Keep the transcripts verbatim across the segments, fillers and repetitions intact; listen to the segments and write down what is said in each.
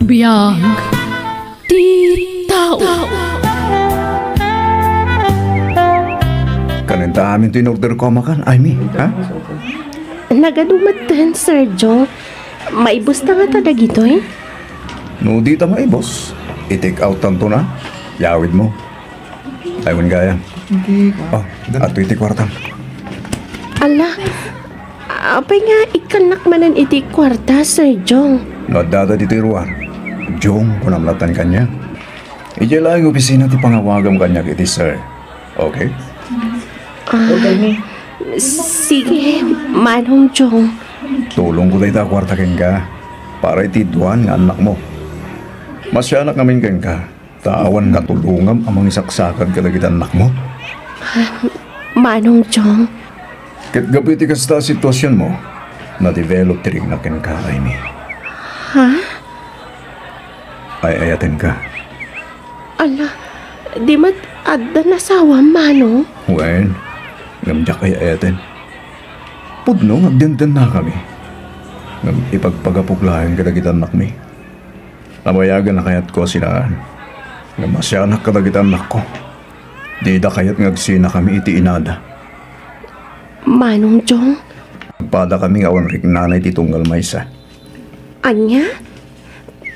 Biag ti tao. Kanen ta amin ti in-order ko a makan, Aimee, ha? Nagadu metten, Sir Jong. Maibus ta ngata dagitoy? No di ta maibus, i-take out tanto na. Yawid mo. Ay, wen gayam. Hindi. Oh, ato iti kwartam. Ala, apay nga ikkannak manen iti kwarta, Sir Jong? No addada ditoy ruar, Jong, kunam latan kaniak. Idiay laeng opisina ti pangawagam kaniak iti sir. Okay? Ah, sige, Manong Jong. Tulongko dayta a kwarta kenka para iti dua nga annakmo. Masianak ngamin kenka, ta awan katulongam a mangisaksakad kadagiti annakmo. Manong Jong. Ket gapu iti kasta a situasionmo, na-develop ti riknak kenka, Aimee. Ha? Ay-ayatenka. Ala, di met adda nasawam, Manong? Wen, ngem diak ay-ayaten. Pudno nga agdendennakami. Ngem ipagpagapok laeng kadagiti annakmi. Nabayagen a kayatko a sinaan. Ngem masianak kadagiti annakko. Dida kayat nga agsinakami iti inada. Manong Jong? Agpadakami nga awan riknana iti tunggal maysa. Ania?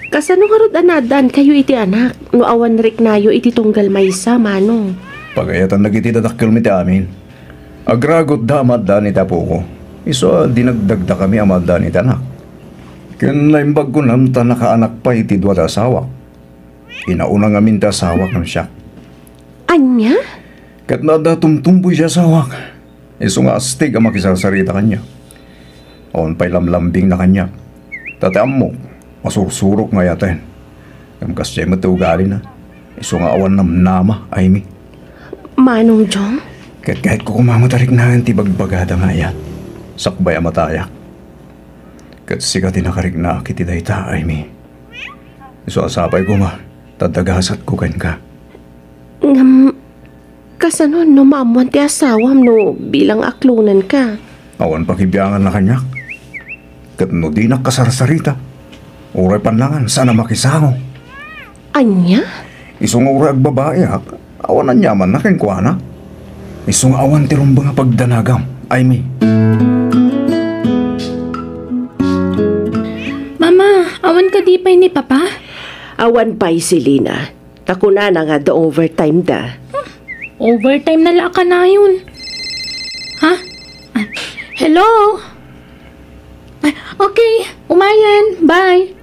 Kasano ngarud a naaddaankayo iti anak no awan riknayo iti tunggal maysa, Manong? Pagayatan dagiti dadakkelmi ti amin. Agragutda a maaddaan iti apoko. Isu a dinagdagdakami a maaddaan iti anak. Ken naimbag kunam ta nakaanak pay iti dua ti asawak. Inauna ngamin ti asawak ngem siak. Ania? Ket no adda tumtumboy ti asawak, isu nga astig a makisarsarita kaniak. Awan pay lamlambingna kaniak. Ta ti ammok, masursurok nga ayaten. Ngem kasdiay met ti ugalina. Isu nga awan namnama, Aimee. Manong Jong? Ket kayatko koma met a riknaen ti ibagbagada nga ayat. Sakbay a matayak. Ket sika ti nakariknaak iti dayta, Aimee. Isu a sapay koma, ta dagasatko kenka. Ngem, kasano no maammoan ti asawam no bilang aklonenka? Awan pakibianganna kaniak. Ket no dinak kasarsarita, uray pannangan, saan a makisango. Ania? Isu nga uray agbabaiak, awan aniamanna kenkuana. Isu nga awan ti rumbeng a pagdanagam, Aimee. Mama, awan kadi pay ni Papa? Awan pay, Selina. Ta kunana nga adda overtime da. Overtime na la a kanayon. Ha? Ah, hello? Ah, okay, umayen. Bye.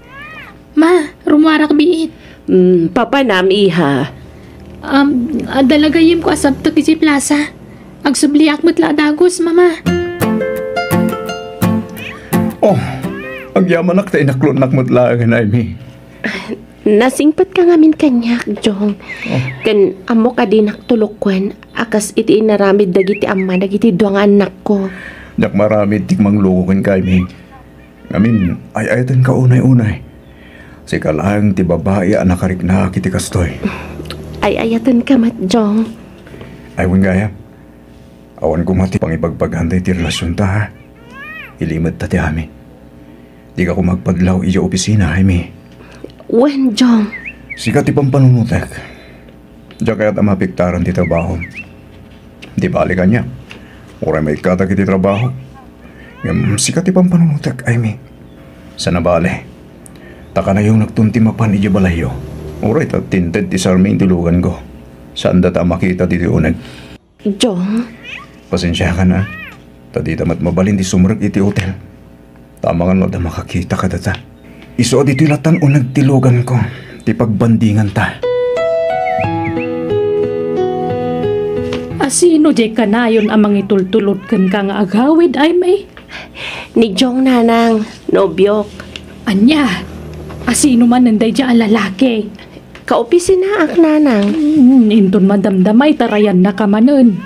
Ma, rummuarak biit. Mm, papanam, iha? Um, adda la gayyemko a sabtek idiay plaza. Agsubliak met la a dagus, Mama. Oh, agyamanak ta inaklonnak met laengen, Aimee. Nasingpetka ngamin kaniak, Jong. Oh. Ken ammok a dinak tulokuen a kas iti inaramid dagiti amma dagiti dua nga annakko. Diak maaramid ti mangluko kenka, Aimee. Ngamin, ay-ayatenka unay-unay. Sika laeng ti babai a nakariknaak iti kastoy. Ay-ayatenka met, Jong. Ay, wen gayam. Awan koma ti pangibagbagan daytoy relasionta, ha? Ilimedta ti amin. Dika koma agpadlaw idiay opisina, Aimee. Wen, Jong. Sika ti pampanunotek. Diak kayat a maapektaran ti trabahom. Di bale kaniak. Uray maikkatak iti trabaho. Ngem sika ti pampanunotek, Aimee. Saan a bale. Ta kanayonakton ti mapan idiay balayyo. Uray ta tinted ti sarmi iti luganko. Saandata a makita ditoy uneg. Jong? Pasensiakan, a. Ta dita met mabalin ti sumrek iti otel. Ta amangan no adda makakita kadata. Isu a ditoy latan uneg ti luganko, ti pagbandinganta. A sino diay kanayon a mangitultulod kenka nga agawid, Aimee? Ni Jong, nanang, nobiok. Ania? A sino manen daydiay a lalaki? Kaopisinaak, nanang. Hmm, inton madamdama, itarayannaka manen.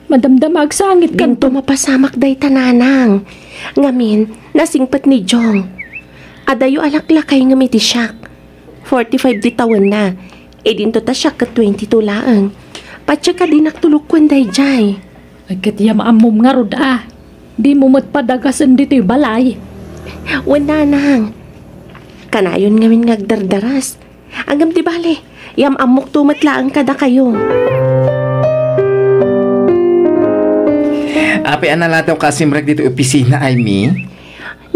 Madamdama agsangit kanto. Dinto mapasamak dayta, nanang. Ngamin, nasingpet ni Jong. Adayo a laklakay ngem iti siak. Forty-five ti tawenna. Idinto ta siak ket twenty-two laeng. Patiek a dinak tulokuen daydiay. Ay, ket ya maammom ngarud a. Dimo met padagasen ditoy balay. Wen, nanang. Kanayon ngamin nga agdardaras. Ngem di bale, iam-ammokto met laeng kadakayo. Apay a naladawka a simrek ditoy opisina, Amy?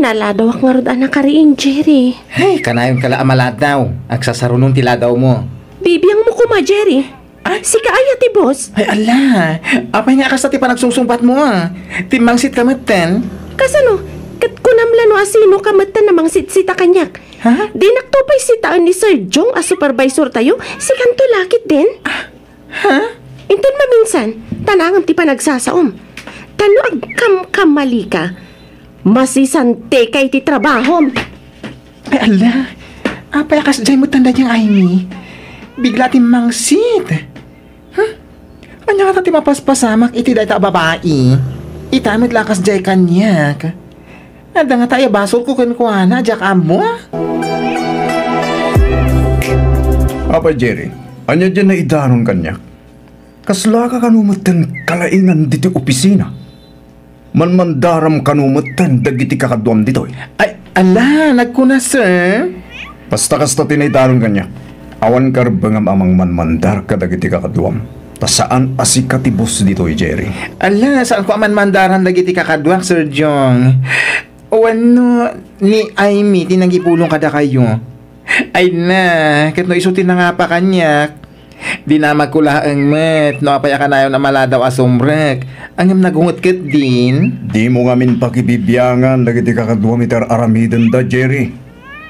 Naladawak ngarud a nakariing, Jerry. Ay, kanayonka la a maladaw. Agsasarunon ti ladawmo. Bibiangmo koma, Jerry. Ay. Sika aya ti boss? Ay, ala. Apay nga kasta ti panagsusungbatmo, a? Timmangsitka metten? Kasano? Ket kunam la no a sinoka metten a mangsitsita kaniak. Ha? Dinakto pay sitaen ni Sir Jong a supervisortayo, sikanto la ketdin. Ha? Inton maminsan, tanangem ti panagsasaom. Ta no agkamkammalika, masisantika iti trabahom. Ay, ala. Apay a kasdiay metten daydiay nga Amy? Bigla ti mangsit. Huh? Ania ngata ti mapaspasamak iti dayta a babai? Ita met la kasdiay kaniak. Adda ngata aya basolko kenkuana, diak ammo? Apay, Jerry, ania diay naidaron kaniak? Kaslaka kano metten kalaingan ditoy opisina? Manmandaram kano metten dagiti kakaduam ditoy? Ay, ala, nagkuna, sir. Basta kasta ti naidaron kaniak. Awan karbengan a mangmanmandar kadagiti kakaduam. Ta saan a sika ti boss ditoy, Jerry. Ala, saanko a manmandaran dagiti kakaduak, Sir Jong. Wenno ni Amy ti nangipulong kadakayo? Ay na, ket no isu ti nangapa kaniak, dinamagko laeng met no apay a kanayon a maladaw a sumrek, ngem nagunget ketdin. Dimo ngamin pakibibiangan dagiti kakaduam iti ar-aramidenda, Jerry.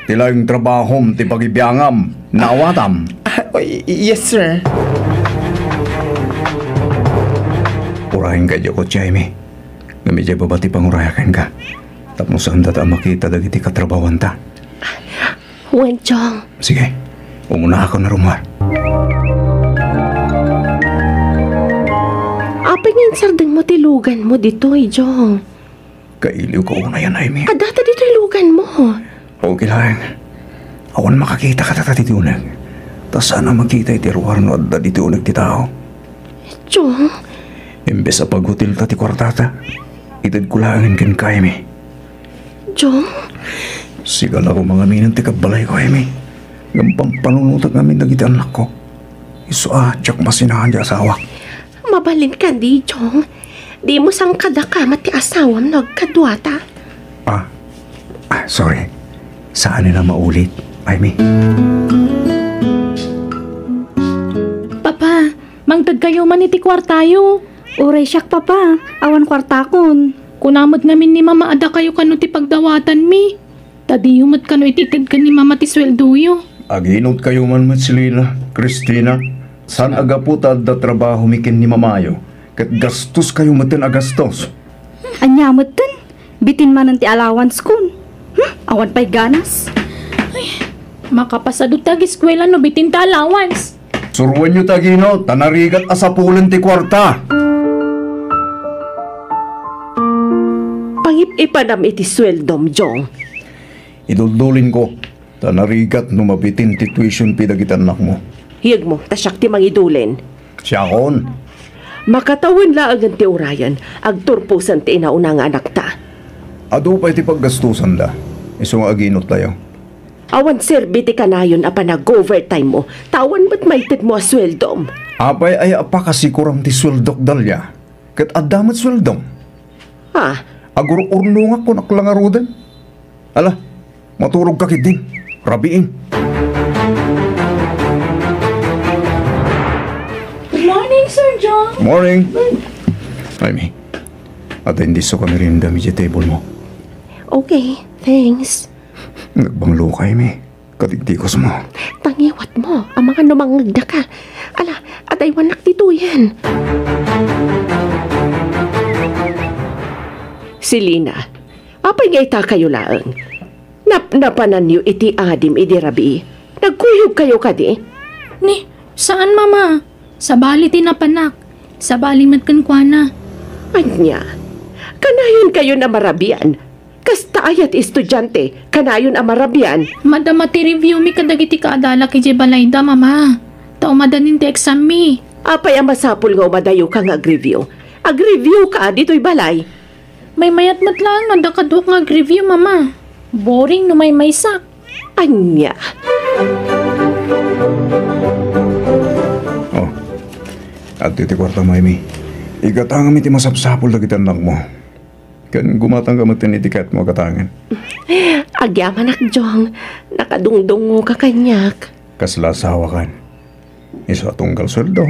Ti laeng trabahom ti pakibiangam. Naawatam? Ah, y-, yes, sir. Urayenka idiay kotse, Amy. Ngem idiay baba ti pangurayak kenka. Tapno saanda a makita dagiti katrabahowanta. Wen, Jong. Sige. Umunaakon a rummuar. Apay nga insardengmo ti luganmo ditoy, Jong? Kailiwko unayen, Amy. Adda ta ditoy luganmo. Okay laeng. Awan makakita kadata ditoy uneg. Ta saan a makita iti ruar no adda ditoy uneg ti tao. Jong. Imbes a paghotelta ti kuartata, itedko laengen kenka, Amy. Jong? Sigala ko mangaminen ti kabbalayko, Amy. Ngem pampanunotek ngamin dagiti annakko. Isu a diak masinaan ti asawak. Mabalin kadi, Jong? Dimo sangkadaka met ti asawam no agkaduata? Ah, ah, sorry. Saan a maulit, Amy. Papa, mangtedkayo man iti kuartayo. Uray siak, Papa. Awan kuartakon. Kuna met ngamin ni Mama a dakayo kano ti pagdawatanmi. Ta diyo met kano iti itedken ni Mama ti sueldoyo. Aginotkayo man met, Selina, Christina, saan a gapu ta adda trabahomi ken ni Mamayo, ket gastoskayo metten a gastos. Ania metten? Bitin manen ti allowance kon. Hmm? Awan pay ganas. Ay, makapasado ti ageskuela no bitin ti allowance. Suroenyo ti aginot, ta narigat a sapulen ti kuarta. Pangip-ipanam iti sueldom, Jong. Iduldulinko, ta narigat no mabitin ti tuition fee dagiti annakmo. Yegmo, ta siak ti mangidulin. Siakon. Makatawen laengen ti urayen, agturposen ti inauna nga anakta. Adu pay ti paggastusanda, isu nga aginot tayo. Awan serbi ti kanayon a panag-overtime mo, ta awan met maitedmo a sueldom. Apay aya a pakasikuram ti sueldok, Dalia? Ket adda met sueldom. Ah. Agur-urnongak kon akla ngaruden. Ala, maturogka ketdin. Rabiin. Good morning, Sir John. Morning. Ay, mi. Ata hindi so kami rin dami sa table mo. Okay, thanks. Nagbanglo kayo, mi. Kadigdigos mo. Tangiwat mo, amangan no mangngegda ka. Ala, adaywanak ditoyen. Selina, apay nga ita kayo laeng? Napnapananyo iti adim idi rabii? Nagkuyog kayo kadi? Ni, saan, Mama? Sabali ti napanak. Sabali met kenkuana. Ania? Kanayon kayo a marabian? Kasta aya ti estudiante, kanayon a marabian? Madama ti review mi kadagiti kaadalak idiay balayda, Mama. Ta umadanin ti exam mi. Apay a masapul nga umadayoka nga agreview? Agreview ka ditoy balay. Maymayat met laeng no adda kaduak nga agreview, Mama. Boring no maymaysak. Ania? Oh, adtoy ti kuartam, Amy. Igatangam iti masapsapul dagiti annakmo. Ken gumatangka met iti kayatmo a gatangen. Agyamanak, Jong. Nakadungdungoka kaniak. Kasla asawakan. Isu a tunggal sueldo,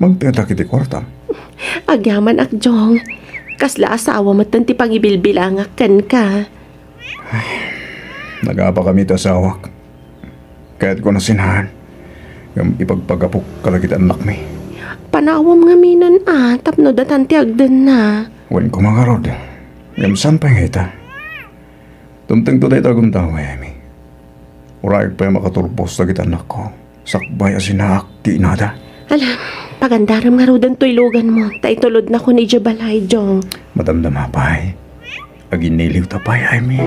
mangtedak iti kuartam. Agyamanak, Jong. Kasla asawa metten ti pangibilbilangak kenka. Nagapakami ti asawak. Kayatko a sinaan. Ngem ipagpagapok kadagiti annakmi. Panawam ngamin a tapno datan ti agdenna. Wen koma ngarud. Ngem saan pay nga ita? Dumtengto dayta a gundawem. Uray pay makaturbos dagiti annakko. Sakbay a sinaak ti inada. Ala, pagandarem ngaruden toy luganmo, ta itulodnakon idiay balay, Jong. Madamdama pay. Aginniliwta pay, Amy.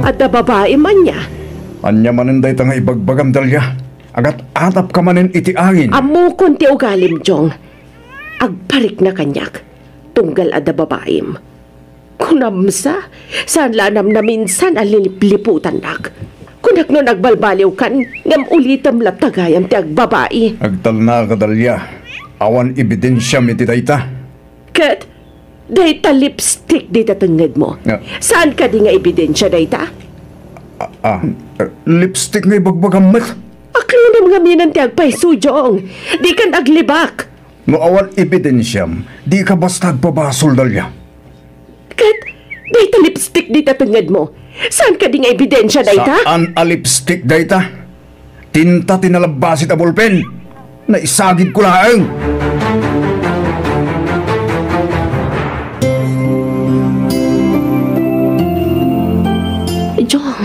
Adda babaim ania? Ania manen dayta nga ibagbagam, Dalia? Agat-atapka manen iti angin. Ammokon ti ugalim, Jong. Agparikna kaniak. Tunggal adda babaim. Kunam sa, saan la a namnaminsan a lilipliputannak. Kunak no nagbalbaliwkan, ngem ulitem latta gayam ti agbabai. Agtalnaka, Dalia. Awan ebidensiam iti dayta. Ket dayta lipstick dita tengngedmo. Nga? Saan kadi nga ebidensia dayta? Ah, ah, lipstick nga ibagbagam met. Aklonam ngamin ti agpayso, Jong. Dikan aglibak. No awan ebidensiam, dika basta agpabasol, Dalia. Ket dayta lipstick dita tengngedmo. Saan kadi nga ebidensia dayta? Saan a lipstick dayta? Tinta ti nalabbasit a bolpen. Naisagidko laeng. Jong,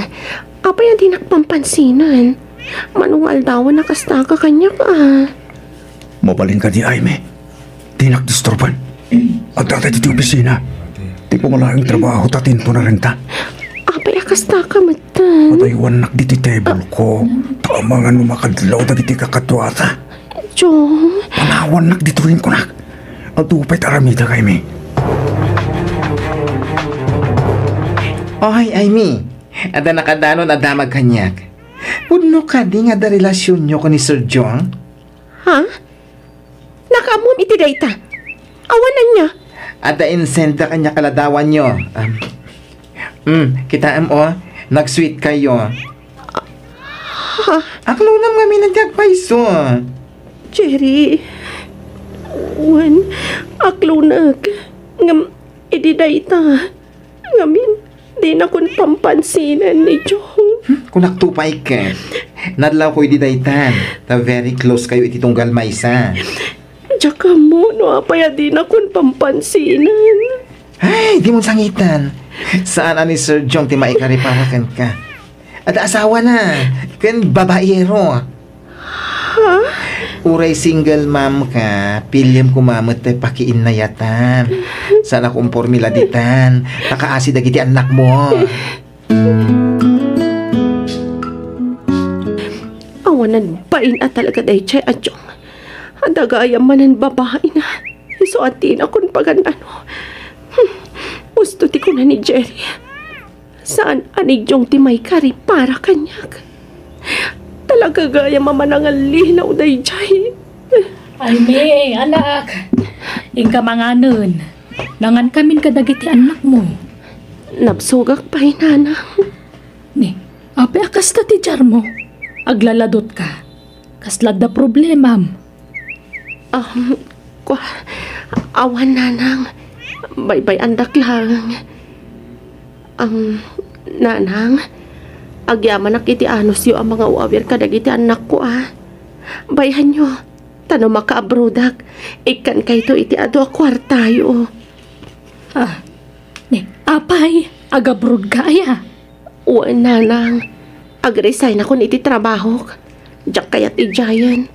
apay a dinak pampansinan? Mano nga aldawan a kastaka kaniak a. Mabalin kadi, Amy. Dinak disturban. Adda ditoy opisina. Ti pumalaeng trabaho ta tinto na renta. Apay a kastaka metten? Pataywannak ditoy table ko. Ta amangan no makadlaw dagiti kakaduata. Jong. Panawannak ditoy, kunak. Adu pay ti aramidak, Amy. Oy, Amy. Adda nakadanon a damag kaniak. Pudno kadi nga adda relasionyo ken ni Sir Jong? Ha? Nakaammom iti dayta? Awan ania? Adda insend kaniak a ladawanyo. Um, mm, kitaem, o, nag-sweet kayo. Ha? Aklonam ngamin ti agpayso. Jerry, wen, aklonek. Ngem, idi dayta, ngamin, dinakon pampansinan ni Jong. Hmm, kunakto pay ket. Nadlawko idi daytan, ta very close kayo iti tunggal maysa. Diak ammo no apay a dinakon pampansinan. Ay, dimon sangitan. Saan a ni Sir Jong ti maikari para kenka. Adda asawana, ken babaero. Ha? Uray single mom ka, piliem koma met ti pakiinnayatan. Saan a kumpormi la ditan, ta kaasi dagiti annakmo. Awanan bain a talaga daydiay a Jong. Adda gayam manen babaina. Isu a dinakon pagan-ano. Hmm. Usto ti kuna ni Jerry. Saan a ni Jong ti maikari para kaniak. Talaga gayam a manangallilaw daydiay. Ay, May, anak. Inka manganen. Nangankamin kadagiti annakmo. Nabsogak pay, Nanang. Ni, apay a kasta ti diarmo? Aglaladotka. Kasla adda problemam? Um, kua, awan, Nanang. Baybay-andak laeng. Um, Nanang, agyamanak iti anusyo a mangawawir kadagiti annakko, a. Bay-anyo, ta no makaabrodak, ikkankayto iti adu a kuartayo. Ah, ni, apay, agabrodka aya? Wen, Nanang. Ag-resignakon iti trabahok. Diak kayat idiayen.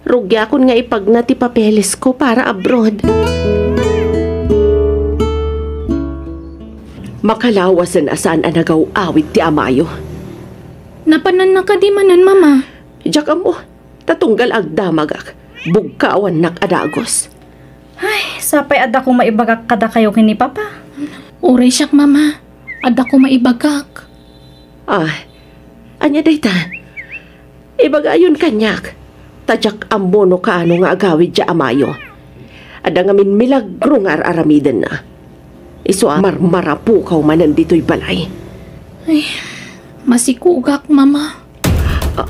Rugiakon nga ipagna ti papelesko para abroad. Makalawasen a saan a nagaw-awid ti amayo. Napananna kadi manen, Mama? Diak ammo. Ta tunggal agdamagak, bugkawannak a dagus. Ay, sapay adda koma ibagak kadakayo ken ni Papa. Uray siak, Mama. Adda koma ibagak. Ah, ania dayta? Ibagayon kaniak, ta diak ammo no kaano nga agawid diay amayo. Adda ngamin milagro nga ar-aramidenna. Isu a marmarapukaw manen ditoy balay. Ay, masikugak, Mama. Ah,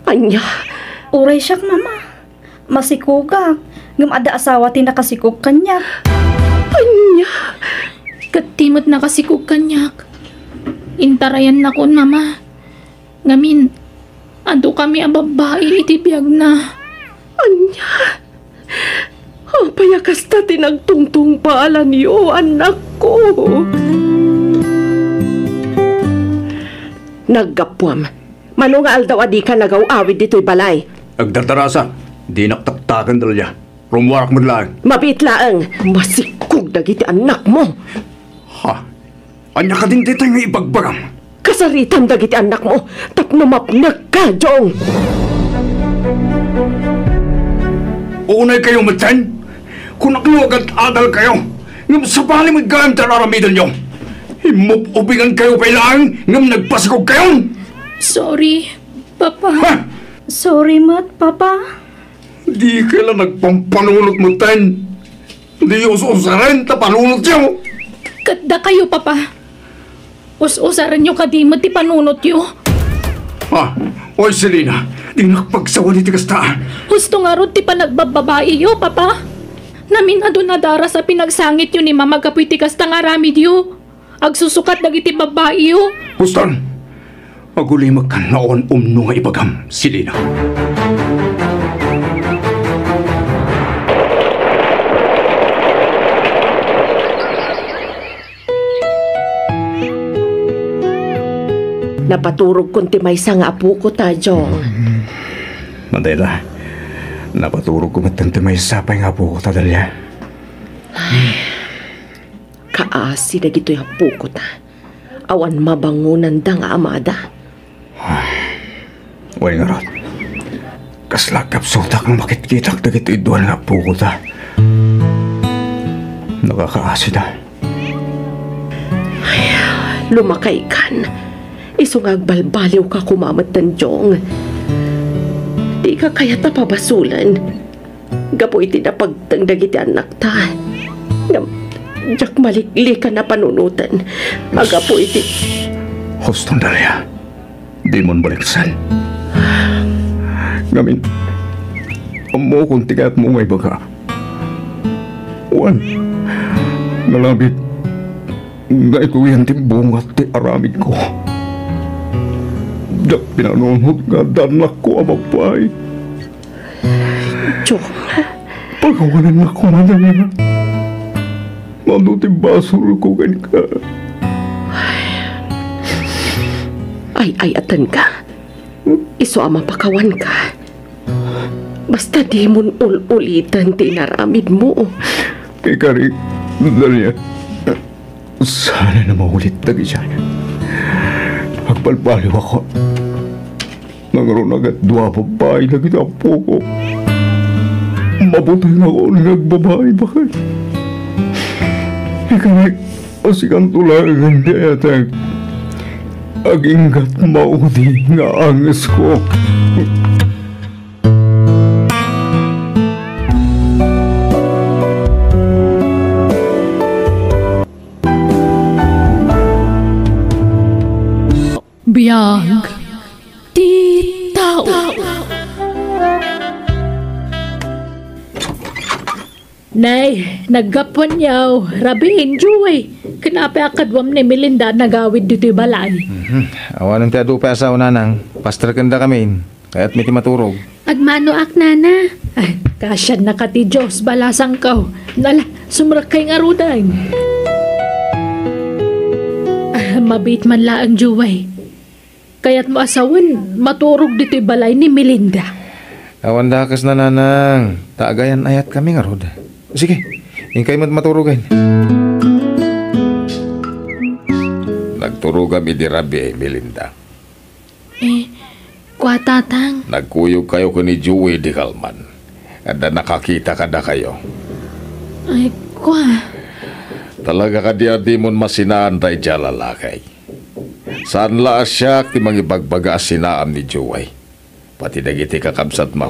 ania? Uray siak, Mama. Masikugak, ngem adda asawa ti nakasikog kaniak. Ania? Ket ti met nakasikog kaniak. Intarayannakon, Mama. Ngamin, adu kami a babbai iti biagna. Ania? Apay a kasta ti nagtungtungpalanyo, annakko? Naggapuam. Mano nga aldaw a dika nagaw-awid ditoy balay? Agdardarasak, dinak taktaken, Delia. Rummuarak met laeng. Mabiit laeng. Masikog dagiti annakmo. Ha? Ania kadin daytoy nga ibagbagam? Kasaritam dagiti annakmo tapno mapnekka, Jong. Unaykayo metten? Kunakno agad-adalkayo, ngem sabali met gayam ti ar-aramidenyo. Immub-ubingankayo pay laeng ngem nagpasikogkayon. Sorry, Papa. Ha? Sorry met, Papa. Dika la nagpampanunot metten. Diyo us-usaren ta panunotyo. Ket dakayo, Papa. Us-usarenyo kadi met ti panunotyo. Ah, oy, Selina, dinak pagsawani ti kasta. Husto ngarud ti panagbababaiyo, Papa. Namin a duna daras a pinagsangityo ni Mama gapu iti kasta nga aramidyo. Agsusukat dagiti babaiyo. Huston! Agulimek kan awan umno nga ibagam, Selina. Napaturogkon ti maysa nga apokota, Jong. Madela, napaturogko met ti maysa pay nga apokota, Delia. Kaasi dagitoy apokota. Awan mabangonanda nga amada. Wen ngarud, kasla agkapsutak nga makitkitak dagitoy dua nga apokota. Nakakaasida. Ay, lumakaykan. Isu nga agbalbaliwka koma metten, Jong. Dika kayat a pabasolen. Gapu iti napagteng dagiti annakta. Ngem, diak maliklikan a panunoten. Agapu iti Huston, Delia. Dimon baliksen. Ngamin, ammokon ti kayatmo nga ibaga. Wen, nalabit nga ituyan ti bunga ti aramidko. Diak pinanunot nga adda annakko a babbai. Jong. Pakawanennak koma, Delia. Mano ti basolko kenka? Ay-ayatenka. Isu a mapakawanka. Basta dimon ul-uliten ti inaramidmo. Ikarik, Delia. Saan a maulit dagiti. Agbalbaliwakon. Nangruna ket dua a babbai dagiti appoko. Mabutengakon nga agbabai baket. Ikarik, a sikanto laengen ti ayatek. Aginggat maudi nga angesko. Biag ti tao. Nay, naggapuan yaw, Rabiin, Joey. Ken apay a kaduam ni Melinda a nagawid ditoy balay? Mhm. Awanen ti adu pay a sao, nanang. Pasterkenda kamin. Kayatmi ti maturog. Agmanoak, nana. Ah, kasiannaka ti Dios, balasangko. Nala, sumrekkay ngaruden. Ah, mabiit man laeng, Joey. Kayatmo a sawen, maturog ditoy balay ni Melinda. Awan dakes, nanang. Ta agayan-ayatkami ngarud. Sige, inkay met maturogen. Nagturogam idi rabii, Melinda. Eh, kua, Tatang. Nagkuyogkayo ken ni Joey di kalman. Adda nakakita kadakayo. Ay, kua. Talaga kadi a dimon masinaan daydiay a lalaki? Saan la a siak ti mangibagbaga a sinaam ni Joey. Pati dagiti kakabsatmo.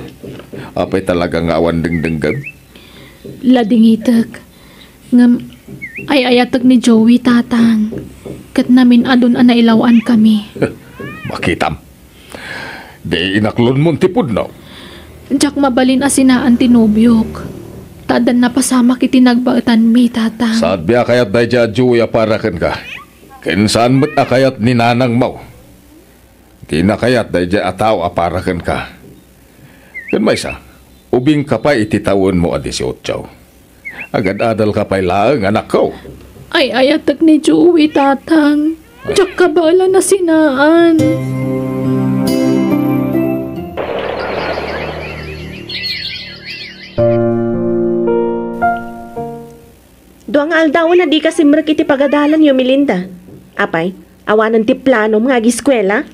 Apay talaga nga awan dengdengngem? Ladingitek. Ngem ay-ayatek ni Joey, Tatang. Ket namin-adun a nailaw-ankami. Makitam. Di inaklonmon ti pudno. Diak mabalin a sinaan ti nobiok. Ta addan napasamak iti nagbaetanmi, Tatang. Saanmi a kayat daydiay a Joey a para kenka. Ken saan met a kayat ni nanangmo. Dina kayat daydiay a tao a para kenka. Ken maysa, ubingka pay iti tawenmo a disiotso. Agad-adalka pay laeng, anakko. Ay-ayatek ni Joey, Tatang. Diak kabaelan a sinaan. Dua nga aldawen a dika simrek iti pagadalanyo, Melinda. Apay, awanen ti planom nga agiskuela?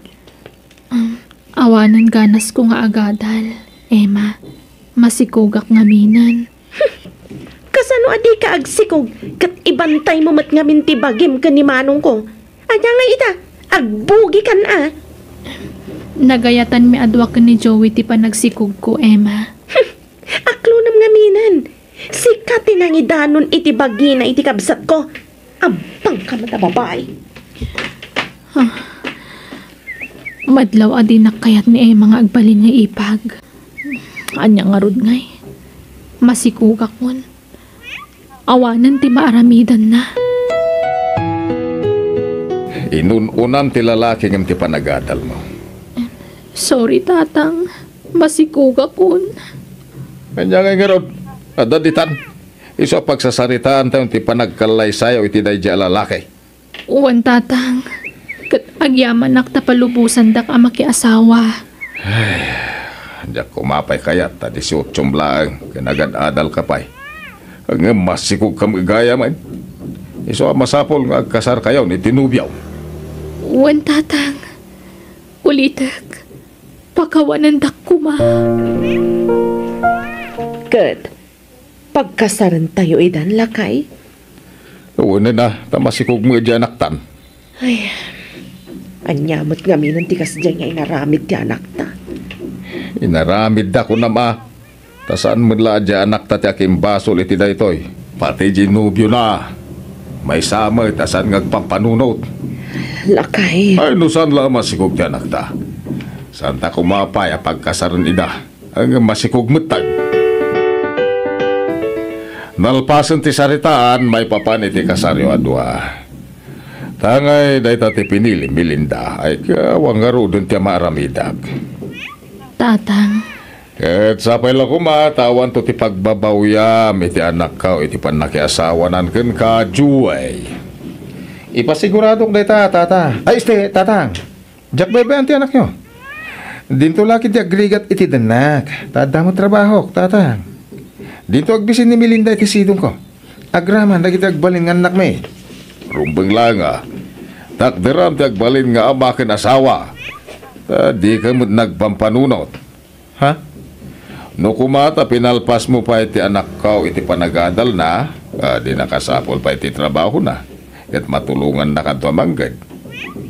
Um, awanen ganasko nga agadal, Emma. Masikogak ngaminen. Kasano a dika agsikog ket ibantaymo met ngamin ti bagim ken ni manongko? Ania ngay ita? Agbugikan a! Nagayatanmi a dua ken ni Joey ti panagsikogko, Emma. Aklonem ngaminen. Sika ti nangidanon iti bagina iti kabsatko. Ampangka met a babai. Ah. Madlaw a dinak kayat ni Emma nga agbalin nga ipag. Ania ngarud ngay? Masikogakon. Awanen ti maaramidanna. Inun-unam ti lalaki ngem ti panagadalmo. Sorry, Tatang. Masikogakon. Ania ngay ngarud? Adda ditan. Isu a pagsasaritaantayo ti panagkallaysayo iti daydiay a lalaki. Wen, Tatang. Ket agyamanak ta palubosandak a makiasawa. Ay, diak koma pay kayat ta disiotsom laeng ken agad-adalka pay. Ngem masikogkam gayam. Isu a masapul nga agkasarkayon iti nobiom. Wen, Tatang. Ulitek. Pakawanendak koma. Ket pagkasarentayo idan, lakay? Wen a, ta masikog met diay anaktan. Ay, ania met ngaminen ti kasdiay nga inaramid ti anakta? Inaramidda, kunam a. Ta saan met la a diay anakta ti akimbasol iti daytoy. Pati diay nobiona. Maysa met a saan nga agpampanunot. Lakay. Ay, no saan la a masikog ti anakta. Saanta koma pay a pagkasaren ida. Ngem masikog metten. Nalpasen ti saritaan maipapan iti kasaryo a dua. Ta ngay dayta ti pinili, Melinda, ay awan ngaruden ti maaramidak. Tatang. Ket sapay la koma ta awanto ti pagbabawiam iti anakko iti pannakiasawanan kenka, Joey. Ipasiguradok dayta, Tata. Ay, este, Tatang. Diak baybay-an ti anakyo. Dinto la ketdi agrigat iti dennak, ta adda met trabahok, Tatang. Dinto agbisin ni Melinda iti sidongko. Agraman dagiti agbalin nga annakmi. Rumbeng laeng a, takderam ti agbalin nga ama ken asawa. Ta dika met nagpampanunot. Ha? No koma ta pinalpasmo pay ti anakko iti panagadalna, a, di nakasapul pay ti trabahona, ket matulongannakadto a mangged.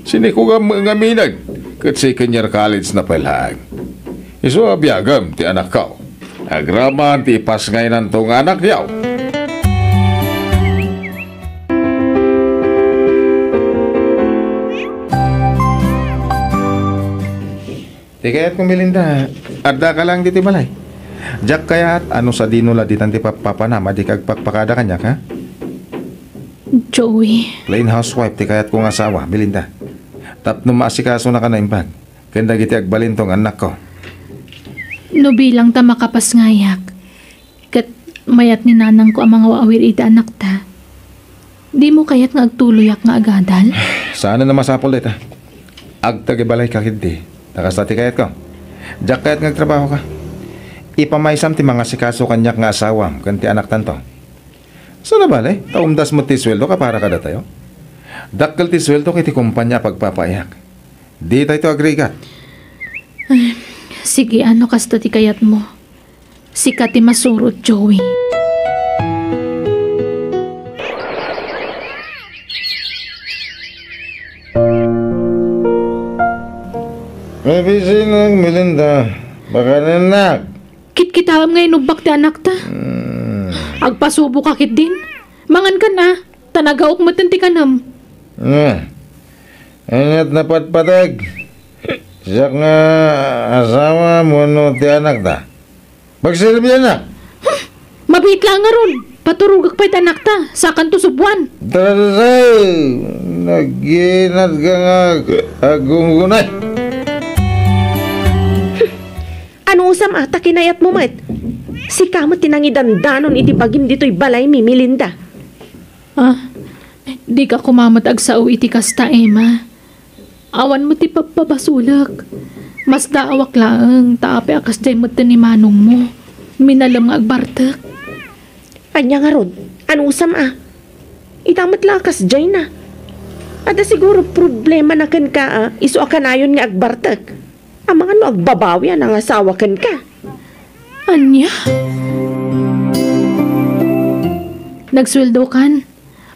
Sinikogam ngaminen, ket second year college na pay laeng. Isu a biagem ti anakko. Agraman ti ipasngaynanto nga anakyo. Ti kayatko, Melinda, addaka laeng ditoy balay. Diak kayat a no sadino la ditan ti pappapanam a dika agpakpakada kaniak, ha? Joey. Plain housewife ti kayatko nga asawa, Melinda. Tapno maasikasonaka naimbag ken dagiti agbalinto nga annakko. No bilang ta makapasngayak, ket mayat ni nanangko a mangawawir iti anakta, dimo kayat nga agtuloyak nga agadal? Saanen a masapul dayta. Agtag ibalayka ketdi. Ta kasta ti kayatko. Diak kayat nga agtrabahoka. Ipamaysam ti mangasikaso kaniak nga asawam ken ti anaktanto. Saan a bale, ta umdas met ti sueldoka para kadatayo. Dakkel ti sueldok iti kompania a pagpapaayak. Ditayto agrigat. Ay, sige, no kasta ti kayatmo. Sika ti masurot, Joey. Mabisinak, Melinda. Pakanennak. Kitkitaem nga inubbak ti anakta. Hmm. Agpasuboka ketdin. Mangankan a, ta nagaok metten ti kanem. Nga. Aniat napatpateg? Siak nga asawa wenno ti anakta? Pagserbiannak. Mabiit laeng ngarud. Paturogek pay ti anakta, sakanto suboan. Tarasay! Naginat ka nga ag-, aggunggunay. Anusam a, ta kinayatmo met. Sika met ti nangidandanon iti bagim ditoy balaymi, Melinda. Ah, dika koma met agsao iti kasta, Emma. Awan met ti pagpabasolek. Masdaawak laeng ta apay a kasdiay metten ni manongmo. Minalem nga agbartek. Ania ngarud? Anusam a? Ita met la a kasdiayna. Adda siguro problemana kenka a isu a kanayon nga agbartek. Amangan no agbabawi a nangasawa kenka. Ania? Nagsueldokan?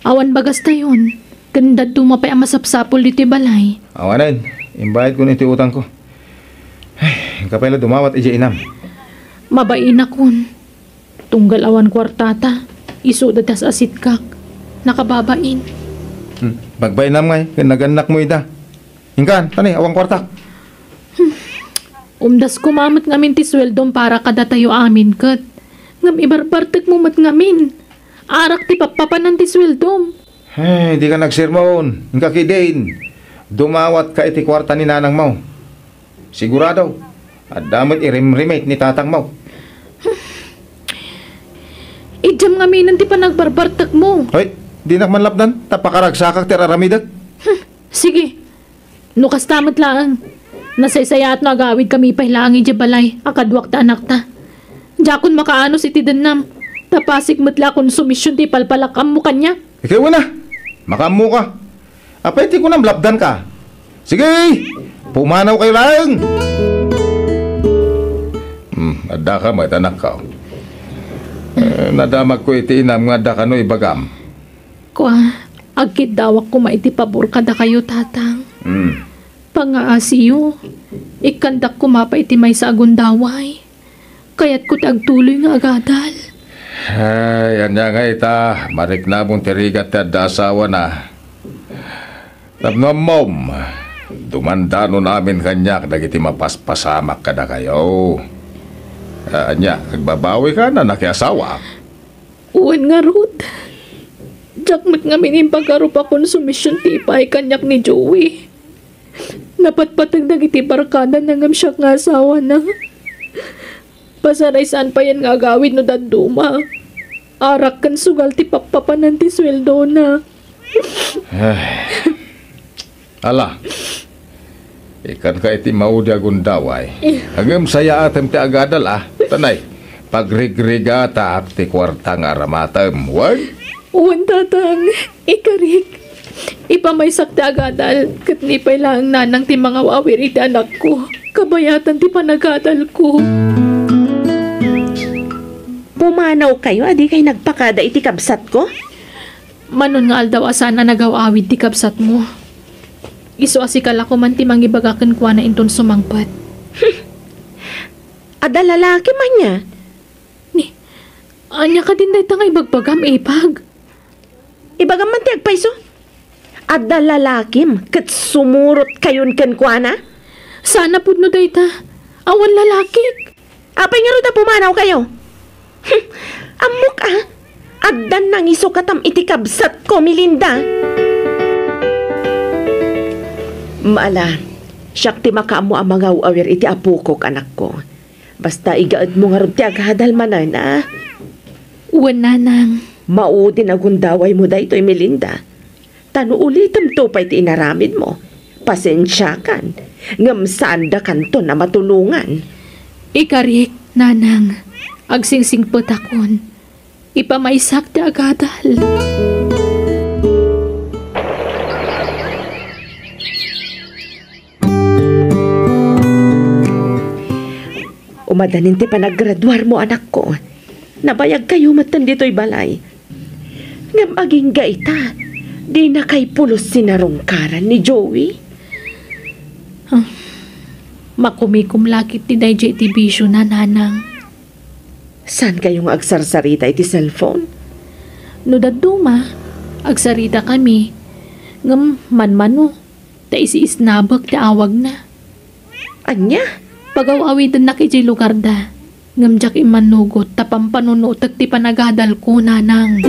Awan bagastayon, ken dadduma pay a masapsapul ditoy balay. Awanen, imbayadkon iti utangko. Ay, inka pay la dumawat idiay inam. Mabainakon. Tunggal awan kuartata, isuda ti as-asitkak. Nakababain. Hmm, magbainam ngay, ken nagannakmo ida. Inkan, tani, awan kuartak. Umdas koma met ngamin ti sueldom para kadatayo amin ket. Ngem ibarbartekmo met ngamin. Arak ti pappapanan ti sueldom. Hey, dika nagsermon. Inka ketdin. Dumawatka iti kuarta ni nanangmo. Sigurado, adda met irimrimit ni tatangmo. Idiam ngaminen ti panagbarbartekmo. Hoy, dinak man lapdan, ta pakaragsakak ti ar-aramidek. Hmm, sige. No kasta met laeng, nasaysayaat no agawidkami pay laeng idiay balay a kaduak ti anakta. Diakon makaanus iti dennam, ta pasig met la a konsumision ti ipalpalak-ammo kaniak. Ikaw na, makaammoka. Apay ti kunam lapdanka? Sige, pumanawkayo laeng. Hmm, addaka met, anakko. Eh, nadamagko iti inam nga adda kano ibagam. Kua, agkiddawak koma iti pabor kadakayo, Tatang. Hmm. Pangaasiyo, ikkandak koma pay iti maysa a gundaway. Kayatko ti agtuloy nga agadal. Ay, ania nga ita, mariknamon ti rigat ti adda asawana. Tapno ammom, dumandanon amin kaniak dagiti mapaspasamak kadakayo. Ah, ania, agbabawika na nakiasawa? Wen ngarud, diak met ngamin imbagarup a konsumision ti ipaay kaniak ni Joey. Napatpateg dagiti barkadana ngem siak nga asawana. Pasaray saan payen nga agawid no dadduma. Arak ken sugal ti pappapanan ti sueldona. Ay. Ala, ikkanka iti maudi a gundaway. Ngem sayaatem ti agadal a. Tanay, pagrigrigatak ti kuarta nga aramatem. Wen? Wen, Tatang. Ikarik. Ipamaysak ti agadal, ket ni pay laeng nanang ti mangaw-awir iti anakko. Kabayatan ti panagadalko. Pumanawkayo a dikay nagpakada iti kabsatko? Manon nga aldaw a saan a nagaw-awid ti kabsatmo. Isu a sika la koman ti mangibaga kenkuana inton sumangpet. Adda lalaki man nia? Ni, ania kadin dayta nga ibagbagam, Ipag? Ibagam man ti agpayso. Adda lalakim ket sumurot kayon kenkuana? Saan a pudno dayta. Awan lalakik. Apay ngarud a pumanawkayo? Hm, ammok a, addan nangisukatam iti kabsatko, Melinda. Mala, siak ti makaammo a mangaw-awir iti apokok, anakko. Basta igaedmo ngarud ti agadal manen, a? Wen, nanang. Maudin a gundawaymo daytoy, Melinda. Ta no ulitemto pay ti inaramidmo, pasensiakan, ngem saandakanton a matulongan. Ikarik, nanang, agsingsingpetakon. Ipamaysak ti agadal. Umadanin ti panagraduarmo, anakko. Nabayagkayo metten ditoy balay. Ngem agingga ita, dinakay pulos sinarungkaran ni Joey. Ah, Makumikom la ketdi daydiay ti bisiona, nanang. Saankayo nga agsarsarita iti cellphone? No dadduma, agsaritakami. Ngem manmano, ta isiisnabek ti awagna. Ania? Pagaw-awidennak idiay lugarda. Ngem diak immanugot ta pampanunotek ti panagadalko, nanang.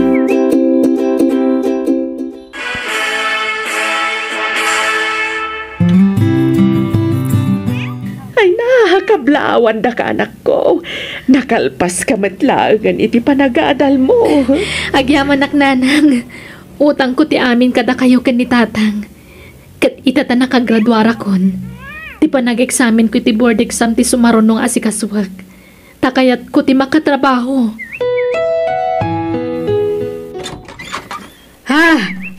Ay na, kablaawan daka, anakko. Nakalpaska met laengen iti panagadalmo. Agyamanak, nanang. Utangko ti amin kadakayo ken ni tatang. Ket ita ta nakagraduarakon, ti panag-eksamenko iti board exam ti sumaruno nga asikasuek. Ta kayatko ti makatrabaho. Ha?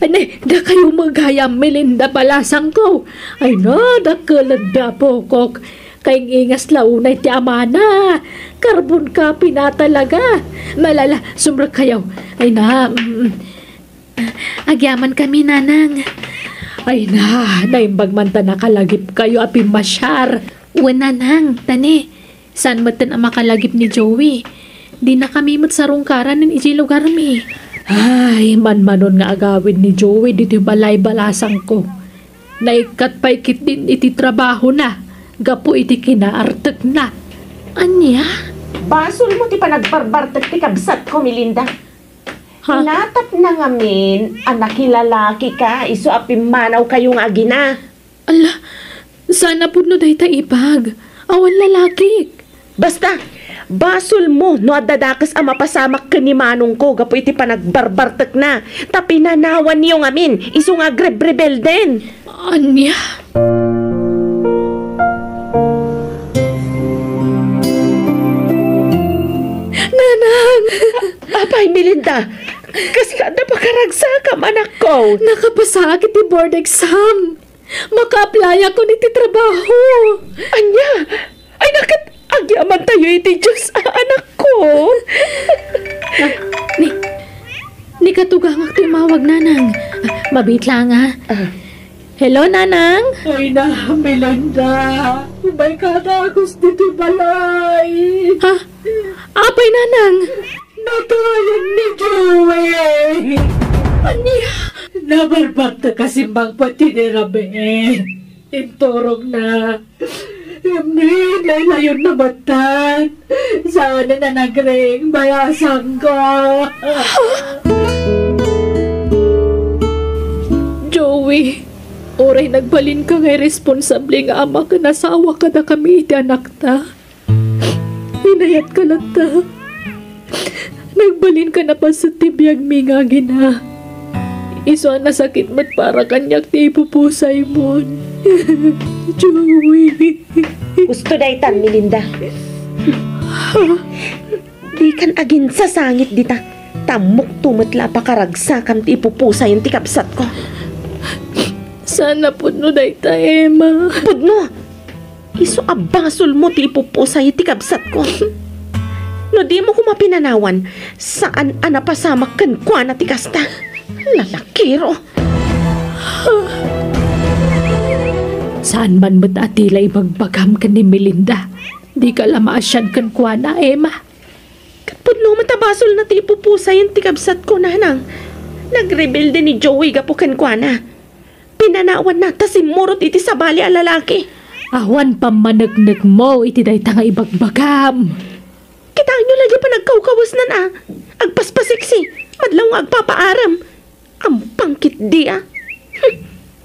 Ay na, dakayo met gayam, Melinda, balasangko. Ay na, dakkel da pokok. Kaing-ingas la unay ti amana. Carbon copy na talaga. Malala, sumrekkayo. Ay na, mm, agyamankami, nanang. Ay na, naimbag man ta nakalagipkayo a pimmasiar. Wen, nanang, tani, saan metten a makalagip ni Joey. Dinakami met sarungkaran idiay lugarmi. Ay, manmanon nga agawid ni Joey ditoy balay, balasangko. Naikkat pay ketdin iti trabahona gapu iti kinaartekna. Ania? Basolmo ti panagbarbartek ti kabsatko, Melinda. Ha? Inatapna ngamin a nakilalakika isu a pimmanawkayo nga agina. Ala, saan a pudno dayta, ipag. Awan lalakik. Basta, basolmo no adda dakes a mapasamak ken ni manongko gapu iti panagbarbartekna, ta pinanawanyo ngamin isu nga agrebrebelden. Ania? Nanang! Apay, Melinda, kasla adda pakaragsakam, anakko? Nakapasaak iti board exam. Maka-applyak iti trabaho. Ania? Ay, naket, agyamantayo iti Dios, a, anakko. Ah, ni, ni katugangak ti umawag, nanang. Ah, mabiit lang, ah. Ah. Hello, nanang? Ay na, Melinda. Umay ka na, Agustin, ti balay. Ha? Apay, nanang? Natayan ni Joey. Ania? Nabalbagta kasi mangpati ni Raben. Inturogna. Ngem ni, nailayon na mattan. Saan na nagring bayasangko. Joey, uray nagbalinka nga irresponsable nga ama ken asawa kadakami iti anakta. Inayatka latta. Nagbalinka a napasset ti biagmi nga agina. Isu a nasakit met para kaniak ti ipupusaymon. Joey. Kusto daytan, Melinda. Dikan aginsasangit dita. Ta ammokto met la a pakaragsakam ti ipupusayen ti kabsatko. Saan a pudno dayta, Emma. Pudno? Isu a basolmo ti ipupusay ti kabsatko. No dimo koma pinanawan, saan a napasamak kenkuana ti kasta. Lalakiro. Saan man met a ti la ibagbagam ken ni Melinda. Dika la maasian kenkuana, Emma. Ket pudno met a basolna ti ipupusayen ti kabsatko, nanang. Nagrebelde ni Joey gapu kenkuana. Pinanawanna ta simmurot iti sabali a lalaki. Awan pammaneknekmo iti dayta nga ibagbagam. Kitaenyo la diay panagkawkawesnan a agpaspasiksi, madlaw nga agpapaarem. Ampang ketdi a. Hmm.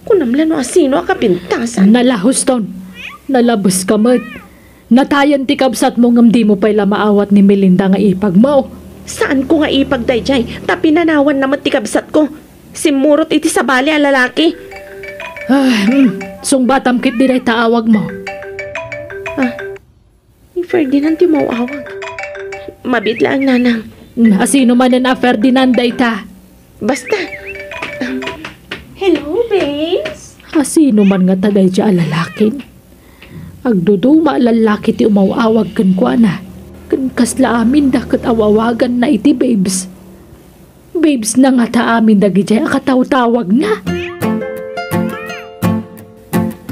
Kunam la no asino a kapintasan. Nala, Houston. Nalabeska met. Natayan ti kabsatmo ngem dimo pay la maawat ni Melinda nga ipagmo. Saanko nga ipag daydiay, ta pinanawanna met ti kabsatko. Simmurot iti sabali a lalaki. Ah, hmm. Sungbatam ketdi dayta awagmo. Ah, ni Ferdinand ti umaw-awag. Mabiit laeng, nanang. Hmm, asino manen a Ferdinand dayta? Basta. Um, hello, babes. Asino man ngata daydiay a lalakin? Agduduma a lallaki ti umaw-awag kenkuana. Ken kasla aminda ket aw-awaganna iti babes. Babes na ngata amin dagidiay a katawtawagna.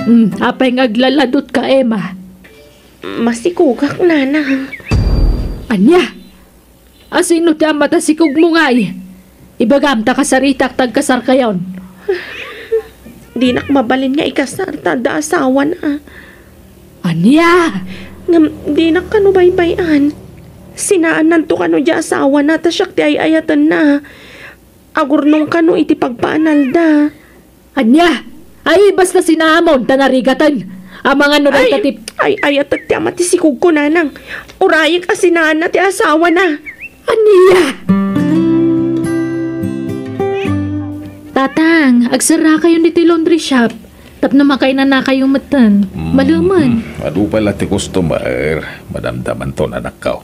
Hmm, apay nga aglaladutka, Emma? Masikogak, nanang. Ania? Asino ti amma ta sikogmo ngay? Ibagam ta kasaritak ta agkasarkayon. Dinak mabalin nga ikasar ta adda asawana. Ania? Ngem dinak kano baybay-an. Sinaannanto kano diay asawana ta siak ti ay-ayatenna. Agurnong kano iti pagpaanalda. Ania? Ay, basta sinaamon ta narigaten. Amangan no dayta ti ay-ayatek ti ama ti sikogko, nanang. Urayek a sinaanna ti asawana. Ania? Tatang, agserrakayon ditoy laundry shop. Tapno makainanakayo metten. Mm, malumen. Mm, adu pay la ti customer. Madamdamanton, anakko.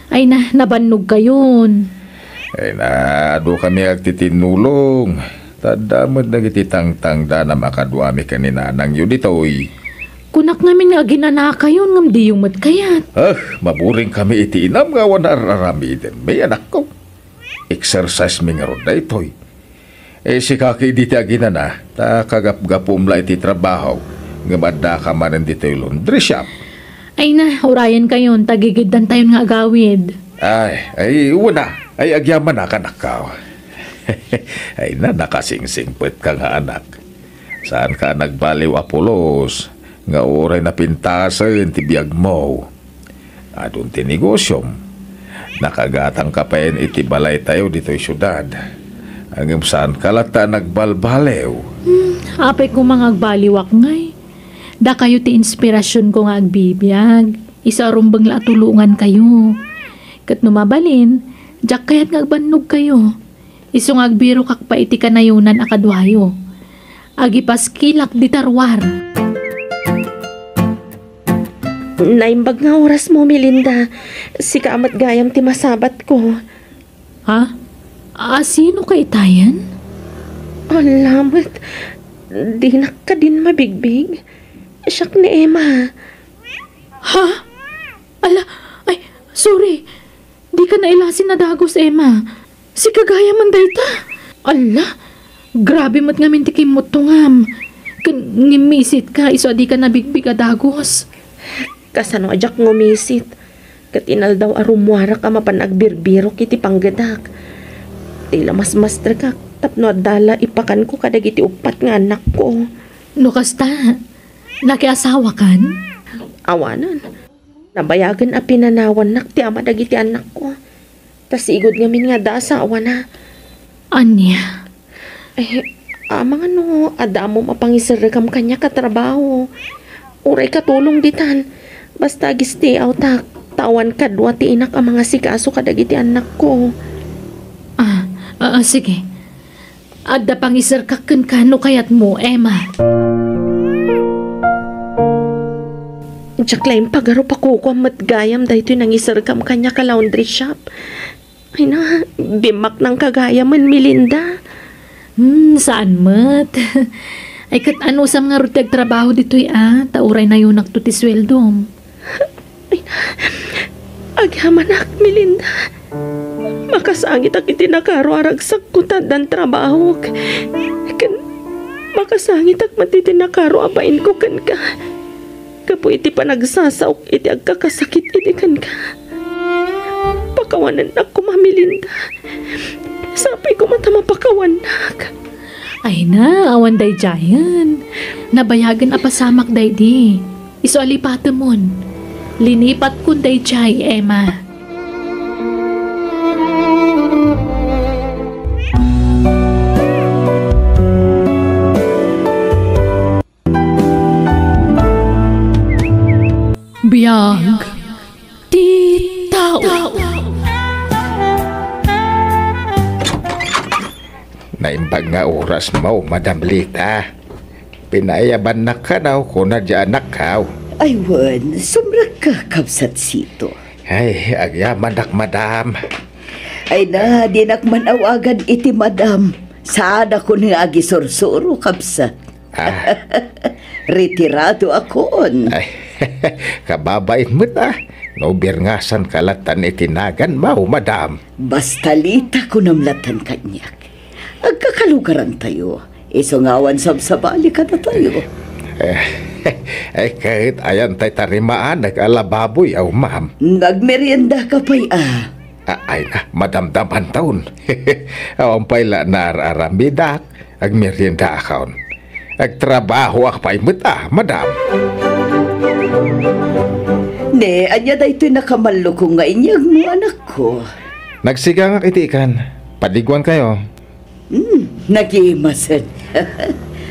Ay na, nabannogkayon. Ay na, adu kami agtitinnulong. Ta adda met dagiti tangtangdanam a kaduami ken ni nanangyo ditoy. Kunak ngamin nga aginanakayon ngem diyo met kayat. Ah, maburing kami iti inam nga awan ar-aramidenmi, anakko. Exercise mi ngarud daytoy. Eh, sika ketdi ti aginana, ta kagapgapum la iti trabaho, ngem addaka manen ditoy laundry shop. Ay na, urayenkayon, ta gigiddantayon nga agawid. Ay, ay, wen a, ay, agyamanak, anakko. Ay na, nakasingsingpetka nga anak. Saanka a nagbaliw a pulos, nga uray napintasen ti biagmo. Adun ti negosyom. Nakagatangka payen iti balaytayo ditoy siudad. Ngem saanka latta a nagbalbaliw. Hmm, apay koma nga agbaliwak ngay. Dakayo ti inspirasionko nga agbibiag. Isu a rumbeng la a tulongankayo. Ket no mabalin, diak kayat nga agbannogkayo. Isu nga agbirokak pay iti kanayonan a kaduayo. Agipaskilak dita ruar. Naimbag nga orasmo, Melinda. Sika met gayam ti masabatko. Ha? Asino ka itayen? Ala met. Dinak kadin mabigbig. Siak ni Emma. Ha? Ala, ay, sorry. Dika nailasin a dagus, Emma. Sika gayam man dayta. Alla, grabe met ngamin ti kimmuttongam. Ken ngimmisit ka, isu a dika nabigbig a dagus. Kasano a diak ngumisit? Ket inaldaw a rummuarak a mapan agbirbirok iti panggedak. Ti la masmasterkak tapno adda la ipakanko kadagiti uppat nga annakko. No kasta, nakiasawakan? Awanen. Nabayagen a pinanawannak ti ama dagiti annakko. Ta sigud ngamin nga adda asawana. Ania? Eh, amangan no adda ammom a pangiserrekam kaniak a trabaho. Uray katulong ditan. Basta ag-stay out-ak. Ta awan kadua ti inak a mangasikaso kadagiti annakko. Ah, ah, ah, sige. Adda pangiserkak kenka no kayatmo, Emma. Diak la impagarup a kukuam met gayam daytoy nangiserkam kaniak a laundry shop. Ay na, dimmaknangka gayamen, Melinda. Hmm, saan met. Ay, ket anusam ngarud ti agtrabaho ditoy a, ta uray nayonakto ti sueldom. Ay, agyamanak, Melinda. Makasangitak iti nakaro a ragsakko ta addan trabahok. Ken makasangitak met iti nakaro a bainko kenka. Gapu iti panagsasaok iti agkakasakit idi kenka. Pakawanennak koma, Melinda. Sapay koma ta mapakawannak. Ay na, awan daydiayen. Nabayagen a pasamak daydi. Isu a lipatemon. Linipatkon daydiay, Emma. Biag ti tao. Naimbag nga orasmo, Madam Lita. Pinaayabannak kano, kuna di anakko. Ay, wen, sumrekka, Kabsat Sito. Ay, agyamanak, Madam. Ay na, dinak man awagan iti Madam. Saanakon nga agisursuro, Kabsat. Ah. Retirado akon. Ay, kababain met, ah. No birngasan ka latan iti naganmo, Madam. Basta Lita, kunam latan kaniak. Agkakalugarantayo. Isu nga awan sabsabali kadatayo. Eh, Ay, ket ayan tay tarimaan, nag-alababoy, aw, ma'am. Nagmeriendaka pay, a? A-, ay na, madamdamanton. Awan pay la naar-aramidak, agmeriendaakon. Agtrabahoak pay met, a, madam. Ne, ania daytoy nakamalluko nga inyegmo, anakko? Nagsigangak iti ikan. Padiguan kayo. Hmm, nagimasen.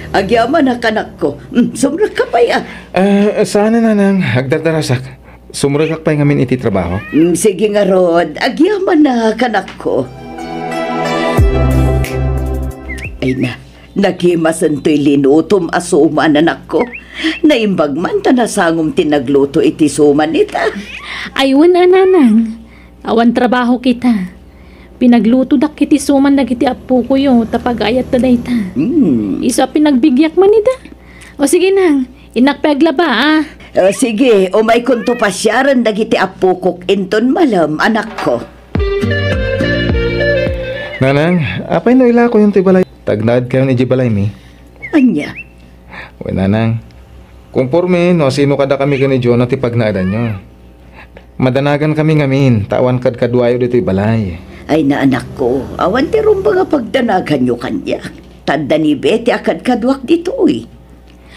Agyamanak, anakko. Hmm, sumrekka pay, a? Ah, saan, nanang. Agdardarasak. Sumrekak pay ngamin iti trabaho. Hmm, sige ngarud. Agyamanak, anakko. Ay na, nagimasen toy linutom a suman, anakko. Naimbag man ta nasangom ti nagluto iti suman ita. Ay, wen a, nanang. Awan trabaho kita. Pinaglutodak iti suman dagiti appokoyo ta pagayatta dayta. Hmm. Isu a pinagbigiak man ida. O sige, nang, innak pay aglaba, a. O sige, umaykonto pasiaren dagiti appokok inton malem, anakko. Nanang, apay no ilakoyon ti balay? Tagnaed kayon iti balaymi. Ania? Wen, nanang, konforme no asino kadakami ken ni Jonah ti pagnaedanyo. Madanagankami ngamin, ta awan kadkaduayo ditoy balay. Ay na, anakko, awan ti rumbeng a pagdanaganyo kaniak. Ta adda ni Betty a kadkaduak ditoy.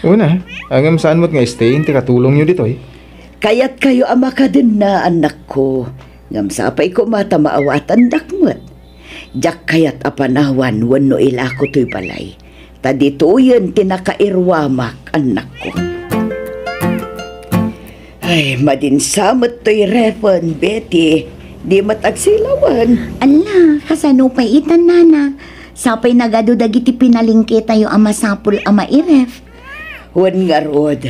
Wen a, ngem saan met nga stay ti katulongyo ditoy? Kayatkayo a makadenna, anakko. Ngem sapay koma ta maawatandak met. Diak kayat a panawan wenno ilako toy balay. Ta ditoyen ti nakairuamak, annakko. Ay, madinsa met toy refen, Betty. Di met agsilawen. Ala, kasano pay ita, nana? Sapay nagadu dagiti pinalengketayo a masapul a mairef. Wen ngarud.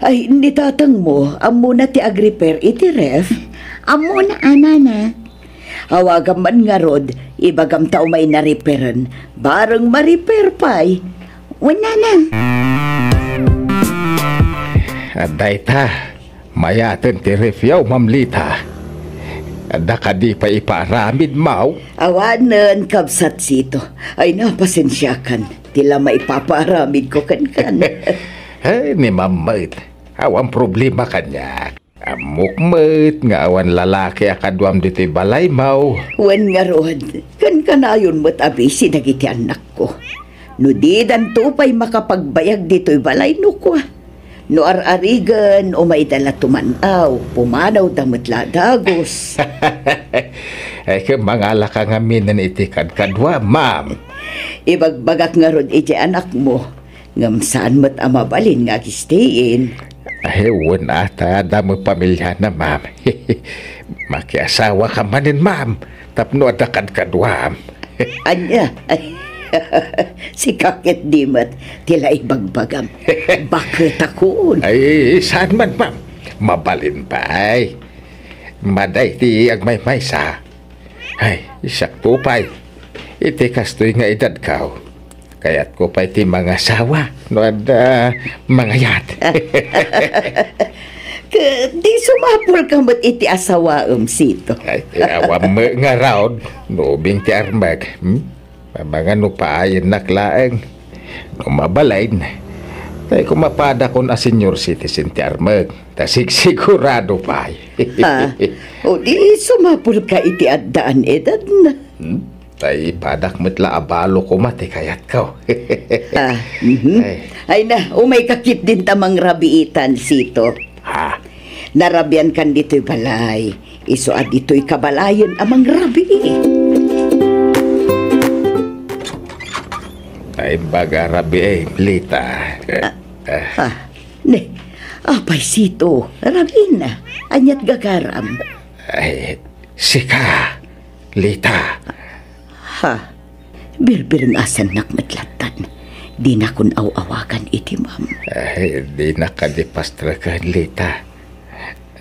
Ay, ni tatangmo, ammona ti agrepair iti ref? Ammona, a, nana. Awagam man ngarud, ibagam ta umay narepairen, bareng marepair pay. Wen, nana. Adda ita, mayaten ti refyo, Ma'am Lita. Adda kadi pay ipaaramid, maw? Awanen, kabsat Sito. Ay, na, pasensiakan. Ti la maipapaaramidko kenkan. Ay, ni Ma'am met. Awan problema kaniak. Ammok met nga awan lalaki a kaduam ditoy balay, maw? Wen ngarud, ken kanayon met a busy dagiti annakko. No didanto pay makapagbayag ditoy balay no kua. No ar-arigen, umayda la tuman-aw, pumanawda met la a dagus. Ay, ket mangalaka ngaminen iti kadkaduam, ma'am. Ibagbagak ngarud iti anakmo, ngem saan met a mabalin nga agstay-en. Ay, wen a, ta adda met pamiliana, ma'am. Makiasawaka manen, ma'am, tapno adda kadkaduam. Ania? Sika ket di met ti la ibagbagam. Baketakon. Ay, saan man, ma'am. Mabalin pay. Madi ti agmaymaysa. Ay, siakto pay. Iti kastoy nga edadko, kayatko pay ti mangasawa no adda mangayat. Ket di sumapulka met iti asawaem, Sito. Ay, awan met ngarud no ubing ti armek, hmm? Mamangano pay, innak laeng. No mabalin, tay koma padakon a senior citizen ti armek, ta sigsigurado pay. Ha? O di sumapulka iti addaan edadna. Hmm? Tay padak met la a balo koma ti kayatko. Ah, mhm. Ay. Ay na, umayka ketdin ta mangrabiitan, Sito. Ha? Narabiankan ditoy balay. Isu a ditoy kabalayen a mangrabii. Ay, baga rabii, Lita. Ah, ah. Ah, ne, apay, Sito, rabiina. Aniat gagaram? Ay, sika, Lita. Ha? Birbirengasannak met lattan. Dinakon aw-awagan iti ma'am. Ay, dinak kadi pastreken, Lita.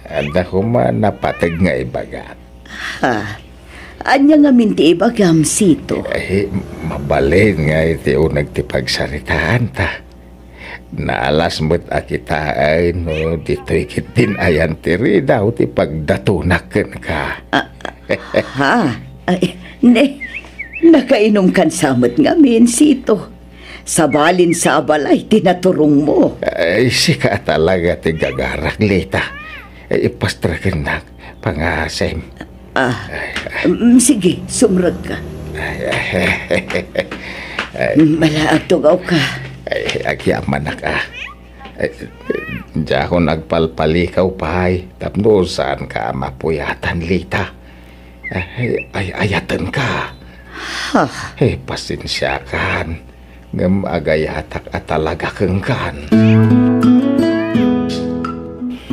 Adda koma napateg nga ibagak. Ha? Ania ngamin ti ibagam, Sito? Ay, mabalin nga iti uneg ti pagsaritaanta. Naalas met a kitaen no ditoy ketdin ayan ti ridaw ti pagdatonak kenka. Ah, ha? Ay, ne, nakainumkan sa met ngamin, Sito. Sabalin sa a balay ti naturongmo. Ay, sika talaga ti gagarak, Lita. Ay, ipastrakennak, pangasim. Ah, mm, sige, sumrekka. Ay, ay, ay. Malaag tugaw ka. Ay, agyamanak, ah. Ay, diakon agpalpalikaw pay, tapno saanka a mapuyatan, Lita. Ay, ay, ayatenka. Ha? Eh, pasensiakan. Ngem agayatak a talaga kenkan.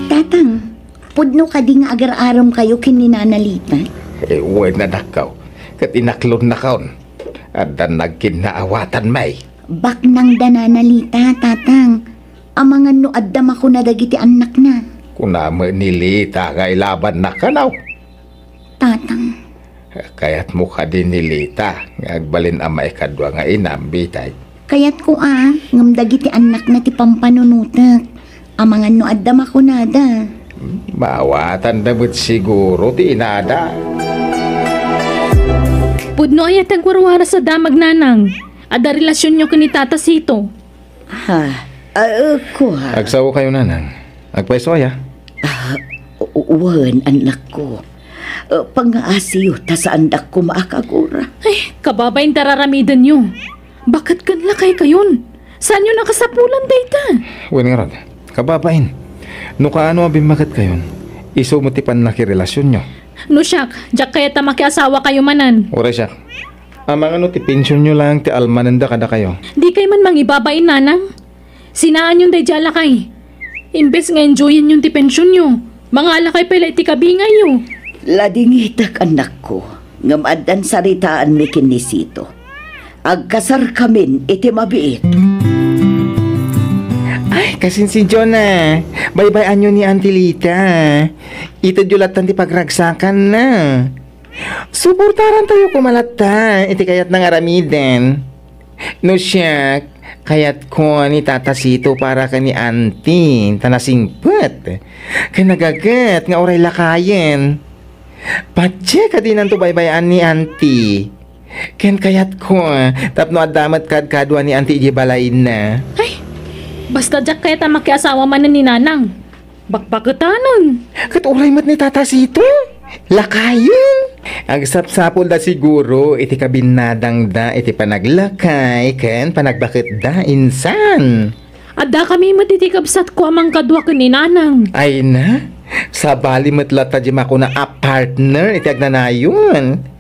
Tatang, pudno kadi nga agar-arem kayo ken ni Nana Lita? Eh, wen, anakko. Ket inaklonnakon. Addan nagkinnaawatan, may. Baknang da Nana Lita, Tatang. Amangan no adda makuna dagiti annakna. Kuna met ni Lita nga ilabannak kano? Tatang. Kayatmo kadi ni Lita nga agbalin a maikadua nga inam, bitay? Kayatko a, ngem dagiti annakna ti pampanunotek. Amangan no adda makunada. Maawatanda met siguro ti inada. Pudno aya ti agwarwaras a damag, Nanang. Adda relasionyo ken ni Tata Sito. Ha? Ah, eh, kua. Agsaokayo, Nanang. Agpayso aya? Ah, u-, wen, annakko. Eh, pangngaasiyo ta saandak koma a kagura. Ay, kababain ti ar-aramidenyo. Baket ken lakaykayon. Saanyo nakasapulan dayta? Wen ngarud, kababain. No kaano a bimmaketkayon, isu met ti pannakirelasionyo. No siak, diak kayat a makiasawakayo manen. Uray siak. Amangan no ti pensionyo laeng ti almanenda kadakayo. Dikay man mangibabain, Nanang. Sinaanyon daydiay a lakay. Imbes nga enjoyanyon ti pensionyo, mangalakay pay la iti kabingayyo. Ladingitek, annakko, ngem addan saritaanmi ken ni Sito. Agkasarkamin iti mabiit. Ay, kasinsinsiona. Baybay-anyo ni Auntie Lita. Itedyo lattan ti pagragsakanna. Suportarantayo koma latta iti kayatna nga aramiden. No siak, kayatko ni Tata Sito para ken ni Auntie, ta nasingpet. Ken nagaget nga uray lakayen. Patse kadinanto baybay-an ni Auntie. Ken kayatko, tapno adda met kadkadua ni Auntie idiay balayna. Ay, basta diak kayat a makiasawa manen ni Nanang. Bakbaketanen. Ket uray met ni Tata Sito. Lakayen. Agsapsapulda siguro iti kabinnadangda iti panaglakay ken panagbaketda insan. Addakami met iti kabsatko a mangkadua ken ni Nanang. Ay na, sabali met latta di makuna a partner iti agnanayon.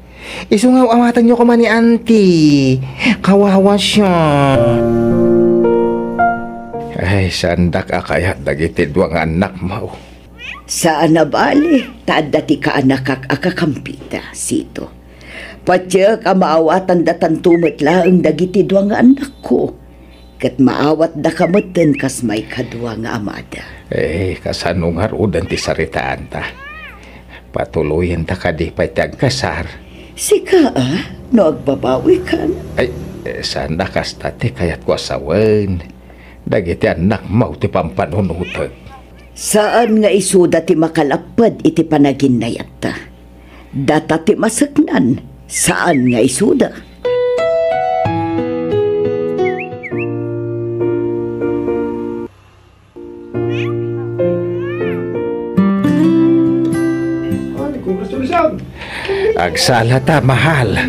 Isu nga aw-awatanyo koma ni Auntie. Kawawa siya. Ay, saandak a kayat dagiti dua nga annakmo. Saan a bali, ta adda ti kaanakak a kakampita, Sito. Patiek a maawatandatanto met laeng dagiti dua nga annakko. Ket maawatdaka metten kas maikadua nga amada. Eh, kasano ngaruden ti saritaanta? Patuloyenta kadi pay ti agkasar? Sika, a, no agbabawikan? Ay, eh, saan a kasta ti kayatko a sawen. Dagiti annakmo ti pampanunotek. Saan nga isuda ti makalapped iti panaginnayatta. Data ti maseknan, saan nga isuda. Agsala ta, mahal.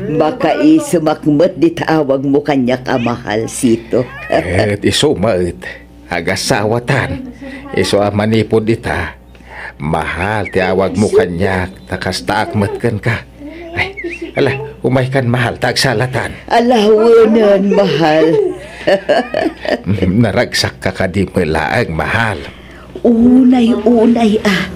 Makaisemak met dita awagmo kaniak a mahal, Sito. Ket isu met, agasawatan. Isu a manipud ita, mahal ti awagmo kaniak, ta kastaak met kenka. Ay, ala, umaykan, mahal, ta agsalatan. Ala, wenen, mahal. Naragsakka kadi met laeng, mahal? Unay, unay, a.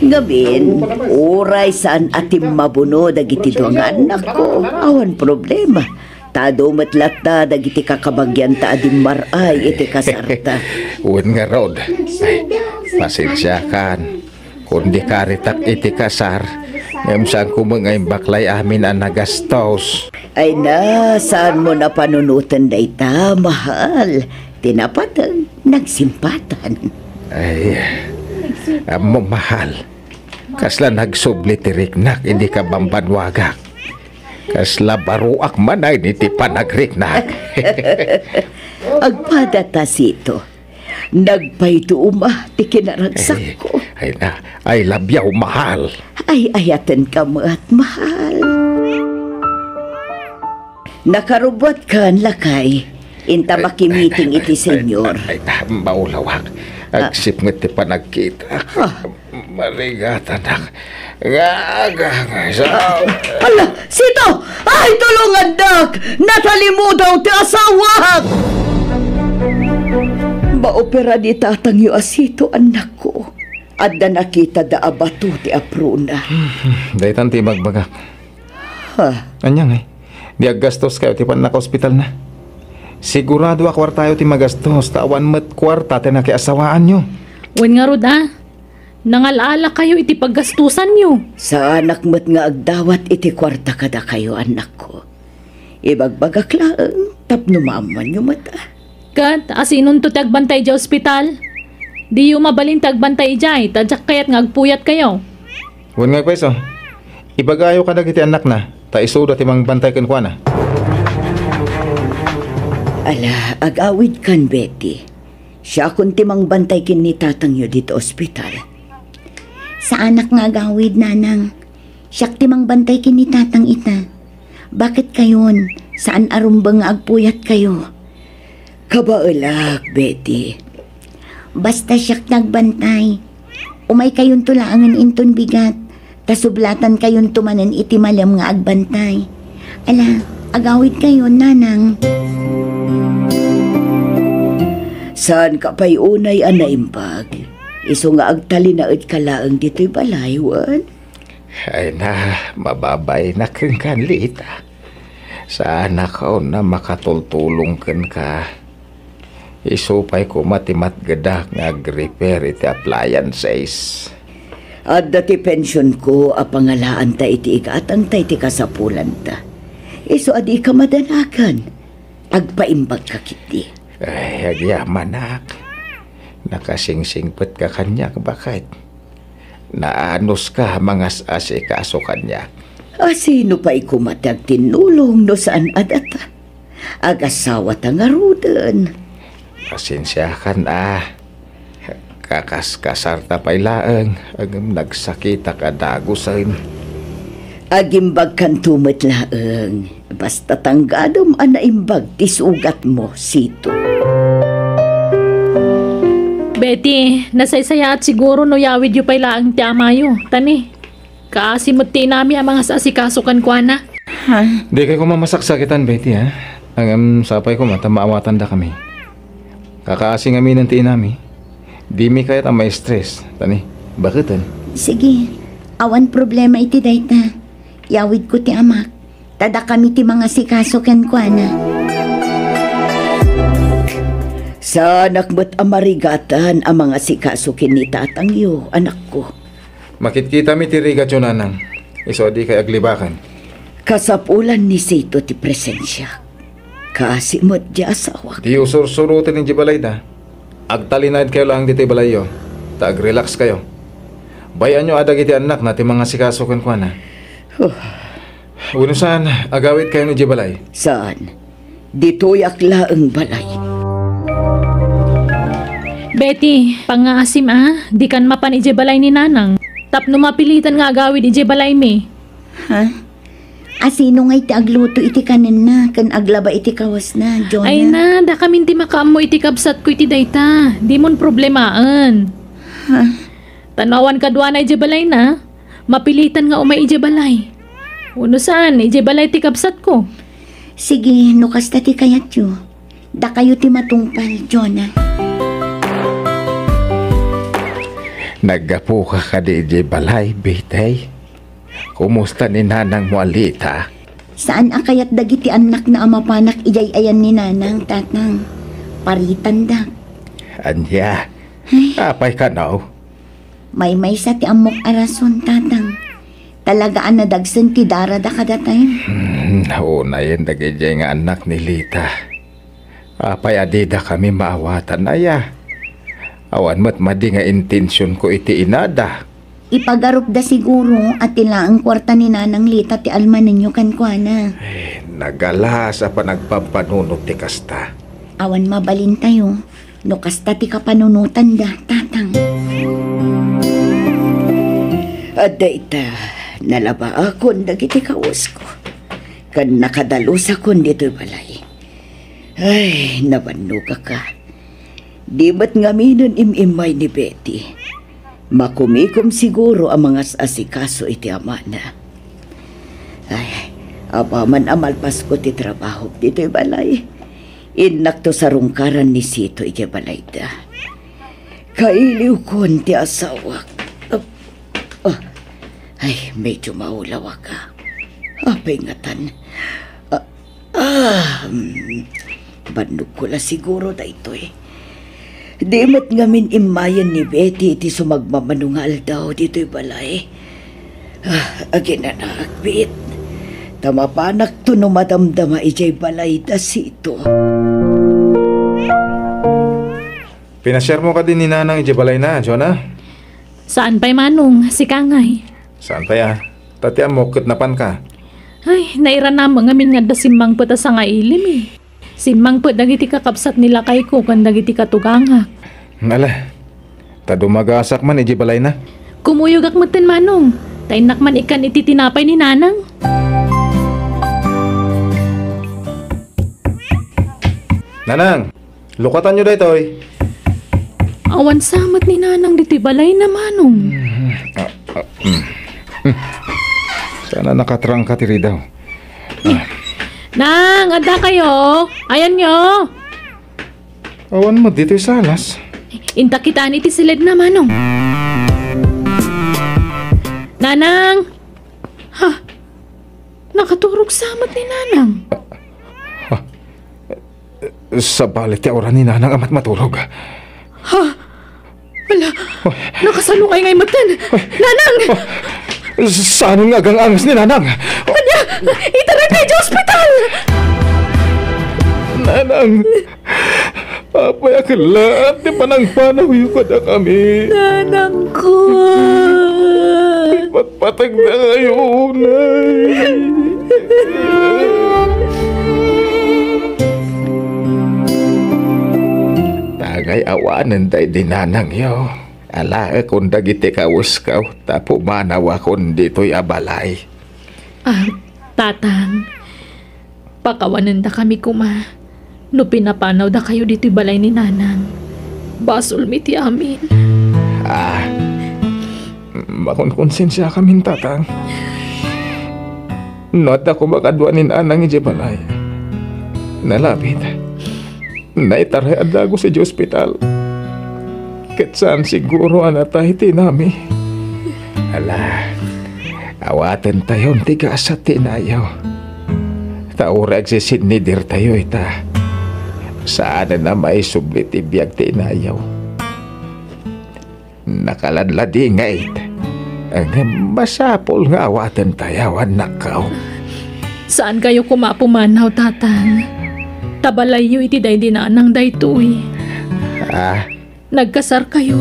Ngamin, uray saan a timmabuno dagiti dua nga annakko, awan problema. Ta adu met latta dagiti kakabagianta a dimmar-ay iti kasarta. Wen ngarud. Ay, pasensiakan. Kundi karitak iti kasar, ngem saanko met nga imbaklay amin a nagastos. Ay na, saanmo a panunoten dayta, mahal. Ti napateg, nagsimpatan. Ay, ammom, mahal. Kasla nagsubli ti riknak idi kabambanwagak. Kasla baroak manen iti panagriknak. Agpada ta, Sito. Nagpayduuma ti kinaragsakko. Ay, ay na, I love you, mahal. Ay, ayatenka met, mahal. Nakarubbuatkan, lakay. Inta makimiting iti senyor. Ay, ay, ay, maulawak. Ah. Agsipnget ti panagkita. Ah. Marigatanak. Nga, nga, nga, sa- Ala, Sito! Ay, tulongandak! Natalimudaw ti asawak! Maopera ni tatangyo a Sito, annakko. Adda nakitada a bato ti aprona. Daytan ti ibagbagak. Ha? Ania ngay? Di aggastoskayo ti pannakaospitalna. Sigurado a kuartayo ti magastos ta awan met kuarta ti nakiasawaanyo. Wen ngarud a, nangal-alakayo iti paggastosanyo. Saanak met nga agdawat iti kuarta kadakayo, annakko. Ibagbagak laeng tapno maammoanyo met a. Ket asinonto ti agbantay idiay ospital? Diyo mabalin ti agbantay idiay, ta diak kayat nga agpuyatkayo. Wen nga pay isu, ibagayo kadagiti annakna, ta isuda ti mangbantay kenkuana. Ala, agawidkan, Betty. Siakon ti mangbantay ken ni tatangyo ditoy ospital. Saanak nga agawid, nanang. Siak ti mangbantay ken ni tatang ita. Baketkayon, saan a rumbeng nga agpuyatkayo? Kabaelak, Betty. Basta siak ti agbantay. Umaykayonto laengen inton bigat, ta sublatankayonto manen iti malem nga agbantay. Ala, agawidkayon, nanang. Saanka pay unay a naimbag? Isu nga agtalinaedka laeng ditoy balay, wen? Ay na, mababainak kenka, Lita. Saanak a makatultulong kenka. Isu pay koma ti matgedak nga agrepair iti appliances. Adda ti pensionko a pangalaanta iti igatangta iti kasapulanta. Isu a dika madanagan. Agpaimbagka ketdi. Ay, agyamanak. Nakasingsingpetka kaniak, baket. Naanuska a mangas-asikaso kaniak. A sino pay koma ti agtinnulong no saan a data? Agasawata ngaruden. Pasensiakan a. Kakaskasarta pay laeng, ngem nagsakitak a dagusen. Agimbagkanto met laeng. Basta tanggadem a naimbag ti sugatmo, Sito. Betty, nasaysayaat siguro no yawidyo pay laeng ti amayo. Tani, kaasi met ti inami a mangas-asikaso kenkuana. Ha? Dikay koma masaksakitan, Betty, ha? Ngem sapay koma ta maawatandakami. Kakaasi ngaminen ti inami. Dimi kayat a ma-stress. Tani, baketen? Sige, awan problema iti dayta. Yawidko ti amak. Ta dakami ti mangasikaso kenkuana. Saanak met a marigatan a mangasikaso ken ni tatangyo, anakko. Makitkitami ti rigatyo, nanang. Isu a dikay aglibakan. Kasapulan ni Sito ti presensiak. Kaasi met ti asawak. Diyo sursuroten idiay balayda. Agtalinaedkayo laeng ditoy balayyo, ta agrelaxkayo. Bay-anyo a dagiti annakna ti mangasikaso kenkuana. Huh. Wenno saan, agawidkayon idiay balay? Saan? Ditoyak laeng balay. Betty, pangngaasim a, dikan mapan idiay balay ni Nanang. Tapno mapilitan nga agawid idiay balaymi. Ha? Asino ngay ti agluto iti kanenna ken aglaba iti kawesna, Jonah? Ay na, dakamin ti makaammo iti kabsatko iti dayta. Dimon problemaen. Ha? Ta no awan kaduana idiay balayna, mapilitan nga umay idiay balay. Wenno saan, idiay balay ti kabsatko. Sige, no kasta ti kayatyo. Dakayo ti matungpal, Jonah. Naggapuka kadi idiay balay, Betty? Kumusta ni nanangmo a Lita? Saan a kayat dagiti annakna a mapanak idiay ayan ni Nanang, Tatang. Paritandak. Ania? Ay. Apay kano? Maymaysa ti ammok a rason, Tatang. Talaga a nadagsen ti darada kadatayo. Hmm, unayen dagidiay nga annak ni Lita. Apay a didakami maawatan aya? Awan met madi nga intensionko iti inada. Ipagarupda siguro a ti laeng kuarta ni Nanang Lita ti almanenyo kenkuana. Eh, nagalas a panagpampanunot ti kasta. Awan mabalintayo no kasta ti kapanunotanda, Tatang. Adda ita, nalabaakon dagiti kawesko, ken nakadalusakon ditoy balay. Ay, nabannogaka. Di met ngaminen im-immay ni Betty. Makumikom siguro a mangas-asikaso iti amana. Ay, apaman a malpasko ti trabaho ditoy balay, innakto sarungkaran ni Sito iti balayda. Kailiwkon ti asawak. Ah, ah. Ay, medyo maulawaka. Apay ngatan? Ah, ah, mm, bannogko la siguro daytoy. Di met ngamin immayen ni Betty iti sumagmamano nga aldaw ditoy balay. Ah, aginanaak, Bit. Ta mapanakto no madamdama idiay balay da Sito. Pinasiarmo kadi ni Nanang idiay balayna, Jonah? Saan pay, Manong, sika ngay. Saan pay a? Ta ti ammok ket napanka. Ay, nairanam ngamin nga adda simmangpet a sangailim, eh. Simmangpet dagiti kakabsat ni lakayko ken dagiti katugangak. Ala, ta dumagasak man idiay balayna. Kumuyogak metten, Manong. Ta innak man ikkan iti tinapay ni Nanang. Nanang, lukatanyo daytoy. Awan sa met ni Nanang ditoy balayna, Manong. Ah, ah, mm. Hmm. Saan a nakatrangka ti ridaw. Ah. Nang, adda kayo? Ayanyo. Awan met ditoy salas. Inta kitaan iti siledna, Manong. Nanang! Ha? Nakaturog sa met ni Nanang. Ha? Sabali ti aura ni Nanang a matmaturog. Ha? Ala, nakasalungay ngay metten. Nanang! Saan nga agang-angas ni Nanang? Ania, itaray tayo sa ospital! Nanang! Apay a kellaat ti panangpanawyo kadakami? Nanangko! Ipatpategda kayo unay. Tagay-awanen daydi nanangyo. Alaekon dagiti kawesko ta pumanawakon ditoy a balay. Ah, Tatang, pakawanendakami koma no pinapanawdakayo ditoy balay ni Nanang. Basolmi ti amin. Ah, makonkonsensiakamin, Tatang. No adda koma kadua ni Nanang idiay balay, nalabit, naitaray a dagus idiay ospital. Ket saan siguro a natay ti inami. Ala, awatentayon ti gasat ti inayo. Ta uray agsisinidirtayo ita, saanen a maisubli ti biag ti inayo. Nakaladladingit. Ngem masapul nga awatentayo, annakko. Saankayo koma a pumanaw, Tatang. Ta balayyo iti daydi nanang daytoy. Ah. Nagkasarkayo.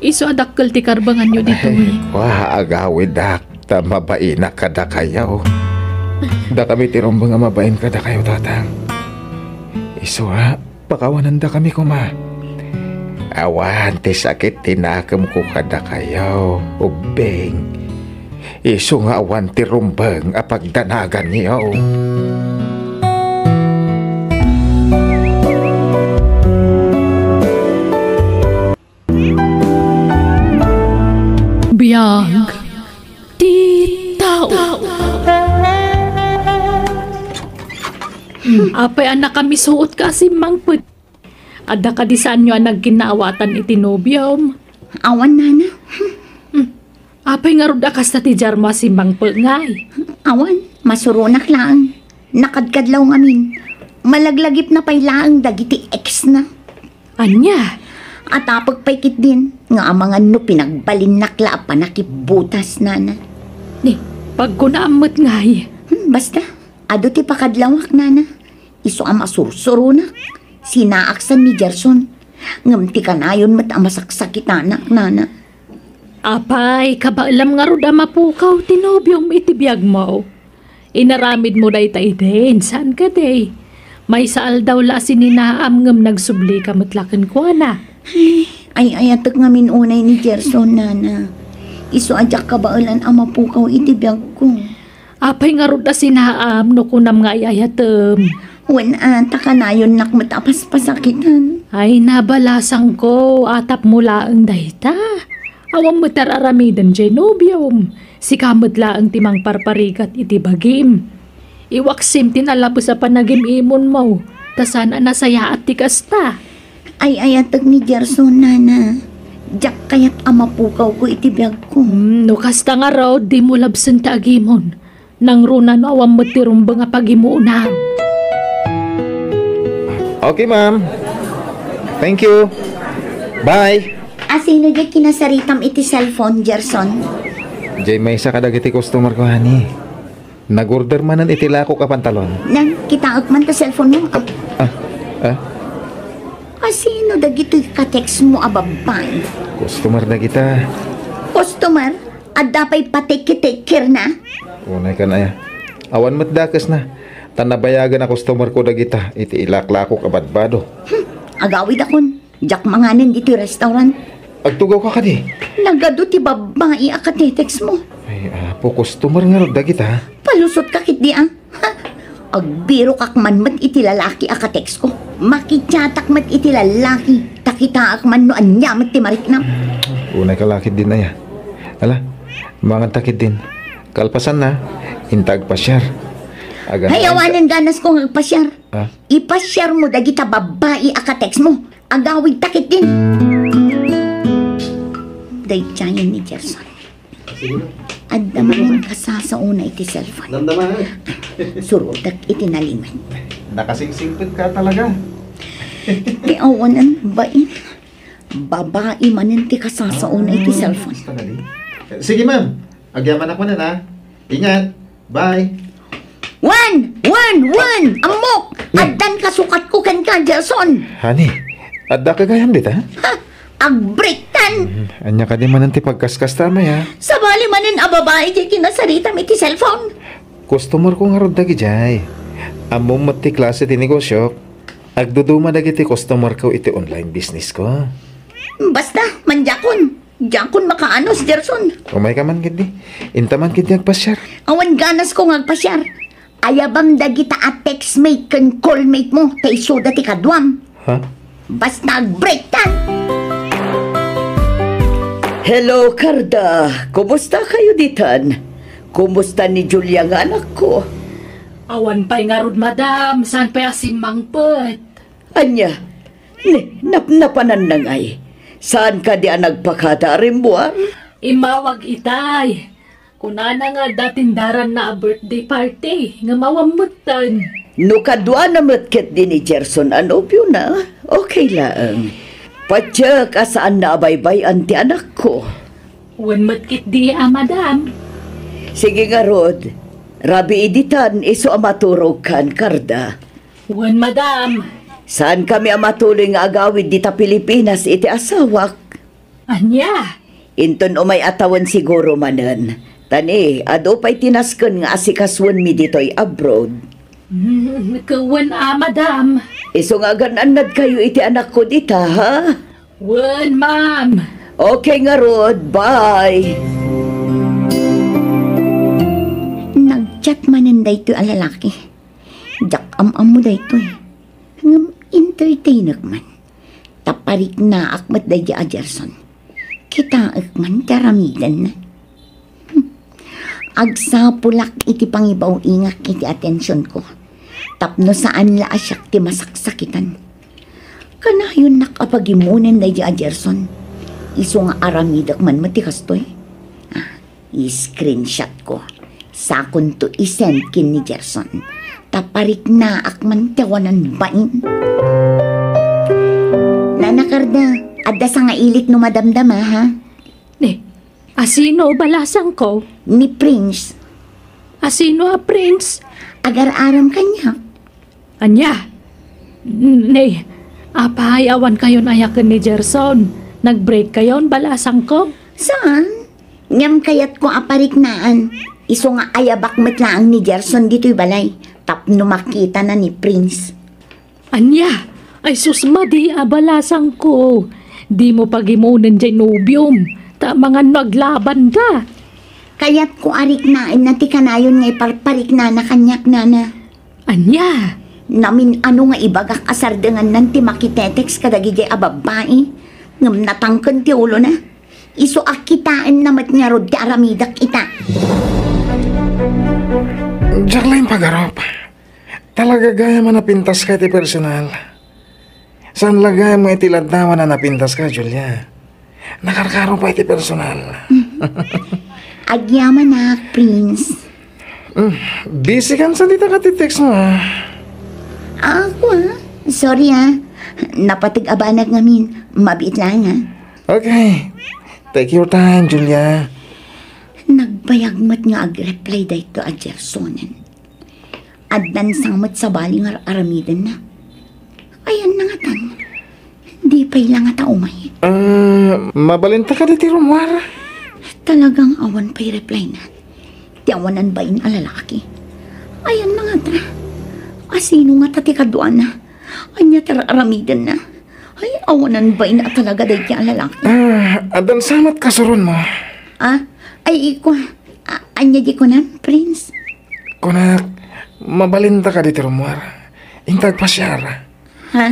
Isu a dakkel ti karbenganyo ditoy. Ay, kua, agawidak ta mabainak kadakayo. Dakami ti rumbeng a mabain kadakayo, Tatang. Isu a, pakawanendakami koma. Awan ti sakit ti nakemko kadakayo, ubbing. Isu nga awan ti rumbeng a pagdanaganyo. Biag ti tao. Apay a nakamisuot ka a simmangpet? Adda kadi saanyo a nagkinnaawatan iti nobiom? Awan, nana. Hmm. Apay ngarud a kasta ti diarmo a simmangpet ngay? Awan, masuronak laeng. Nakadkadlaw ngamin. Malaglagipna pay laeng dagiti exna. Ania? Atapek pay ketdin nga amangan no pinagbalinnak la a panakipbutas, nana. Ni, pagkunaam met ngay. Hmm, basta, adu ti pakadlawak, nana. Isu a masursuronak. Sinaaksan ni Gerson. Ngem ti kanayon met a masaksakitanak, nana. Apay, kabaelam ngarud a mapukaw ti nobiom iti biagmo. Inaramidmo dayta idin, saan kadi? Maysa aldaw la a sininaam ngem nagsublika met la kenkuana. Ay, ay-ayatek ngamin unay ni Gerson, nana. Isu a diak kabaelan a mapukaw iti biagko. Apay ngarud a sinaam no kunam nga ay-ayatem? Wen a, ta kanayonnak met a paspasakitan. Ay, nabalasangko, atapmo laeng dayta. Awan met ar-aramiden diay nobiom. Sika met laeng ti mangparparigat iti bagim. Iwaksim ti nalabes a panagim-imonmo, ta saan a nasayaat ti kasta. Ay-ayatek ni Gerson, nana. Diak kayat a mapukawko iti biagko. Hmm, no kasta ngarud, dimo labsen ti agimon. Nangruna no awan met ti rumbeng a pagimuonam. Okay, ma'am. Thank you. Bye. Asino diay kinasaritam iti cellphone, Gerson? Diay maysa kadagiti customer ko, honey. Nag-order manen iti lakok a pantalon. Nan, kitaek man ta cellphone mo. Ah, ah. Asino dagitoy ka-text mo a babbai? Customer dagita. Customer? Adda pay pa-take-take care na? Unay kan aya. Awan met dakesna. Ta nabayagen a customer ko dagita iti ilaklakok a badbado. Hmm, agawidakon. Diak manganen ditoy restaurant. Agtugawka kadi? Nagadu ti babbai a ka-text mo. Ay, apo, customer ngarud dagita. Palusotka ketdi, a. Ha? Agbirokak man met iti lalaki a ka-text ko. Makichatak met iti lalaki. Ta kitaek man no ania met ti mariknam. Unay ka la ketdin aya. Ala, manganta ketdin. Kalpasanna, inta agpasiar. Agan-, Hay, awanen ganas ko nga agpasiar. Ah? Ipasiar mo dagita babbai a ka-text mo. Agawidta ketdin. Daydiayen ni Gerson. Adda manen kasasaona iti cellphone. Damdama, eh. Surotek iti nalimed. Nakasingsingpet ka talaga. Ti awanan, bain. Babai manen ti kasasaona iti cellphone. Sige, ma'am. Agyamanak manen, ha? Ingat. Bye. Wen! Wen! Wen! Ammok! Addan kasukatko kenka, Gerson! Honey, adda ka gayam dita? Ha? Agbreaktan! Hmm, ania kadi manen ti pagkaskasta, Maya? Sabali manen a babai ti kinasaritam iti cellphone. Customer ko ngarud dagidiay. Ammom met ti klase ti negosyo. Agduduma dagiti customer ko iti online business ko. Basta, mandiakon. Diakon makaanus, Gerson. Umayka man ketdi. Inta man ketdi agpasiar. Awan ganas ko nga agpasiar. Ayabam dagita a textmate ken callmate mo, ta isuda ti kaduam. Ha? Basta agbreaktan. Hello, Carda. Kumusta kayo ditan? Kumusta ni Julia nga anakko? Awan pay ngarud, madam. Saan pay a simmangpet? Ania? Ni, napnapananna ngay. Saan kadi a nagpakada a rimmuar? Immawag itay. Kunana nga adda tindaranna a birthday party, ngem awan metten. No kaduana met ketdi ni Gerson a nobiona, okay laeng. Patiek a saanna a baybay-an ti anakko. Wen met ketdi a, madam. Sige ngarud, rabii ditan isu a maturogkan, Carda. Wen, madam. Saankami a matuloy nga agawid dita Pilipinas iti asawak. Ania? Inton umay a tawen siguro manen. Ta ni, adu pay ti nasken nga asikasuenmi ditoy abroad. Mm, wen a, madam. Isu nga agan-annadkayo iti anakko dita, ha? Wen, ma'am. Okay ngarud, bye. Nag-chat manen daytoy a lalaki. Diak am-ammo daytoy. Ngem entertainek man. Ta pariknaak met daydi a Gerson. Kitaek man ti aramidenna. Hmm. Agsapulak iti pangibaw-ingak iti atensionko. Tapno saan la a siak ti masaksakitan. Kanayonnak a pagimmonen daydi a Gerson. Isu nga aramidek man met ti kastoy. Ah, I-screenshot ko. Sakonto i-send ken ni Gerson. Ta pariknaak man ti awanan bain. Nana Carda, adda sangailik no madamdama, ha? Eh, asino balasangko? Ni Prince. Asino a Prince? Agar-aram kaniak. Ania? N-, ne, apay, awan kayon aya ken ni Gerson? Nag-break kayon, balasangko? Saan? Ngem kayatko a pariknaan. Isu nga ayabak met laeng ni Gerson ditoy balay tapno makitana ni Prince. Ania? Ay sus, madi a balasangko. Dimo pagimunen jay nobiom, ta amangan no aglabanda. Kayatko a riknaenna ti kanayon nga iparpariknana kaniak, nana. Ania? Namin-ano nga ibagak a sardengannan ti makitetext kadagijay a babbai, ngem natangken ti ulona. Isu a kitaenna met ngarud ti aramidek ita. Diak laeng pagarup. Talaga gayam a napintaska iti personal. Saan la gayam nga iti laddawan a napintaska, Julia. Nakarkaro pay iti personal. Agyamanak, Prince. Mm, busy kan sa dita ka ti text mo, ah. Ah, ako, ah. Sorry, ah. Napateg a banag ngamin. Mabiit lang, ah. Okay. Take your time, Julia. Nagbayag met nga agreply dayto a Gersonen. Addan sa met sabali nga ar-aramidenna. Ayanna ngatan. Di pay la ngata umay. Ah, mabalinta kadi ti rummuar? Talagang awan pay reply na. Ti awanan bain a lalaki. Ayanna ngata. Asino ngata ti kaduana? Ania ti ar-aramidenna? Ay, awanan bain a talaga daydi a lalaki. Ah, addan sa met kasuron mo? Ah, ay, ikua. A-, ania di kunam, Prince? Kunak, mabalinta kadi ti rummuar. Inta agpasiar. Ha?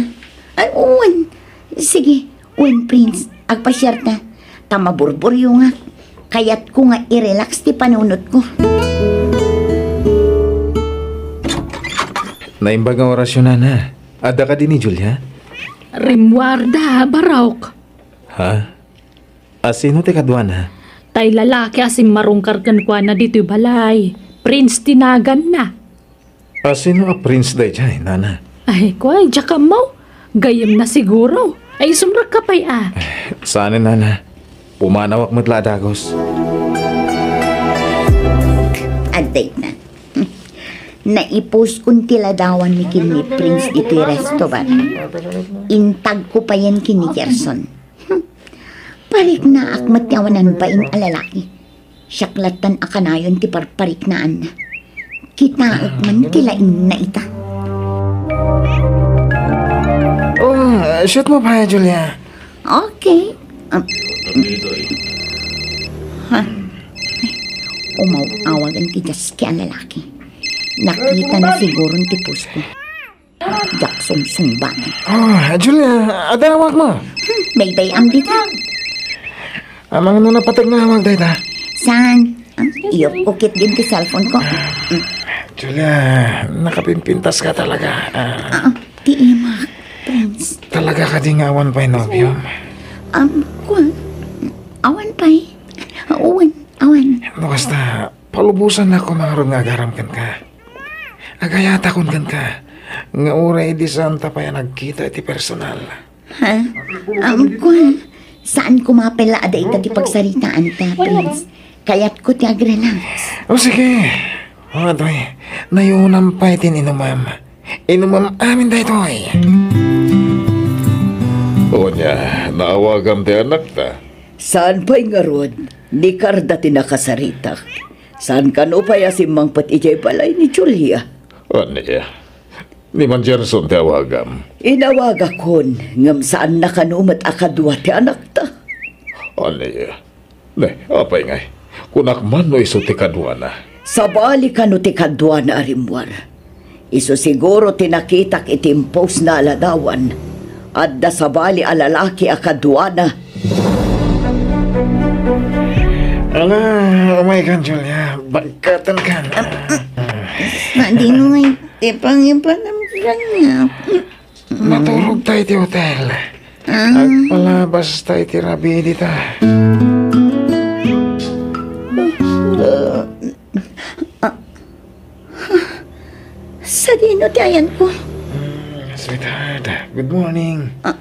Ay, wen. Sige, wen, Prince. Agpasiarta. Ta maburburyo nga. Kayatko nga i-relax ti panunotko. Naimbag nga orasyon, nana. Adda kadi ni Julia? Rimmuarda, Barok. Ha? Asino ti kaduana? Tay lalaki a simmarungkar kenkuana ditoy balay. Prince ti naganna. Asino a Prince daydiay, nana? Ay, kuay, diak ammo. Gayyemna siguro. Ay, sumrekka pay a. Saan, nana. Pumanawak met la a dagus. Adda itna. Naipuskon ti ladawanmi ken ni Prince ditoy resto bar. Intagko payen ken ni Gerson. Pariknaak met ti awanan bain a lalaki. Siak lattan a kanayon ti parpariknaanna. Kitaek man ti laingna ita. Oh, shoot mo pa, Julia. Okay. Um, ha? Umaw-awagan ti diaske a lalaki. Nakitana siguron ti pusko. Diak sungsungbanan. Ah, Julia, adda awagmo. Hmm, baybay-am dita. Amangan no napateg nga awag dayta. Saan? Ah, iyupko ketdin ti cellphone ko. Hmm. Julia, nakapimpintaska talaga. Ah. Ah, ti imak, Prince. Talaga kadi nga awan pay nobiom? Um, kuan. Awan pay. Awan, awan. No kasta, palubosannak koma ngarud nga agaram kenka. Agayatakon kenka nga uray idi saanta pay a nagkita iti personal. Ha? Amko, saan koma pay la a dayta ti pagsaritaanta, Prince. Kayatko ti agrelax. O sige. O, atoy, nayunam pay ti inumam. Inumam amin daytoy. Onya, naawagam ti anakta? Saan pay ngarud? Ni Carda ti nakasaritak. Saan kano pay a simmangpet idiay balay ni Julia? Ania? Ni Manjerson ti awagam. Inawagakon, ngem saanna kano met a kadua ti anakta. Ania? Ne, apay ngay? Kunak man no isu ti kaduana. Sabali kano ti kaduana a rimmuar. Isu siguro ti nakitak iti imposna a ladawan. Adda sabali a lalaki a kaduana. Ala, umay kan, Julia. Bagkaten kan. Madino nga iti pangipanam kanya. Maturog tayo iti hotel. Ah. Agpalabas tayo iti rabii dita. Ah. Sadino ti ayanko? Mm, sweetheart, good morning. Ah.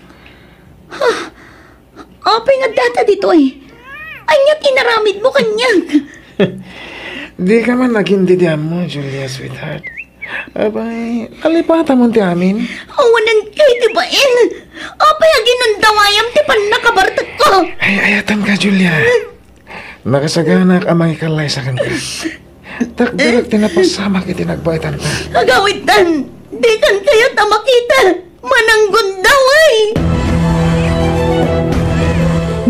Ha? Apay nga data ditoy? Ania ti inaramidmo kaniak? Di ka man agin didi ammo, Julia, sweetheart. Abay, nalipatamon ti amin. Awanan kay ti bain. Apay aginundawayam ti pannakabartekko? Ay, ayatam ka, Julia. Nakasaganak a mangikallaysaka kenka. Takderek ti napasamak iti nagbaetanta. Agawidtan, dikan kayat a makita. Mananggundaway!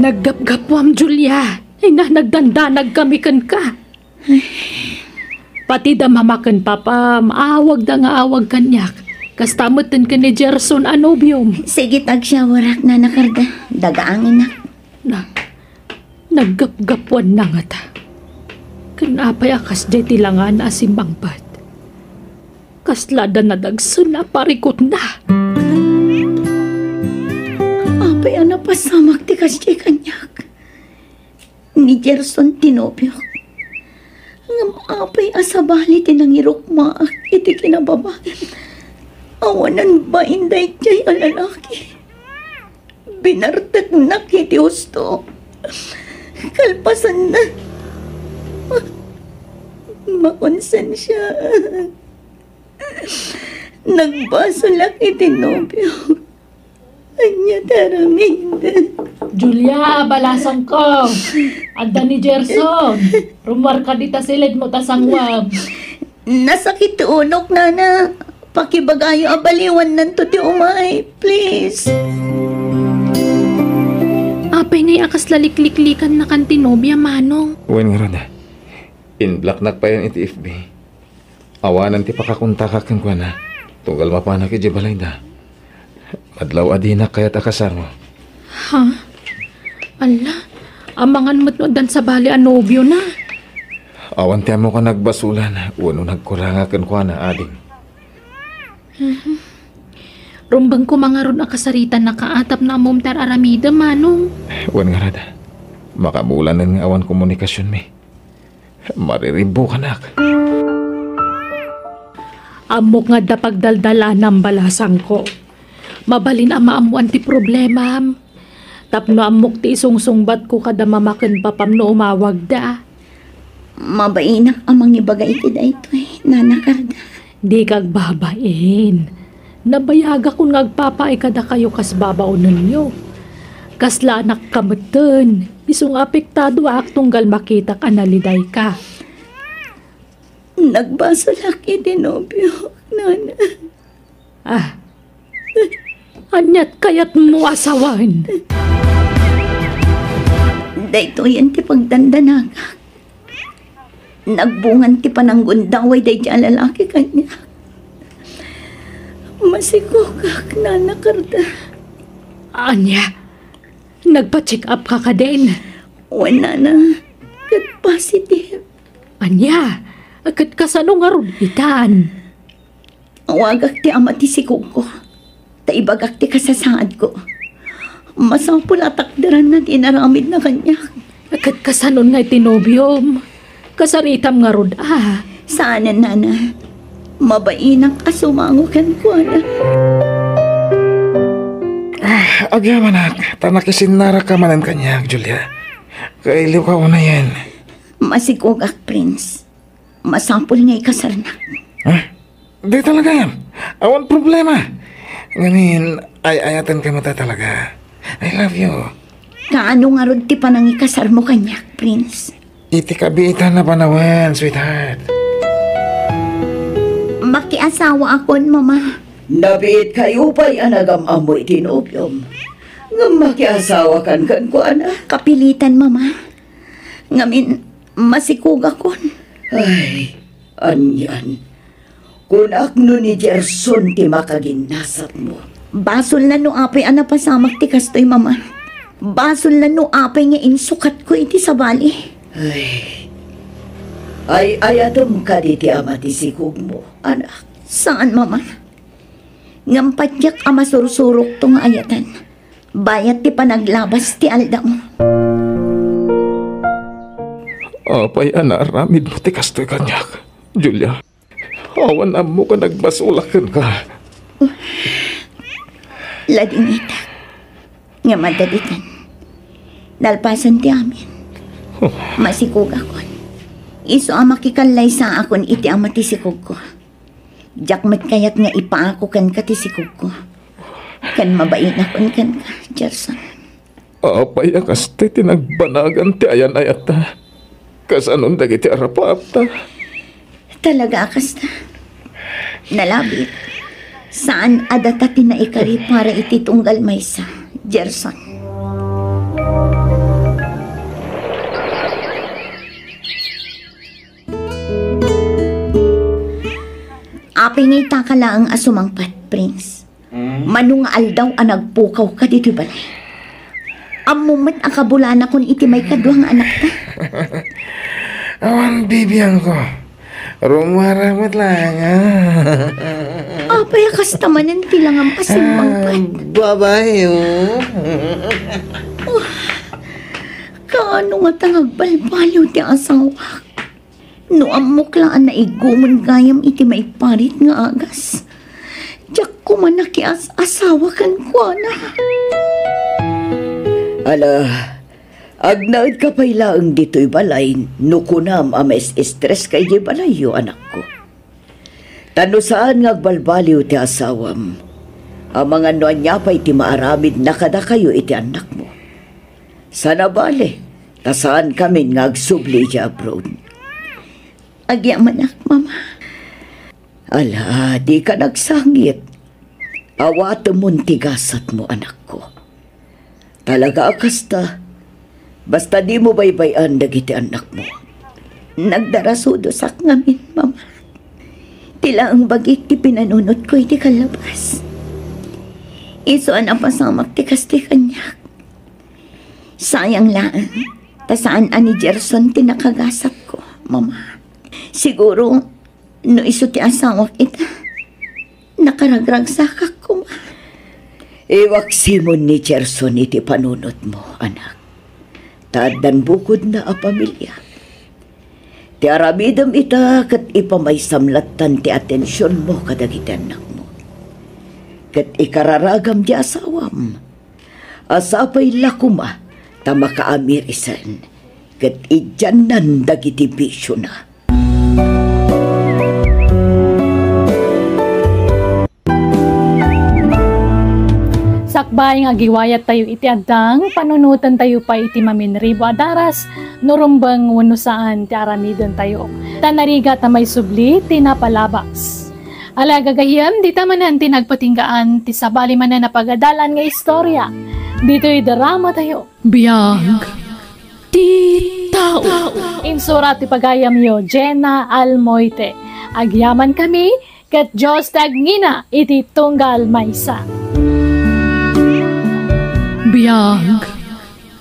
Naggapgapuam, Julia. Ay na, nagdandanagkami kenka. Pati da mama ken papam, awagda nga awag kaniak. Kasta metten ken ni Gerson a nobiom. Sige, agsyawarak, Nana Carda. Dagaangenak. Na, naggapgapuanna ngata. Ken apay a kasdiay ti langana a simmangpet? Kasla da nadagsen a parikutna. Apay a napasamak ti kasdiay kaniak? Ni Gerson ti nobiok. Ngem apay a sabali ti nangirukmaak iti kinababain? Awanen bain daydiay a lalaki. Binarteknak iti husto. Kalpasanna, makonsensiaak. Nagbasolak iti nobiok. Ania ti aramid? Julia, balasangko. Adda ni Gerson. Rummuarka dita siled mo ta sanguam. Nasakit ti unok, Nana. Pakibagayo a baliwannanto ti umay, please. Apay ngay a kasla likliklikannakan ti nobia, Manong? Wen ngarud, in-blocknak payen iti F B. Awanen ti pakakontakak kenkuana, tunggal mapanak idiay balayda. Madlaw a dinak kayat a kasarmo. Ha? Ala, amangan met no addan sabali a nobiona. Awan ti ammok a nagbasolan wenno nagkuranga kenkuana, ading. Mhm. Rumbeng koma ngarud a kasaritannak a tapno ammom ti ar-aramidem, Manong. Wen ngarud, makabulanen nga awan komunikasionmi. Mariribbukanak. Ammok nga adda pagdaldalanam, balasangko. Mabalin a maammoan ti problemam. Tapno ammok ti isungsungbatko kada mama ken papam no umawagda. Mabainak a mangibaga iti daytoy, Nana Carda. Dika agbabain. Nabayagakon nga agpapaay kadakayo kas babaonenyo. Kasla anakka metten, isu nga apektadok tunggal makitak a nalidayka. Nagbasolak iti nobiok, Nana. Ah, ania't kayatmo a sawen? Daytoyen ti pagdandanagak. Nagbungan ti pananggundaway daydiay a lalaki kaniak. Masikogak, Nana Carda. Ania? Nagpa-check up ka kadin? Wen, Nana, ket positive. Ania? Ket kasano ngarud itan? Awagak ti ama ti sikogko, ta ibagak ti kasasaadko. Masapul a takderanna ti inaramidna kaniak. Ket kasanon nga iti nobiom? Kasaritam ngarud a? Saanen, Nana. Mabainak a sumango kenkuana. Ah, agyamanak, ta nakisinnarak ka manen kaniak, Julia. Kailiwka unayen. Masikogak, Prince. Masapul nga ikasarnak. Ha? Di talaga yan. Awan problema. Ngamin, ay-ayaten ka mata talaga. I love you. Kaano ngarud ti panangikasarmo kaniak, Prince? Iti kabiitan a panawen, sweetheart. Makiasawaakon, Mama. Nabiit kayo pay a nagam-ammo iti nobiom. Ngem makiasawakan kenkuana. Kapilitan, Mama. Ngamin, masikogakon. Ay, anian. Kunak no ni Gerson ti makaginnasatmo. Basolna no apay a napasamak ti kastoy, Mama. Basolna no apay nga insukatko iti sabali. Ay, ay-ayatem kadi ti ama ti sikogmo, anak? Saan, Mama. Ngem patiek a masursurokto nga ayatan. Bayat ti panaglabas ti aldaw. Apay a naaramidmo ti kastoy kaniak, Julia? Awan ammok a nagbasolak kenka. Ladingitak. Ngem adda ditan. Nalpasen ti amin. Oh. Masikogakon. Isu a makikallaysaakon iti ama ti sikogko. Diak met kayat nga ipaako kenka ti sikogko. Ken mabainakon kenka, Gerson. Apay a kasta ti nagbanagan ti ayan-ayatta? kasanon dagiti arapapta. Talaga a kasta. Nalabit. Saan a data ti naikari para iti tunggal maysa, Gerson. Apay nga itaka laeng a sumangpet, Prince? Mm. Mano nga aldaw a nagpukaw ka ditoy balay? Ammo met a kabulanakon iti maikadua nga anakta. Awan bibiangko. Rummuar met laeng, ah. Apay a kasta manen ti langam a simmangpet? Ah, babae, oh. Oh, kaano ngata nga agbalbaliw ti asawak? No ammok la a naigumon gayam iti maiparit nga agas, diak koma nakias-asawa kenkuana. Ala, agnaedka pay laeng ditoy balay no kunam a maes-estreska idiay balayyo, anakko. Ta no saan nga agbalbaliw ti asawam, amangan no ania pay ti maaramidna kadakayo iti annakmo. Sana bale, ta saankamin nga agsubli idiay abroad. Agyamanak, Mama. Ala, dika nagsangit. Awatemon ti gasatmo, anakko. Talaga a kasta, basta dimo baybay-an dagiti annakmo. Nagdarasudosak ngamin, Mama. Ti laeng bagik ti pinanunotko iti kallabas. Isu a napasamak ti kasta kaniak. Sayang laeng, ta saan a ni Gerson ti nakagasatko, Mama. Siguro, no isu ti asawak ita, nakaragragsakak koma. Iwaksimon ni Gerson iti panunotmo, anak. Ta addan bukodna a pamilia. Ti aramidem ita ket ipamaysam lattan ti atensionmo kadagiti annakmo. Ket ikararagam ti asawam a sapay la koma ta makaamir isen ket idiannan dagiti bisiona. Sakbay nga agiwayattayo iti addang, panunotentayo pay iti maminribo a daras no rumbeng wenno saan ti aramidentayo. Ta narigat a maisubli ti napalabas. Ala, gagayyem, dita manen ti nagpatinggaan ti sabali manen a pagadalan nga istorya ditoy dramatayo. Biag ti tao. Insurat ti pagayamyo, Jenna Almoite. Agyamankami, ket Dios ti agngina iti tunggal maysa. Biag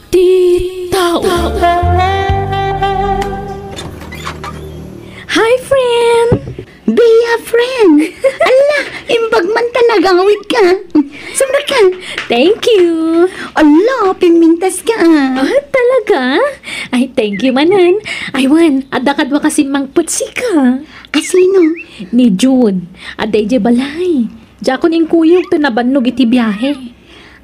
ti tao. Hi, friend! Bea, friend! Ala, imbag man ta nagawid ka. Sumrek ka. Thank you. Ala, pimintas ka. Ah, talaga? Ay, thank you manen. Ay, wen, adda kadua ka simmangpet sika. A sino? Ni June. Adda idiay balay. Diakon inkuyog ta nabannog iti biahe.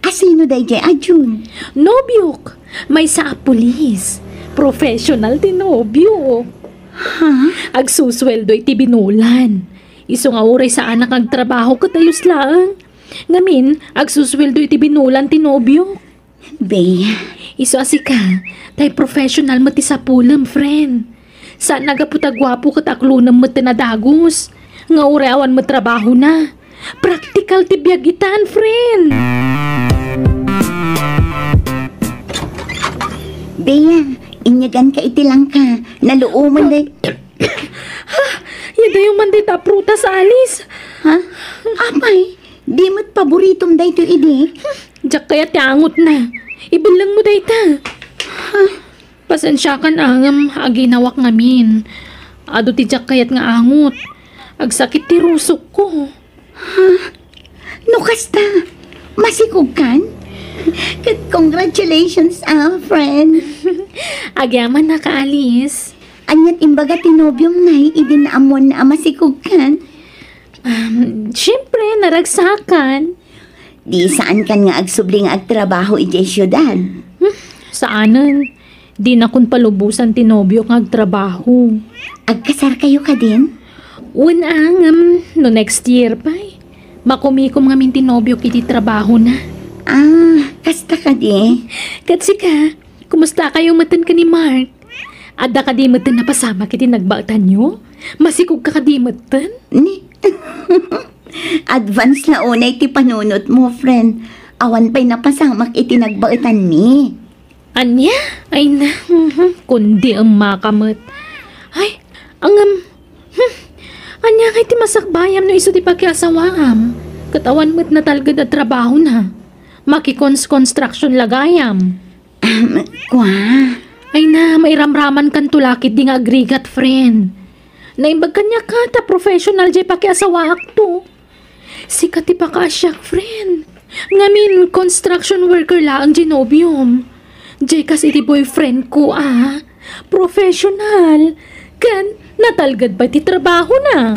A sino daydiay a June? Nobiok. Maysa a pulis. Professional ti nobiok. Ha? Agsusueldo iti binulan. Isu nga uray saanak nga agtrabaho ket ayos laeng. Ngamin, agsusueldo iti binulan ti nobiok. Bea. Isu a sika, tay professional met ti sapulem, friend. Saan a gapu ta guapo ket aklonem met ti nadagus. Nga uray awan met trabahona. Praktikal ti biag itan, friend. Bea, inyaganka iti langka. Naluomen day. Ha? Yadayo man dayta a prutas, Alice. Ha? Apay, di met paboritom daytoy idi? Diak kayat ti angotna. Ibellengmo dayta. Ha? Pasensiakan a ngem aginawak ngamin. Adu ti diak kayat nga angot. Agsakit ti rusokko. Ha? No kasta, masikogkan? Ket congratulations, ah, friend. Agyamanak, Alice. Ania't imbaga ti nobiom ngay idi naammoanna a masikogkan? Um, siyempre, naragsakan. Di saankan nga agsubli nga agtrabaho idiay siudad? Hmm, saanen. Dinakon palubosan ti nobiok nga agtrabaho. Agkasarkayo kadin? Wen a, ngem no next year pay. Makumikom ngamin ti nobiok iti trabahona. Ah, kasta kadi? Ket sika, kumustakayo metten ken ni Mark? Adda kadi metten napasamak iti nagbaetanyo? Masikog ka kadi metten? Ni, advance la unay ti panunot mo, friend. Awan pay napasamak iti nagbaetanmi. Ania? Ay na, mhm, kundi emmaka met. Ay, angem, hmm, ania ngay ti masakbayam no isu ti pakiasawaam? Ket awan met natalged a trabahona. Makikons-construction la gayam. Ahem, kua? Ay na, mairamraman kanto lakit di nga agrigat, friend. Naimbag kaniak ta professional jay pakiasawaakto. Sika ti pakaasiak, friend. Ngamin, construction worker laeng jay nobiom. Jay kas iti boyfriend ko, a. Professional. Ken, natalged pay ti trabahona.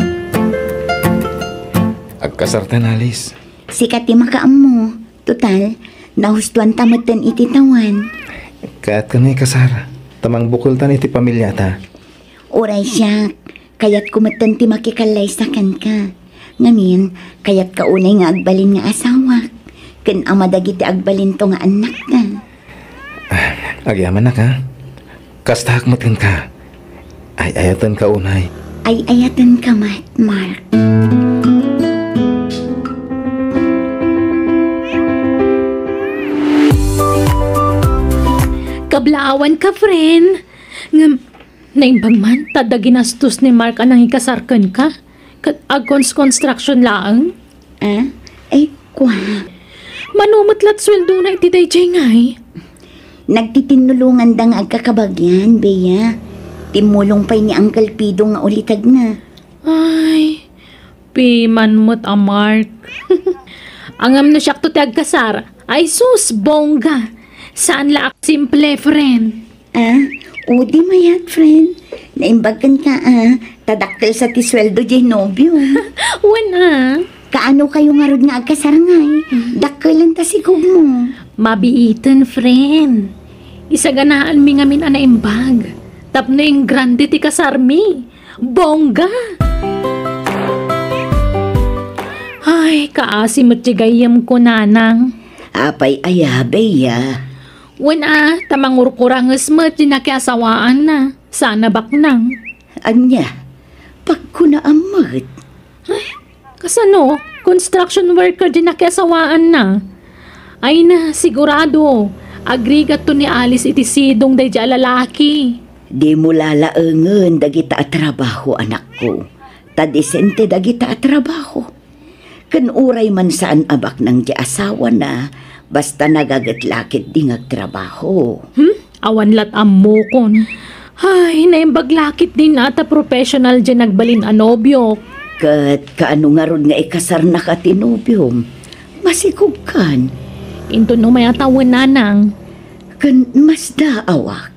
Agkasartan, Alice. Sika ti makaammo. Total, nahustuanta metten iti tawen. Kayatkan nga ikasar, ta mangbukeltan iti pamiliata. Uray siak, kayatko metten ti makikallaysa kenka. Ngamin, kayatka unay nga agbalin nga asawak, ken ama dagiti agbalinto nga annakta. Ah, agyamanak, ha? Kastaak met kenka. Ay-ayatenka unay. Ay-ayatenka met, Mark. Kablaawanka, friend. Ngem, naimbag man, ta adda ginastos ni Mark a nangikasar kenka. Ket agkons-construction laeng. Ah? Ay, kua? Mano met lat sueldona iti daydiay ngay? Nagtitinnulonganda nga agkakabagian, Bea. Timmulong pay ni Uncle Pido nga ulitedna. Ay, piman met a Mark. Angam no siakto ti agkasar. Ay sus, bongga. Saan la ak simple, friend. Ah, udi mayat, friend. Naimbag kenka, ah. Ta dakkel sa ti sueldo diay nobio. Wen, ah. Kaano kayo ngarud nga agkasar ngay? Dakkelen ta sikogmo. Mabiiten, friend. Isaganaanmi ngamin a naimbag. Tapno ingrande ti kasarmi. Bongga! Ay, kaasi met ti gayyemko, nanang. Apay aya, Bea? Wen a, ta mangurkuranges met ti nakiasawaanna. Sana baknang. Ania? Pagkunaam met. Ay, kasano? Construction worker ti nakiasawaanna. Ay na, sigurado. Agrigatto ni Alice iti sidong daydiay a lalaki. Dimo lalaengen dagita a trabaho, anakko. Ta disente dagita a trabaho. Ken uray man saan a baknang ti asawana, basta nagaget la ketdi nga agtrabaho. Hmm? Awan lat ammokon. Ay, naimbag la ketdin a ta professional diay nagbalin a nobiok. Ket kaano ngarud nga ikasarnaka ti nobiom? Masikogkan. Inton umay a tawen, nanang. Ken masdaawak.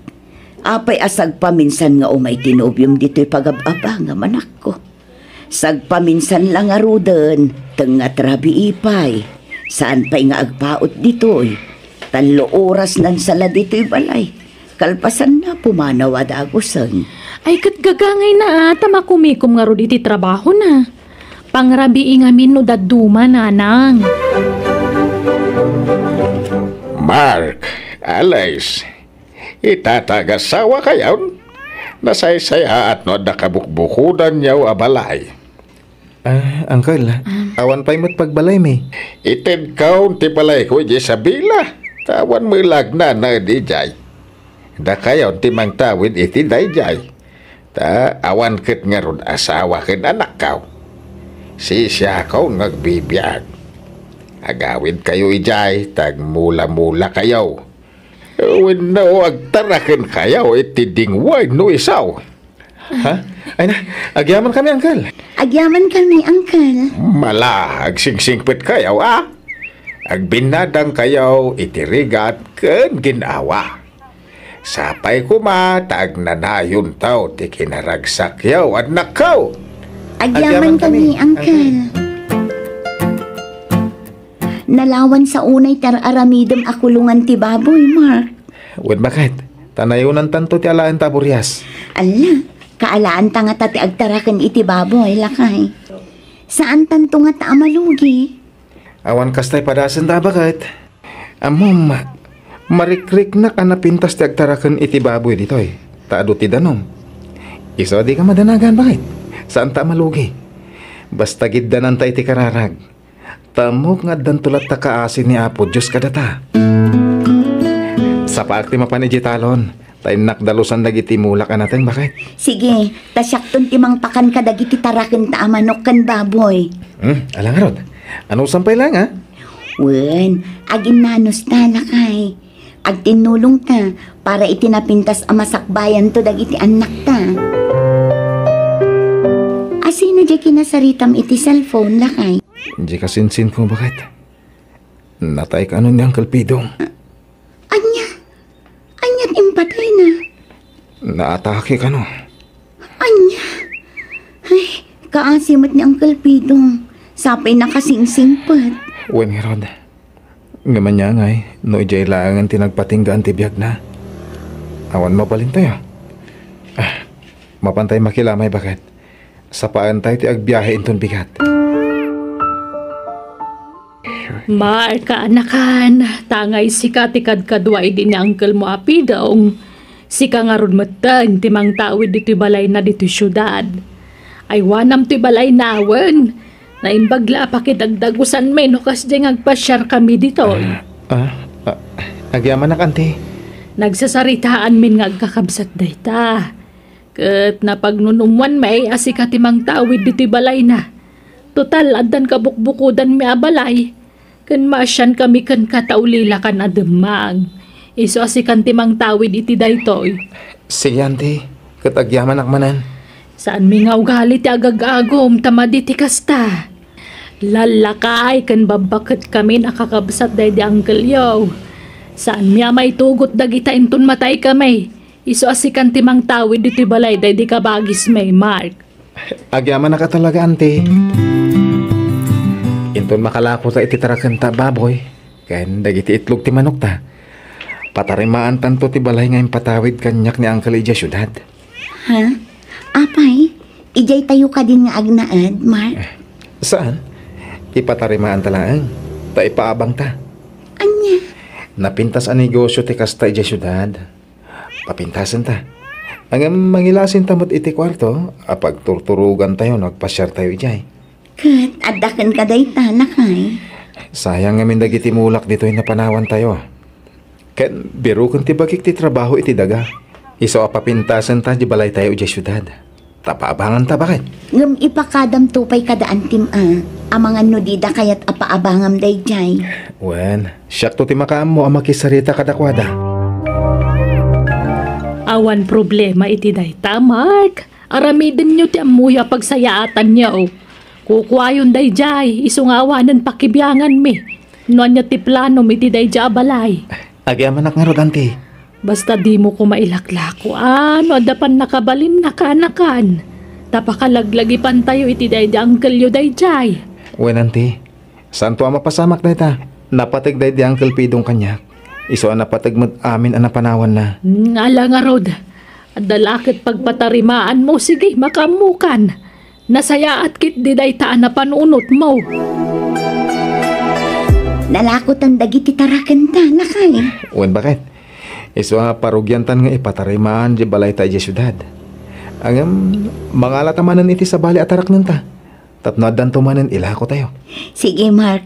Apay a sagpaminsan nga umay ti nobiom ditoy pagab-abangam, anakko? Sagpaminsan la ngaruden, tengnga ti rabii pay. Saan pay nga agpaut ditoy. Tallo oras nansala ditoy balay. Kalpasanna, pumanaw a dagusen. Ay, ket gagangayna a, ta makumikom ngarud iti trabahona. Pangrabii ngamin no dadduma, nanang. Mark, Alice, ita ta agasawakayon, nasaysayaat no adda kabukbukodanyo a balay. Ah, uncle, awan pay met pagbalaymi. Itedkaon ti balayko idiay Isabela, ta awan met la agnanaed idiay. Dakayon ti mangtawid iti daydiay, ta awan ket ngarud asawa ken anakkaw. Sisiakon nga agbibiag. Agawidkayo idiay, ta agmula-mulakayo. Wenno agtarakenkayo iti ding wenno isaw. Ha? Ay na, agyamankami, uncle. Agyamankami, uncle. Mala, agsingsingpetkayo, a? Agbinnadangkayo iti rigat ken gin-awa. Sapay koma ta agnanayonto ti kinaragsakyo, annakko. Agyamankami, uncle. Nalawan sa unay ti ar-aramidem a kulongan ti baboy, Mark. Wen, baket, ta nayonantanto ti alaenta a burias. Alla, kaalaanta ngata ti agtaraken iti baboy, lakay. Saantanto ngata a malugi. Awan kasta a padasenta, baket. Ammom, marikriknak a napintas ti agtaraken iti baboy ditoy. ta adu ti danum. Isu a dika madanagan, baket? Saanta a malugi. Basta giddananta iti kararag. Ta ammok nga addanto latta kaasi ni Apo Dios kadata. Sapaak ti mapan idiay talon, ta innak dalusan dagiti mulak a nateng, baket. Sige, ta siakton ti mangpakan kadagiti tarakenta a manok ken baboy. Hmm, ala ngarud. Anusan pay laeng, a? Wen, aginnanosta, lakay. Agtinnulongta para iti napintas a masakbayanto dagiti annakta. Asino diay kinasaritam iti cellphone, lakay? Diay kasinsinko, baket. Natay kano ni Uncle Pidong. Ania? Ania ti impatayna? Naatake kano. Ania? Ay, kaasi met ni Uncle Pidong. Sapay nakasingsingpet. Wen ngarud. Ngem ania ngay no idiay laengen ti nagpatinggaan ti biagna? Awan mabalintayo. Ah, mapantay makilamay, baket. Sapaentayo ti agbiahe inton bigat. Mark, kaanakan, ta ngay sika ti kadkadua idi ni uncle mo a Pidong. Sika ngarud metten ti mangtawid ditoy balayna ditoy siudad. Aywanam toy balayna wen. Naimbag la a pakidagdagusanmi no kasdiay nga agpasiarkami ditoy. Ah, ah, ah, agyamanak, anti. Nagsasaritaanmin nga agkakabsat dayta. Ket napagnunummoanmi a sika ti mangtawid ditoy balayna. Total, addan kabukbukodanmi a balay. Ken maasiankami kenka ta ulilakan a demmang. Isu a sikan ti mangtawid iti daytoy. Sige, anti. Ket agyamanak manen. Saanmi nga ugali ti agagagum ta madi ti kasta. Lallakay ken babbaketkamin a kakabsat daydi uncle-yo. Saanmi a maitugot dagita inton mataykami. Isu a sikan ti mangtawid ditoy balay daydi kabagismi, Mark. Agyamanak a talaga, anti. Inton makalakota iti tarakenta a baboy ken dagiti itlog ti manokta, patarimaantanto ti balay nga impatawid kaniak ni uncle idiay siudad. Ha? Apay, idiay tayo kadin nga agnaed, Mark? Saan? Ipatarimaanta laeng, ta ipaabangta. Ania? Napintas a negosyo ti kasta idiay siudad. Papintasenta. Ngem mangilasinta met iti kuarto a pagturturogantayo no agpasiartayo idiay. Ket adda kenka dayta, lakay? Sayang ngamin dagiti mulak ditoy napanawantayo. Ken biroken ti bagik ti trabaho iti daga. Isu a papintasenta di balaytayo idiay siudad. Ta paabanganta, baket. Ngem ipakadamto pay kada antim a, amangan no dida kayat a paabangam daydiay. Wen, siakto ti makaammo a makisarita kadakuada. Awan problema iti dayta, Mark. Aramidenyo ti ammoyo a pagsayaatanyo. Kukuayon daydiay, isu nga awanen pakibianganmi. No ania ti planom iti daydiay a balay? Agyamanak ngarud, anti. Basta dimo koma ilaklako a no adda pannakabalinna, kaanakan. Ta pakalaglagipantayo iti daydi uncle-yo daydiay. Wen, anti. Saanto a mapasamak dayta. Napateg daydi Uncle Pidong kaniak. Isu a napateg met amin a napanawanna. Hmm, ala ngarud. Adda la ket pagpatarimaanmo, sige, makaammokan. Nasayaat ketdi dayta a napanunotmo. Nalakotan dagiti tarakenta, lakay. Wen, baket. Isu a parugiantan nga ipatarimaan di balayta idiay siudad. Ngem, mangalata manen iti sabali a taraknenta. Tapno addanto manen ilakotayo. Sige, Mark.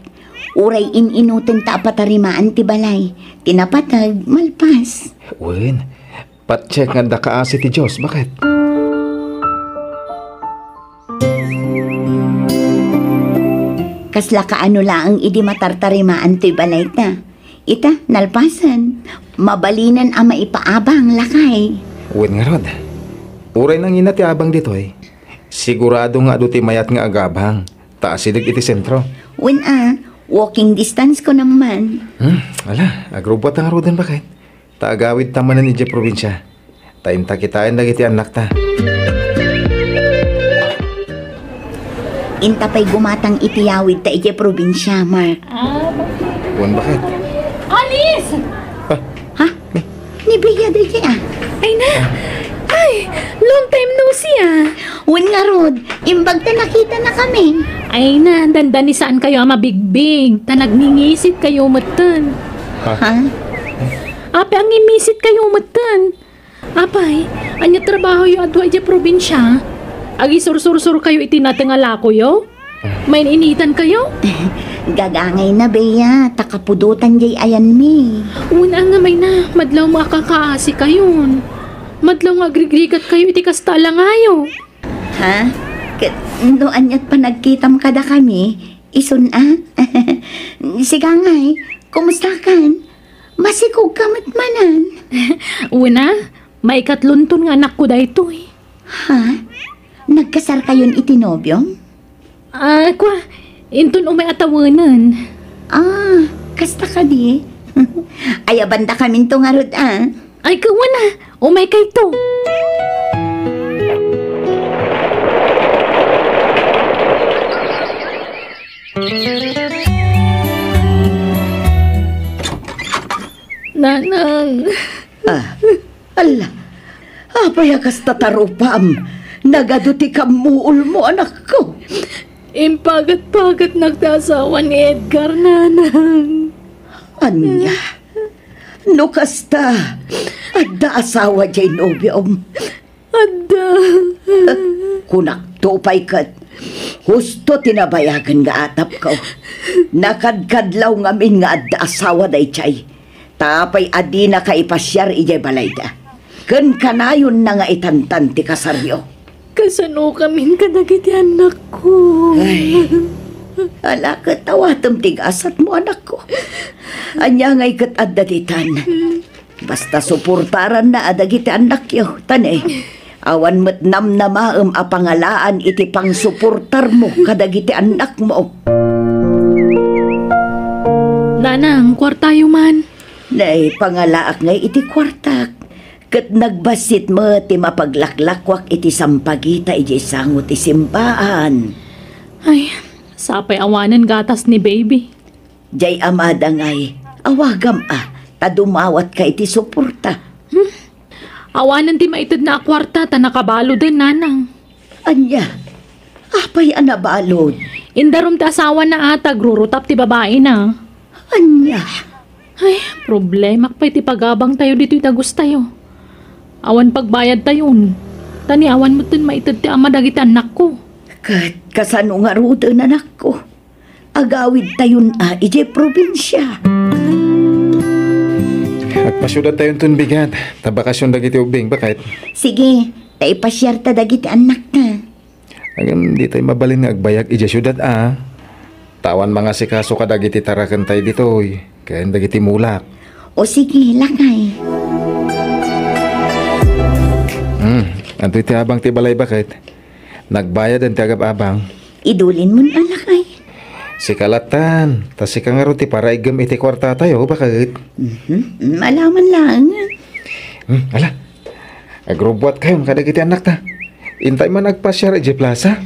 Uray in-inutenta a patarimaan ti balay. Ti napateg, malpas. Wen, patchek nga adda kaasi ti Dios, baket. Kasla kaano laeng idi matartarimaan toy balayta. Ita, nalpasen. Mabalinen a maipaabang, lakay. Wen ngarud. Uray nangina ti abang ditoy, sigurado nga adu ti mayat nga agabang, ta asideg iti sentro. Wen a, walking distance ko naman. Hmm, ala, agrubbuat ta ngaruden, baket. Ta agawidta manen idiay probinsia. Ta inta kitaen dagiti annakta. Inta pay gumatang iti yawidta idiay probinsia, Mark. Ah, bakit? Wen, baket? Alice! Ah. Ha? Ni Bea daydiay, ah. Ay na! Ay! Long time no see, ah! Wen ngarud, imbag ta nakitanakami. Ay na, dandani saankayo a mabigbig, ta nagningisit kayo metten. Ha? Ha? Apay a ngimisit kayo metten? Apay, Ania trabahoyo a dua idiay probinsia? Agisursursurkayo iti nateng a lakoyo? Main-initankayo? Gagangayna, Bea, ta kapudotan jay ayanmi. Wen a, nga mayna, madlawmo a kakaasikayon. Madlaw nga agrigrigatkayo iti kasta a langayo. Ha? Ket no aniat panagkitam kadakami, isun a? Siangay, kumustakan? Masikogka met manen? Wen a, maikatlonton nga anakko daytoy. Ha? Nagkasarkayon iti nobiom? Ah, kua, inton umay a tawenen. Ah, kasta kadi? Ayabandakaminto ngarud a. Ay, kawan a, umaykayto. Nanang. Ah, ala, apay a kasta tarupam? Nagadu ti kammuolmo, anakko. Impagat-pagatnak ti asawa ni Edgar, Nanang. Ania? No kasta, adda asawa jay nobiom? Adda. Kunakto pay ket, husto ti nabayagen nga atapko. Nakadkadlaw ngamin nga adda asawa dayjay. Ta apay a dinaka ipasiar idiay balayda? Ken kanayonna nga itantan ti kasaryo. Kasanokamin kadagiti annakko? Ay, ala ket awatem ti gasatmo, anakko. Ania ngay ket adda ditan? Basta suportaranna a dagiti annakyo, ta ne, awan met namnamaem a pangalaan iti pangsuportarmo kadagiti annakmo. Nanang, kuartayo man. Nay, pangalaak ngay iti kuartak, ket nagbassit met ti mapaglaklakuak iti sampagita idiay sango ti simbaan. Ay, sapay awanen gatas ni baby. Jay amada ngay, awagam a, ta dumawatka iti suporta. Hmm? Awanen ti maitedna a kuarta ta nakabaloden, Nanang. Ania? Apay a nabalod? Indarum ti asawana a ta agrurutap ti babaina. Ania? Ay, problemak pay ti pagabangtayo ditoy dagustayo. Awan pagbayadtayon. Ta ni awan metten maited ti ama dagiti annakko. Ket kasano ngaruden, anakko? Agawidtayon a idiay probinsia. Agpasiudadtayon ton bigat, ta bakasion dagiti ubbing, baket. Sige, ta ipasiarta dagiti annakta. Ngem ditay mabalin nga agbayag idiay siudad a. Ta awan mangasikaso kadagiti tarakentay ditoy, ken dagiti mulak. O sige, lakay. Hmm, adtoy ti abang ti balay, baket. Nagbayaden ti agab-abang. Idulinmon a, lakay. Sika lattan, ta sika ngarud ti paraiggem iti kuartatayo, baket. Mhm, malaman laeng. Hmm, ala. Agrubbuatkayon kadagiti annakta. Intay man agpasiar idiay plasa.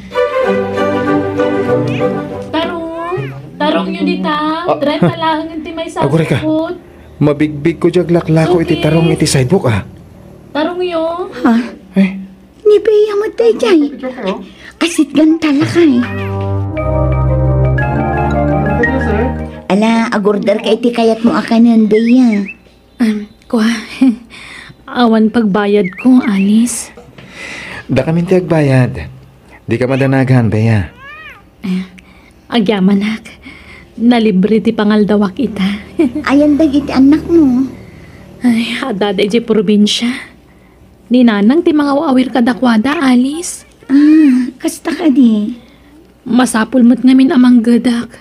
Tarong, tarongyo dita. Ah. Trenta laeng ti may aguray ka. Saspot. Mabigbigko diay aglaklako iti tarong iti sidewalk, a. Tarongyo. Ha? Eh? Ni Bea met daydiay. Asitgan ta, lakay. Ala, agorderka iti kayatmo a kanen, Bea. Um, kua, awan pagbayadko, Alice. Dakamin ti agbayad. Dika madanagan, Bea. Eh, agyamanak. Nalibre ti pangaldawak ita. Ayan dagiti annakmo? Ay, adda idiay probinsia. Ni Nanang ti mangaw-awir kadakuada, Alice. Ah, kasta kadi? Masapul met ngamin a manggedak.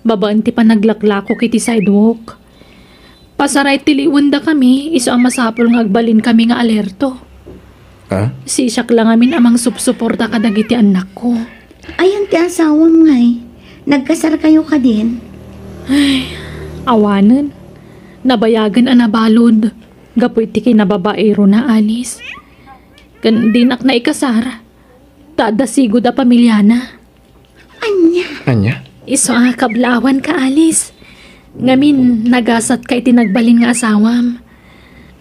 Babaen ti panaglaklakok iti sidewalk. Pasaray ti liwendakami, isu a masapul nga agbalinkami nga alerto. Ha? Siak la ngamin a mangsupsuporta kadagiti annakko. Ayan ti asawam ngay? Nagkasarkayo kadin? Ay, awanen. Nabayagen a nabalud gapu iti kinababaerona, Alice. Ken dinak naikasar. Ta adda sigud a pamiliana. Ania? Ania? Isu a kablawan ka, Alice. Ngamin, nagasat ka iti nagbalin nga asawam.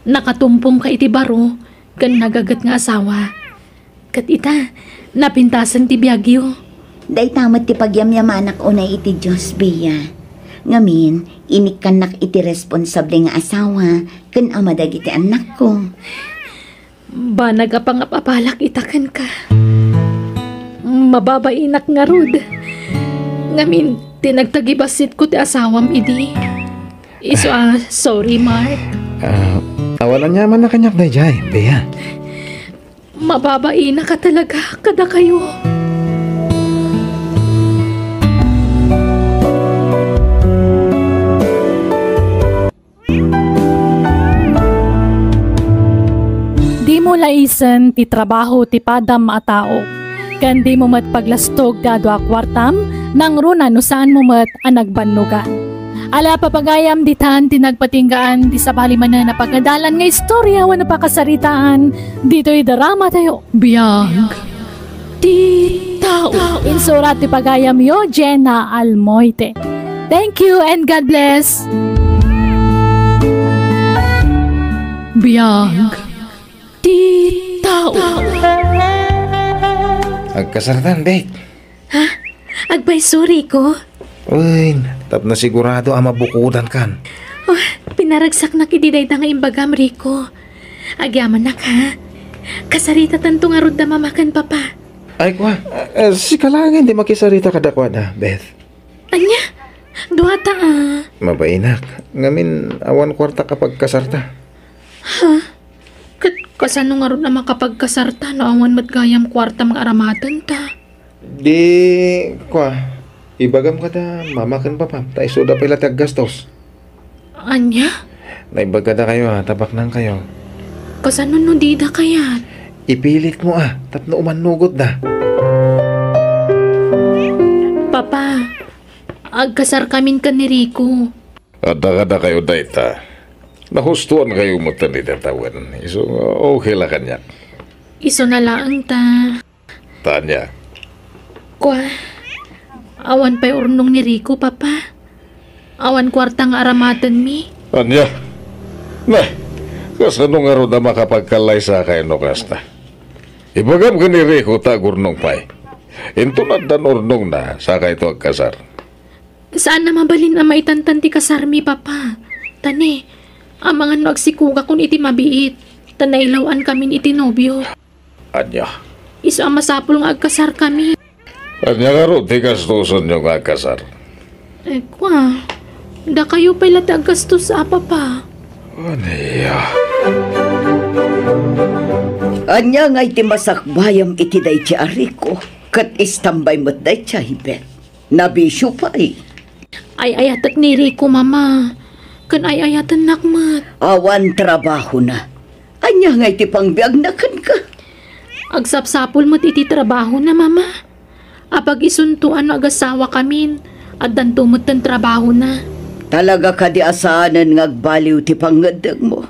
Nakatumpong ka iti baro ken nagaget nga asawa. Ket ita, napintasen ti biagyo. Dayta met ti pagyamyamanak unay iti Dios, Bea. Ngamin, inikkannak iti responsable nga asawa ken ama dagiti annakko. Banag a pangap-apalak ita kenka. Mababainak ngarud. Ngamin, ti nagtagibasitko ti asawam idi. Isu a, sorry, Mark. Ah, awan aniamanna kaniak daydiay, Bea. Mababainak a talaga kadakayo. Dimo laisen ti trabaho ti padam a tao, ken dimo met paglastog ti adu a kuartam, nangruna no saanmo met a nagbannogan. Ala, papagayam, ditan ti nagpatinggaan ti sabali manen a pagadalan nga istorya wenno pakasaritaan ditoy drama tayo. Biag ti tao. Insurat ti pagayamyo, Jenna Almoite. Thank you and God bless. Biag ti tao. Agkasartan, Bek. Ha? Agpayso, Rico? Uy, tapno sigurado a mabukodankan. Oh, pinaragsaknak iti dayta nga imbagam, Rico. Agyamanak, ha? Kasaritatanto ngarud da mama ken papa. Ay, kua, eh, sika laengen ti makisarita kadakuada, Beth. Ania? Duata, a. Mabainak. Ngamin, awan kuarta a pagkasarta. Ha? Ket kasano ngarud a makapagkasarta no awan met gayam kuartam nga aramatenta? Di, kua, ibagam kada mama ken papam, ta isuda pay la ti aggastos. Ania? Naimbag kadakayo, a, ta baknangkayo. Kasano no dida kayat? Ipilitmo, a, tapno umannugotda. Papa, agkasarkamin ken ni Rico. Adda kadakayo dayta. Nahustoankayo metten iti tawen. Isu nga okay la kaniak. Isuna laeng ta. Ta ania? Kua, awan pay urnong ni Rico, Papa. Awan kuarta nga aramatenmi. Ania? Na, kasano ngarud a makapagkallaysakay no kasta? Ibagam ken ni Rico ta agurnong pay. Inton addan urnongna, sakayto agkasar. Saan a mabalin a maitantan ti kasarmi, Papa. Ta ne, amangan no agsikugakon iti mabiit, ta nailaw-ankamin iti nobio. Ania? Isu a masapul nga agkasarkami. Ania ngarud ti gastosenyo nga agkasar? Eh, kua, dakayo pay la ti aggastos, a, Papa. Ania? Ania ngay ti masakbayam iti daydi a Rico? Ket istambay met daydi, Beth. Nabisio pay. Ay-ayatek ni Rico, Mama. Ken ay-ayatennak met. Awan trabahona. Ania ngay ti pangbiagna kenka? Agsapsapul met iti trabahona, Mama. Apag-isunto a no agasawakamin, addanto metten trabahona. Talaga kadi a saanen nga agbaliw ti pangngeddengmo?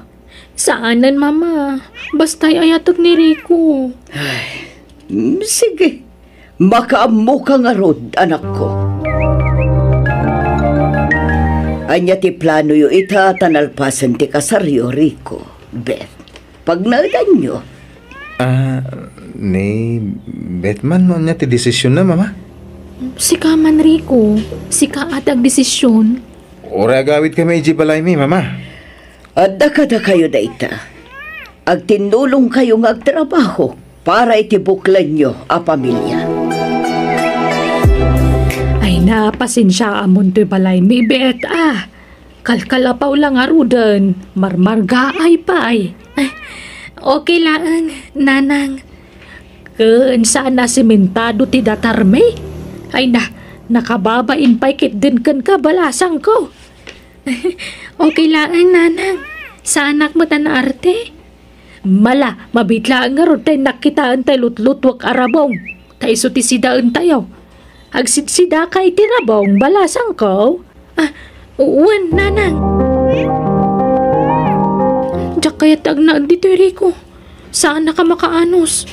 Saanen, Mama. Basta ay-ayatek ni Rico. Ay, mm, sige. Makaammoka ngarud, anakko. Ania ti planoyo ita ta nalpasen ti kasaryo, Rico, Beth? Pagnaedanyo? Ah, ni Beth man no ania ti desisionna, Mama? Sika man, Rico. Sika a ti agdesisyon. Uray agawidkami idiay balaymi, Mama. Adda kadakayo dayta. Agtinnulongkayo nga agtrabaho para iti buklanyo a pamilia. Ay na, pasensiaamon toy balaymi, Beth, a. Kalkalapaw la ngaruden, marmargaay pay. Ay, okay laeng, Nanang. Ken saan a sementado ti datarmi? Ay na, nakababain pay ketdin kenka, balasangko. Okay laeng, Nanang. Saanak met a naarte. Mala, mabiit laeng ngarud ta innak kitaen tay lutlutuek a rabong. Ta isu ti sidaentayo. Agsidsidaka iti rabong, balasangko? Ah, wen, Nanang. Diak kayat ti agnaed ditoy, Rico. Saanak a makaanus.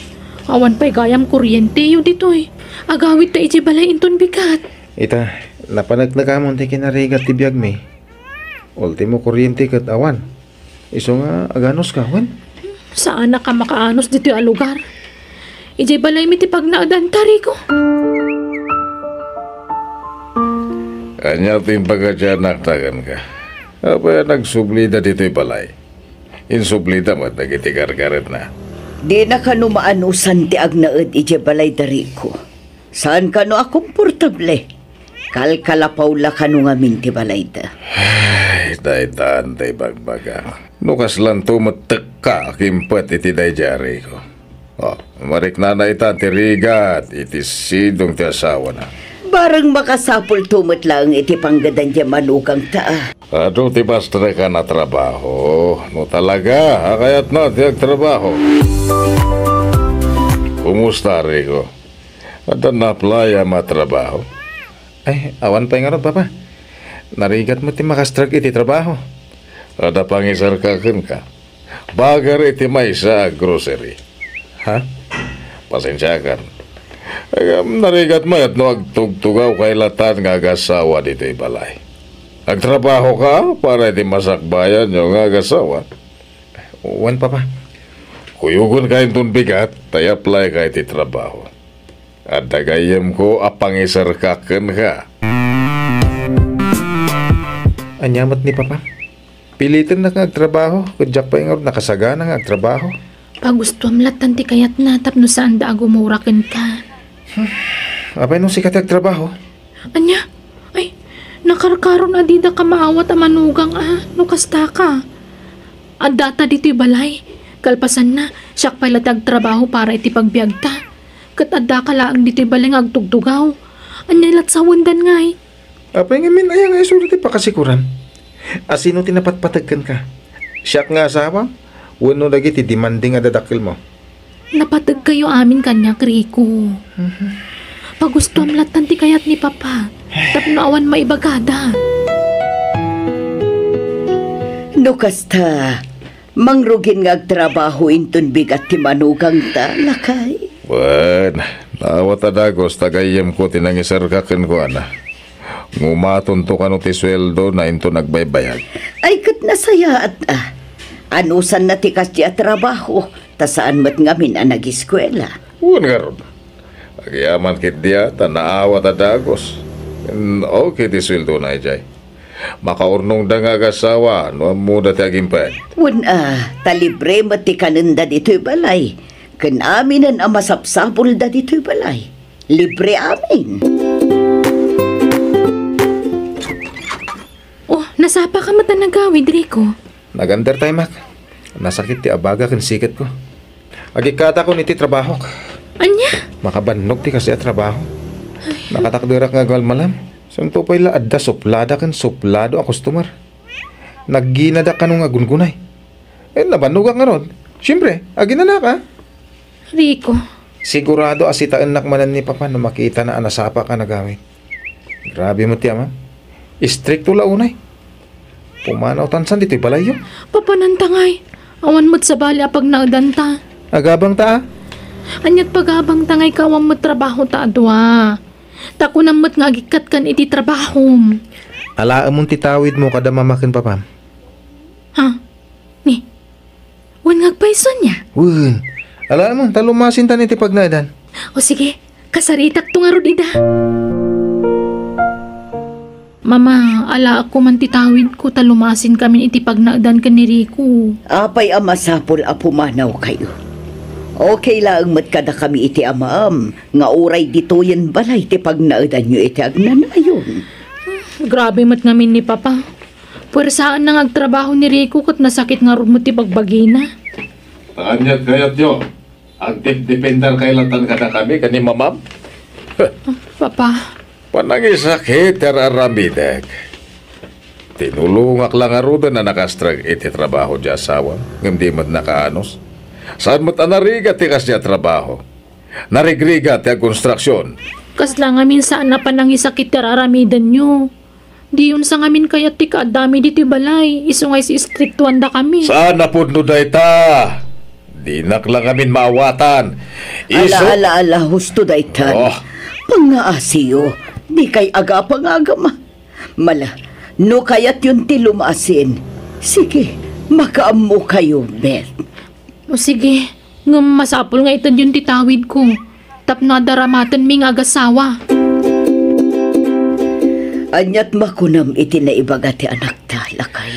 Awan pay gayam kuryente yo ditoy. Agawidta idiay balay inton bigat. Ita, napaneknekamon ti kinarigat ti biagmi. Ultimo kuryente ket awan. Isu nga aganuska, wen? Saanak a makaanus ditoy a lugar. Idiay balaymi ti pagnaedanta, Rico. Ania ti impakatianakta kenka? Apay a nagsublida ditoy balay? Insublida met dagiti gargaretna. Dina kano maanusan ti agnaed idiay balay da Rico. Saan kano a komportable. Kalkalapaw la kano ngamin ti balayda. Ay, daytan ti ibagbaga. No kaslanto met tekka a kimpet iti daydiay a Rico. Oh, mariknana ita ti rigat iti sidong ti asawana. Bareng makasapulto met laeng iti panggedan diay manugangta a. Adu ti bastrekan a trabaho, no talaga a kayatna ti agtrabaho. Kumusta, Rico? Adda na-apply-am a trabaho? Ay, awan pay ngarud, Papa. Narigat met ti makastrek iti trabaho. Adda pangisarka kenka. Bagar iti maysa a grocery. Ha? Pasensiakan. Ay, um, narigat met no agtugtugawka latta nga agasawa ditoy balay. Agtrabahoka para iti masakbayanyo nga agasawa? Wen, Papa. Kuyogenka inton bigat ta i-apply-ka iti trabaho. Adda gayyemko a pangisarka kenka. Ania met ni Papa? Pilitennak nga agtrabaho, ket diak pay ngarud nakasagana nga agtrabaho. Pagustuam lattan ti kayatna tapno saanda a gumura kenka. Apay no sika ti agtrabaho? Ania? Ay, nakarkaron a didaka maawat a manugang a no kastaka. Addata ditoy balay. Kalpasanna, siak pay la ti agtrabaho para iti pagbiagta. Ket addaka laeng ditoy balay nga agtugtugaw. Ania lat sawendan ngay? Apay ngamin aya nga isu ti pakasikuran? A sino ti napatpateg kenka? Siak nga asawa? Wenno dagiti demanding a dadakkelmo? Napategkayo amin kaniak, Rico. Mhm. Pagustuam lattan ti kayat ni Papa. Tapno awan maibagada. No kasta, mangrugin nga agtrabaho inton bigat ti manugangta, lakay. Wen, naawat a dagus ta gayyemko ti nangisarka kenkuana. Ngumatonto kano ti sueldona inton agbaybayag. Ay, ket nasayaat a. Anusanna ti kasdi a trabaho, ta saan met ngamin a nagiskuela. Wen ngarud. Agyamankit dia ta naawat a dagus. Mm, okay ti sueldona idiay. Makaurnongda nga agasawa no ammoda ti agimped. Wen a, ta libre met ti kanenda ditoy balay. Ken aminen a masapsapulda ditoy balay. Libre amin. Oh, nasapaka met a nagawid, Rico? Nag-under time-ak. Nasakit ti abaga ken siketko. Agikkatakon iti trabahok. Ania? Makabannog ti kasdi a trabaho. Nakatakderak nga agmalmalam. Santo pay la adda suplada ken suplado a customer. Nagginadak kano nga aggungunay. Eh, nabannogak ngarud. Siempre, aginanak, a. Rico. Sigurado a sitaennak manen ni Papa no makitana a nasapaka a nagawid. Grabe met ti amam. Istrikto la unay. Pumanawtan san ditoy balayyo. Papananta ngay. Awan met sabali a pagnaedanta. Agabangta, a. Aniat pagabangta ngay ka awan met trabahota a dua? Ta kunam met nga agikkat kan iti trabahom. Alaemon ti tawidmo kada mama ken papam. Ha? Ni? Wen nga agpayso ania? Wen. Alaemon, ta lumasintan iti pagnaedan. O sige, kasaritakto ngarud ida. Mama, alaekko man ti tawidko ta lumasinkamin iti pagnaedan ken ni Rico. Apay a masapul a pumanawkayo? Okay laeng met kadakami iti amaam nga uray ditoyen balay ti pagnaedanyo iti agnanayon. Grabe met ngamin ni Papa. Puersaanna nga agtrabaho ni Rico ket nasakit ngarud met ti bagbagina. Ta aniat kayatyo? Agdepdepender kay latan kadakami ken ni mamam? Papa. Panangisakit ti ar-aramidek. Tinulongak la ngaruden a nakastrek iti trabaho ti asawam, ngem di met nakaanus. Saan met a narigat ti kasdi a trabaho? Narigrigat ti agkonstruksion. Kasla ngamin saan a panangisakit ti ar-aramidenyo. Diyon sa ngamin kayat ti kaaddami ditoy balay, isu nga istriktuandakami. Saan a pudno dayta? Dinak la ngamin maawatan. Isu- Ala, ala, ala, husto daytan. Oh. Pangngaasiyo, dikay agapa nga agama. Mala, no kayatyon ti lumasin, sige, makaammokayo met. O sige, ngem masapul nga itedyon ti tawidko tapno adda ramatenmi nga agasawa. Aniat makunam iti naibaga ti anakta, lakay?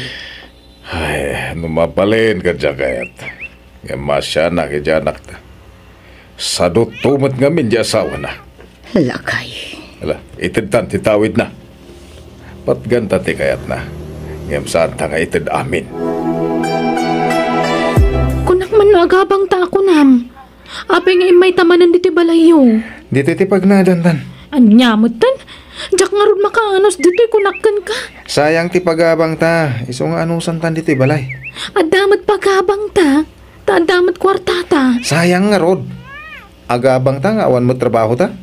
Ay, no mabalin ka, Jacket. Ngem maasianak iti anakta. Sadutto met ngamin ti asawana. Lakay. Ala, itedtan ti tawidna. Patganta ti kayatna. Ngem saanta nga ited amin. Kunak man no agabangta a kunam. Apay nga immayta manen ditoy balayyo? Ditoy ti pagnaedantan. Ania metten? Diak ngarud makaanos ditoy, kunak kenka. Sayang ti pagabangta. Isu nga anusantan ditoy balay. Adda met pagabangta. Ta adda met kuartata. Sayang ngarud. Agabangta nga awan met trabahota.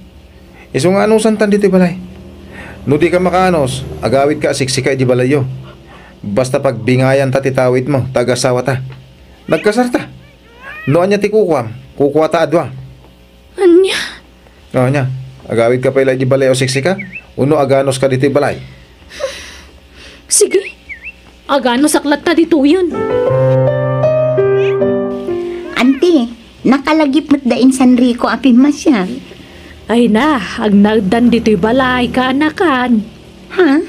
Isu nga anusantan ditoy balay. No dika makaanos, agawidka a siksika idiay balayyo. Basta pagbingayanta ti tawidmo, ta agasawata. Nagkasarta. No ania ti kukuam, kukuata a dua. Ania? O, ania? Agawidka pay la idiay balay a siksika? Wenno aganuska ditoy balay? Sige. Aganusak latta ditoyen. Anti, nakalagip met da insan Rico a pimmasiar. Ay na, agnaeddan ditoy balay, kaanakan. Ha?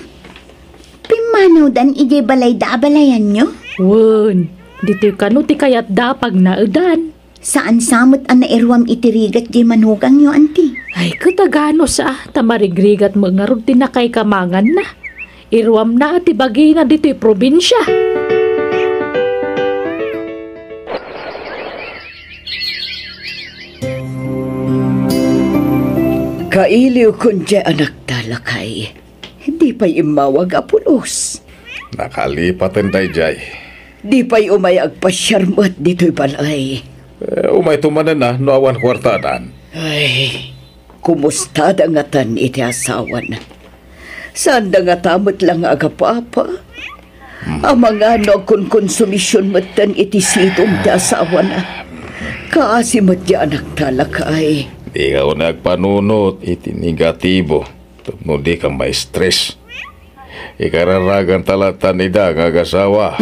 Pimmanawdan idiay balayda a balayanyo? Wen, ditoy kano ti kayatda a pagnaedan. Saan sa met a nairuam iti rigat diay manugangyo, anti? Ay, ket aganus a, ta marigrigat met ngarud ti nakaikamanganna. Iruamna ti bagina ditoy probinsia. Kailiwkon diay anakta, lakay. Di pay immawag a pulos. Nakalipaten daydiay. Di pay umay agpasiar met ditoy balay. Eh, umayto manen a no awan kuartadan. Ay, kumustada ngatan iti asawana? Saanda ngata met la nga agapapa? Hmm. Amangan no agkonkonsumision metten iti sidong ti asawana. Kaasi met ti anakta, lakay. Dika unay agpanunot iti negatibo. Tapno dika ma-stress. Ikararaganta lattan ida nga agasawa.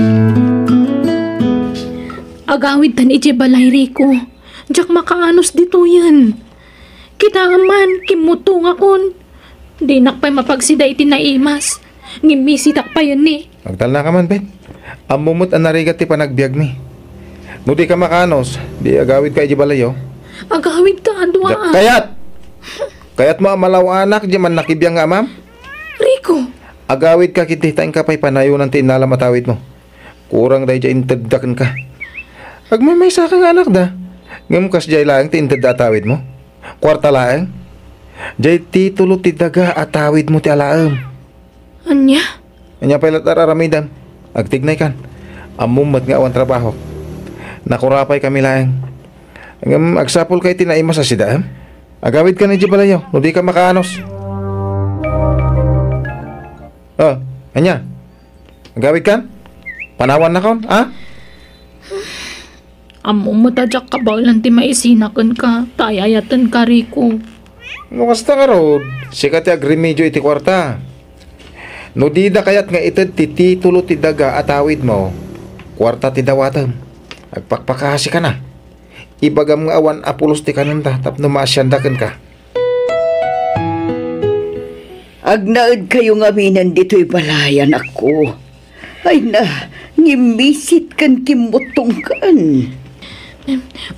Agawidtan idiay balay, Rico. Diak makaanus ditoyen. Kitaem man, kimmutongakon. Dinak pay mapagsida iti naimas. Ngem misitak payen ni. Agtalnaka man, Bet. Ammom met a narigat ti panagbiagmi. No dika makaanus, di agawidka idiay balayyo. Agawidka a dua. Diak kayat! Kayatmo a malaw-anak diay mannakibiang nga amam? Rico! Agawidka ketdi ta inka pay panayonan ti innalam a tawidmo. Kurang daydiay intedda kenka. Agmaymaysaka nga anakda. Ngem kasdiay laeng ti intedda a tawidmo? Kuarta laeng? Diay titulo ti daga a tawidmo ti alaem. Ania? Ania pay latta ar-aramidem? Agtignaykan. Ammom met nga awan trabahok. Nakurapaykami laeng. Ngem agsapulka iti naimas a sidaem? Agawidkan idiay balayyo no dika makaanus. O, ania? Agawidkan? Panawannakon, a? Ammom met a diak kabaelan ti maisina kenka, ta ay-ayatenka, Rico. No kasta ngarud, sika ti agremedio iti kuarta. No dida kayat nga ited ti titulo ti daga a tawidmo, kuarta ti dawatem. Agpakpakasikana. Ibagam nga awan a pulos ti kanenda tapno maasianda kenka. Agnaedkayo ngaminen ditoy balay, anakko. Ay na, ngimmisit ken kimmutongkan.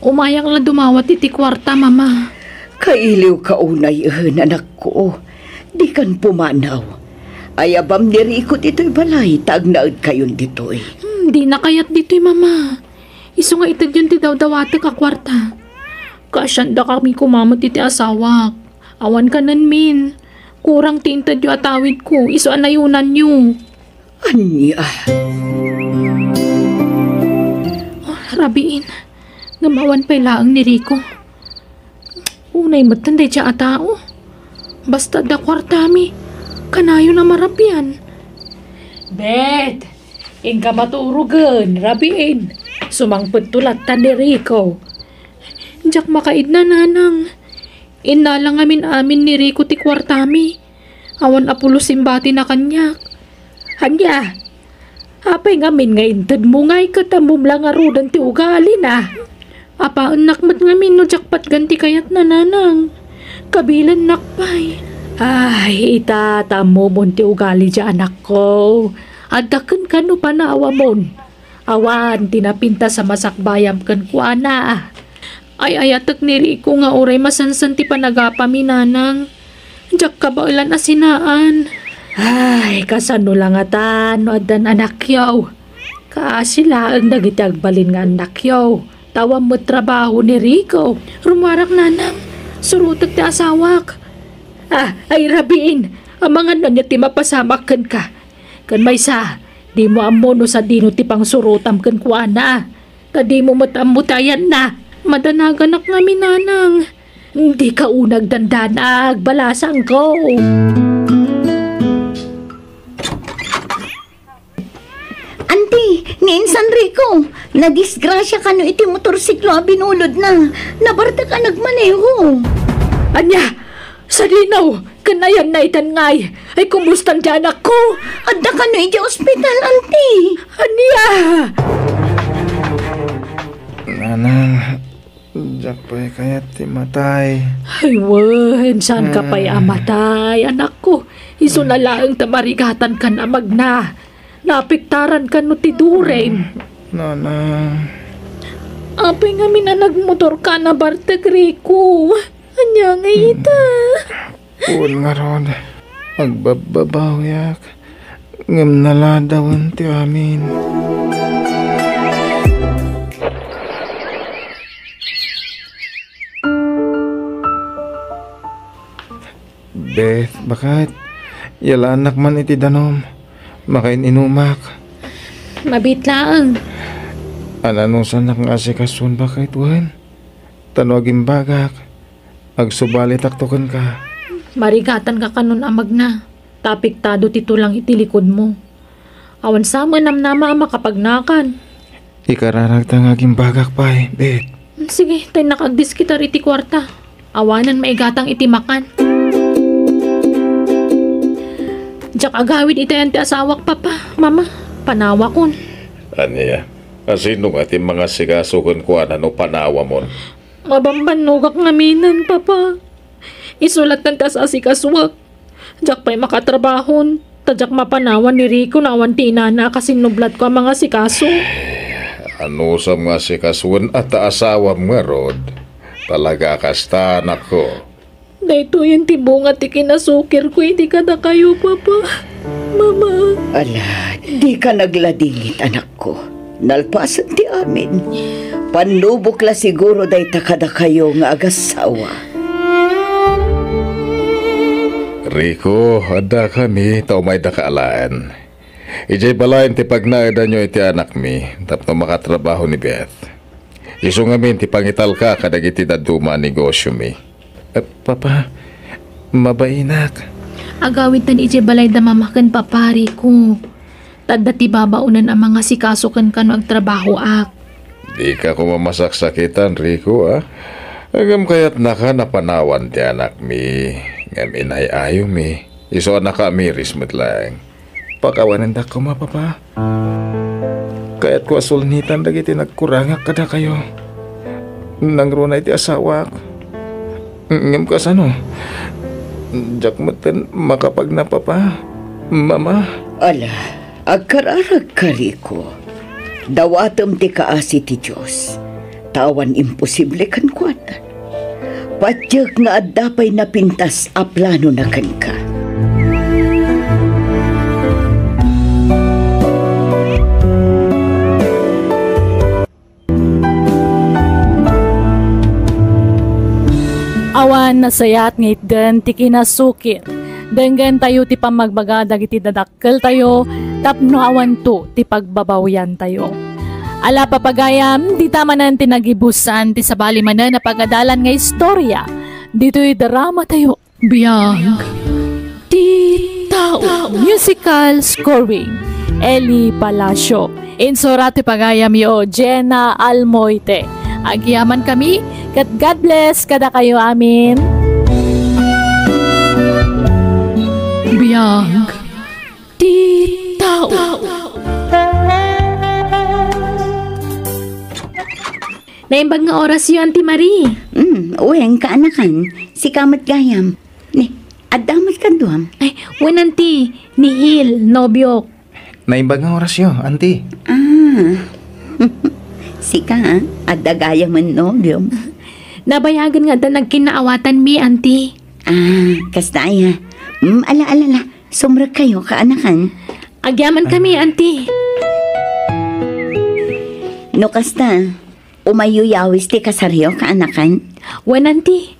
Umayak la dumawat iti kuarta, Mama. Kailiwka unayen, anakko. Dikan pumanaw. Ayabam ni Rico ditoy balay ta agnaedkayon ditoy. Hmm, dina kayat ditoy, Mama. Isu nga itedyon ti dawdawatek a kuarta. Kaasiandakami koma met iti asawak. Awan kanenmin. Kurang ti intedyo a tawidko, isu a nayonanyo. Ania? Oh, rabiin. Ngem awan pay laeng ni Rico. Unay metten daydiay a tao. Basta adda kuartami, kanayon a marabian. Bet, inka maturogen, rabiin. Sumangpetto latta ni Rico. Diak makaidna, nanang. Innala ngamin amin ni Rico ti kuartami. Awan a pulos imbatina kaniak. Ania? Apay ngamin nga intedmo ngay ket ammom la ngaruden ti ugalina? Apaennak met ngamin no diak patgan ti kayatna, nanang. Kabilennak pay. Ay, ita, ta ammomon ti ugali diay anakko. Adda kenka no panawamon. Awan ti napintas a masakbayam kenkuana. Ay-ayatek ni Rico nga uray masansan ti panagapami, nanang. Diak kabaelan a sinaan. Ay, kasano la ngata no addan anakyo? Kaasi laeng dagiti agbalin nga annakyo. Ta awan met trabaho ni Rico. Rummuarak, nanang. Surotek ti asawak. Ah, ay, rabiin. Amangan ania ti mapasamak kenka. Ken maysa, dimo ammo no sadino ti pangsurotam kenkuana. Ta dimo met ammo ti ayanna. Madanaganak ngamin, nanang. Dika unay agdandanag, balasangko. Anti, ni Insan Rico, nadisgrasia kano iti motorsiklo a binulodna. Nabartek a nagmaneho. Ania? Sadino? Ken ayanna itan ngay? Ay, kumustan ti anakko? Adda kano idiay ospital, anti. Ania? Nanang, diak pay kayat ti matay. Ay, wen, saanka pay a matay, anakko. Isuna laeng ta marigatankan a magna. Naapektarankan no ti duren. Nanang. Apay ngamin a nagmotorka a nabartek, Rico? Ania ngay ita? Wen ngarud, agbabbabawiak, ngem naladawen ti amin. Beth, baket, yalaannak man iti danum. Makain-inumak. Mabiit laeng. Ananusannak nga asikasuon, baket, wen? Ta no agimbagak, agsubalitakto kenka. Marigatanka kanon a magna, ta apektado ti tulang iti likudmo. Awan sa met namnama a makapagnakan. Ikararagta nga agimbagak pay, Beth. Sige, ta innak agdiskitar iti kuarta. Awanen maigatang iti makan. Diak agawid itayan ti asawak, Papa, Mama. Panawakon. Ania? Asino nga ti mangasikaso kenkuana no panawamon? Mabambannogak ngaminen, Papa. Isu latta ti as-asikasuak. Diak pay makatrabahon, ta diak mapanawan ni Rico no awan ti inana a kasinnublatko a mangasikaso. Anusam nga asikasuen a ta asawam ngarud? Talaga a kasta, anakko. Daytoyen ti bunga ti kinasukirko idi kadakayo, Papa, Mama. Ala, dika nagladingit, anakko. Nalpasen ti amin. Pannubok la siguro dayta kadakayo nga agassawa. Rico, addakami ta umaydaka alaen. Idiay balayen ti pagnaedanyo iti anakmi tapno makatrabaho ni Beth. Isu ngamin ti pangitalka kadagiti dadduma a negosiomi. Eh, Papa, mabainak. Agawidtan idiay balay da Mama ken Papa, Rico. Ta adda ti babaonen a mangasikaso kenka no agtrabahoak. Dika koma masaksakitan, Rico, a? Ngem kayatnaka a panawan ti anakmi, ngem inay-ayomi. Isu a nakaamiris met laeng. Pakawanendak koma, Papa. Kayatko a sulnitan dagiti nagkurangak kadakayo. Nangruna iti asawak. Ngem kasano? Diak metten makapagna, Papa, Mama. Ala, agkararagka, Rico. Dawatem ti kaasi ti Dios, ta awan imposible kenkuana. Patiek nga adda pay napintas a planona kenka. Awan nasayaat nga itden ti kinasukir. Denggentayo ti pammagbaga dagiti dadak- keltayo tapno awanto ti pagbabawiantayo. Ala, papagayam, dita manen ti nagibusan ti sabali manen a pagadalan nga istorya. Ditoy drama tayo. Biag ti tao. Musical scoring, Eli Palacio. Insurat ti pagayamyo, Jenna Almoite. Agyamankami, ket God bless kadakayo amin. Biag ti tao. Naimbag nga orasyo, Auntie Marie. Mm, wen, kaanakan. Sika met gayam. Ni, adda met kaduam. Ay, wen, Auntie. Ni Il, nobiok. Naimbag nga orasyo, Auntie. Ah. Sika, ah? Adda gayamen nobiom? Nabayagen nga adda nagkinnaawatanmi, Auntie. Ah, kasta aya. Mm, ala, ala, ala. Sumrekkayo, kaanakan. Agyamankami, Auntie. No kasta, umayyo yawis ti kasaryo, kaanakan? Wen, Auntie.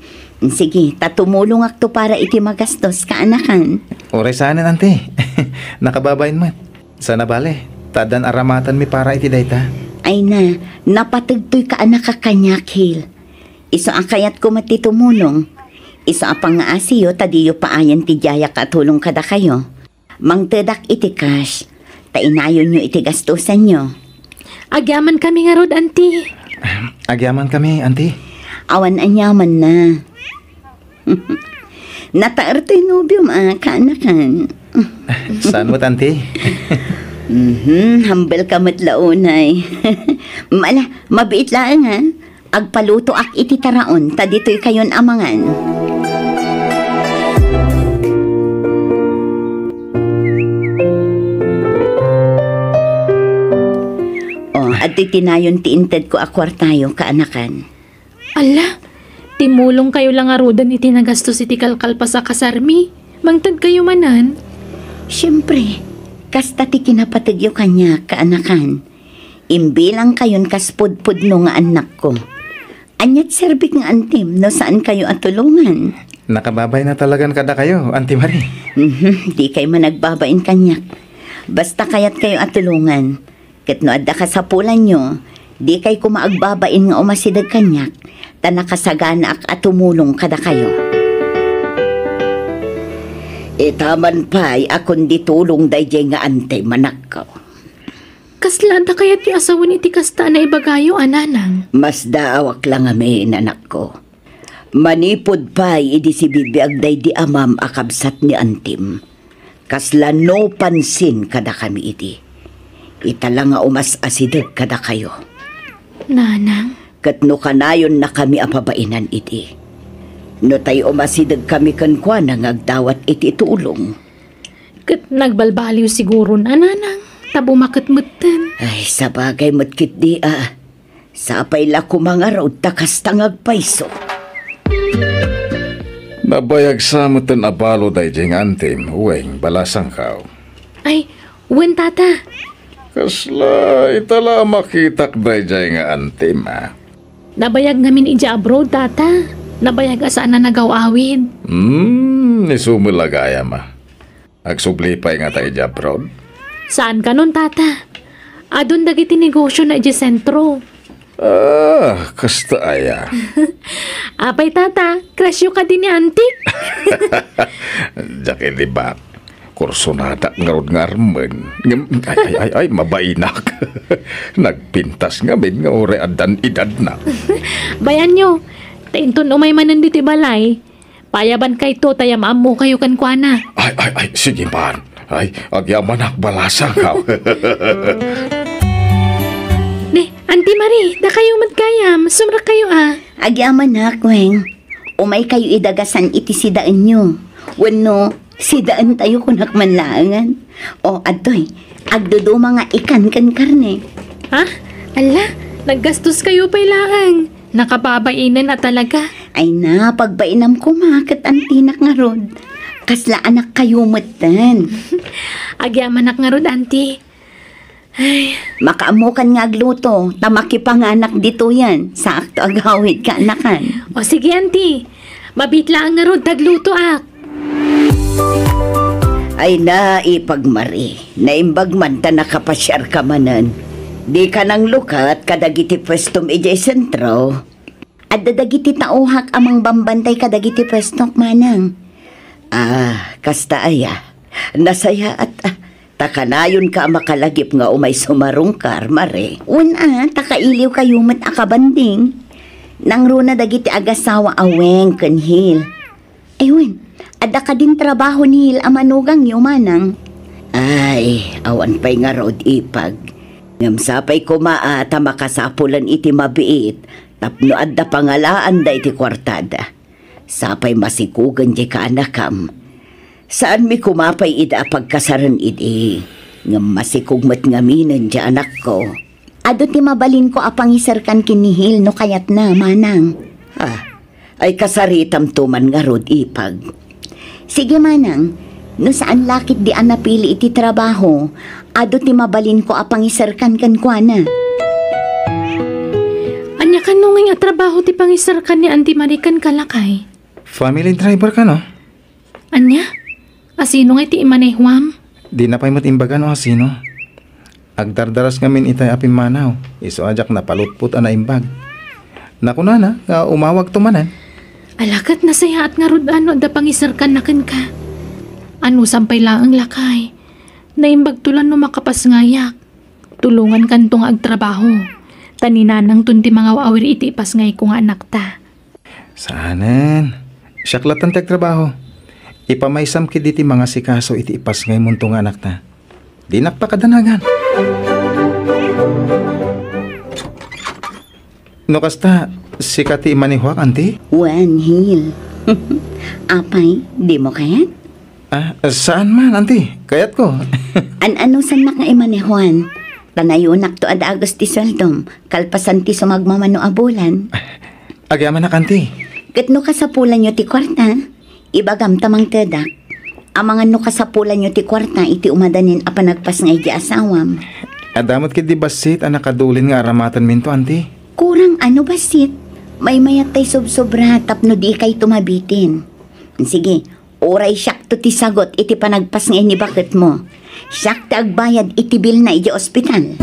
Sige, ta tumulongakto para iti magastos, kaanakan. Uray saanen, Auntie. Nakababain met. Saan a bale, ta addan aramatenmi para iti dayta. Ay na, napategtoy kaanakak kaniak, Hil. Isu a kayatko met ti tumulong. Isu a pangngaasiyo ta diyo paayen ti diayak a tulong kadakayo. Mangtedak iti cash, ta inayonyo iti gastusanyo. Agyamankami ngarud, Auntie. Agyamankami, Auntie. Awan aniamanna. Nataer toy nobiom a, kaanakan. Saan met, Auntie? Mhm, humble ka met la unay. Ala, mabiit laeng, ha? Agpalutoak iti taraon, ta ditoy kayon a mangan. O, adtoy tinayon ti intedko a kuartayo, kaanakan. Ala, timulongkayo la ngaruden iti nagastos iti kalkalpas a kasarmi. Mangtedkayo manen. Siempre, kasta ti kinapategyo kaniak, kaanakan. Imbilangkayon kas pudpudno nga annakko. Aniat serbik nga antim no saankayo a tulongan? Nakababain a talagan kadakayo, Auntie Marie. Mhm, dikay man agbabain kaniak. Basta kayatkayo a tulongan. Ket no adda kasapulanyo, dikay koma agbabain nga umasideg kaniak, ta nakasaganaak a tumulong kadakayo. Ita man pay a kundi tulong daydiay nga antim, anakko. Kasla adda kayatyo a sawen iti kasta a naibagayo a, nanang? Masdaawak la ngamin, anakko. Manipud pay idi sibibiag daydi amam a kabsat ni antim, kasla no pansin kadakami idi. Ita la nga umas-asideg kadakayo. Nanang? Ket no kanayonnakami a pabainan idi, no tay umasidegkami kenkuana nga agdawat iti tulong. Ket nagbalbaliw siguron a, nanang, ta bumaket metten. Ay, sabagay met ketdi a. Sapay la koma ngarud ta kasta nga agpayso. Nabayag sa metten a balo daydiay nga antim, Weng, balasangko. Ay, wen, tata. Kasla, ita la a makitak daydiay nga antim, a. Nabayag ngamin idiay abroad, tata. Nabayag a saan a nagaw-awid. Hmm, isu met la gayam, a. Agsubli pay ngata idiay abroad? Saan kanon, tata? Adun dagiti negosiona idiay sentro. Ah, kasta aya. Apay, tata, crushyo kadi ni antik? Diak ilibak. Kursonadak ngarud nga armen. Ngem, ay, ay, ay, ay, mabainak. Nagpintas ngamin nga uray addan edadna. Bayanyo, ta inton umay manen ditoy balay, payabankayto ta yam-ammokayo kenkuana. Ay, ay, ay, sige man. Ay, agyamanak, balasangko. Ne, Auntie Marie, dakayo met gayam, sumrekkayo a. Agyamanak, Weng. Umaykayo idagasan iti sidaenyo. Wenno, sidaentayo kunak man laengen. O, adtoy, agduduma nga ikan ken karne. Ha? Ala, naggastoskayo pay laeng. Nakababainen a talaga. Ay na, pagbainam koma ket antinak ngarud. Kasla anakkayo metten. Agyamanak ngarud, anti. Ay. Makaammokan nga agluto, ta makipanganak ditoyen. Saakto agawid kaanakan. O sige, anti. Mabiit laeng ngarud ta aglutoak. Ay na, ipagmari. Naimbag man ta nakapasiarka manen. Dika nanglukat kadagiti puestom idiay sentro. Adda dagiti tauhak a mangbambantay kadagiti puestok, manang. Ah, kasta aya. Nasayaat, ah. Ta kanayonka a makalagip nga umay sumarungkar, Mare. Wen a, ta kailiwkayo met a kabanding. Nangruna dagiti agasawa a Weng ken Hil. Ay wen, adda kadin trabaho ni Hil a manugangyo, manang? Ay, awan pay ngarud, ipag. Ngem sapay koma a ta makasapulan iti mabiit tapno adda pangalaanda iti kuartada. Sapay masikugen diay kaanakam. Saanmi koma pay ida a pagkasaren idi, ngem masikog met ngaminen diay anakko. Adu ti mabalinko a pangiserkan ken ni Hil no kayatna, manang. Ah, ay kasaritamto man ngarud, ipag. Sige, manang. No saan la ketdi a napili iti trabaho, adu ti mabalinko a pangiserkan kenkuana. Ania kano ngay a trabaho ti pangiserkan ni Auntie Marie kenka, lakay? Family driver kano? Ania? Asino ngay ti imanehuam? Dina pay met imbaga no asino. Agdardaras ngamin itay a pimmanaw, isu a diak napalutpot a naimbag. Nakunana nga umawagto manen. Ala ket nasayaat ngarud no adda pangiserkanna kenka. Anusam pay laeng, lakay. Naimbagto la no makapasngayak. Tulongankanto nga agtrabaho. Ta ni nanangton ti mangaw-awir iti ipasngayko nga anakta. Saanen. Siak lattan ti agtrabaho. Ipamaysam ketdi ti mangasikaso iti ipasngaymonto nga anakta. Dinak pakadanagan. No kasta, sika ti imanehuak, Auntie? Wen, Hil. Apay, dimo kayat? Ah, saan man, Auntie? Kayatko. An-anusannak nga imanehuan? Ta nayonakto a dagus ti sueldom, kalpasan ti sumagmamano a bulan. Agyamanak, Auntie. Ket no kasapulanyo ti kuarta, ibagam ta mangtedak. Amangan no kasapulanyo ti kuarta iti umadanin a panagpasngay di asawam. Adda met ketdi bassit a nakadulin nga aramatenminto, Auntie. Kurang ano bassit? Maymayat tay sobsobra tapno di kayto mabitin. Sige, uray siakto ti sagut iti panagpasngay ni baketmo. Siak ti agbayad iti bilna iti ospital.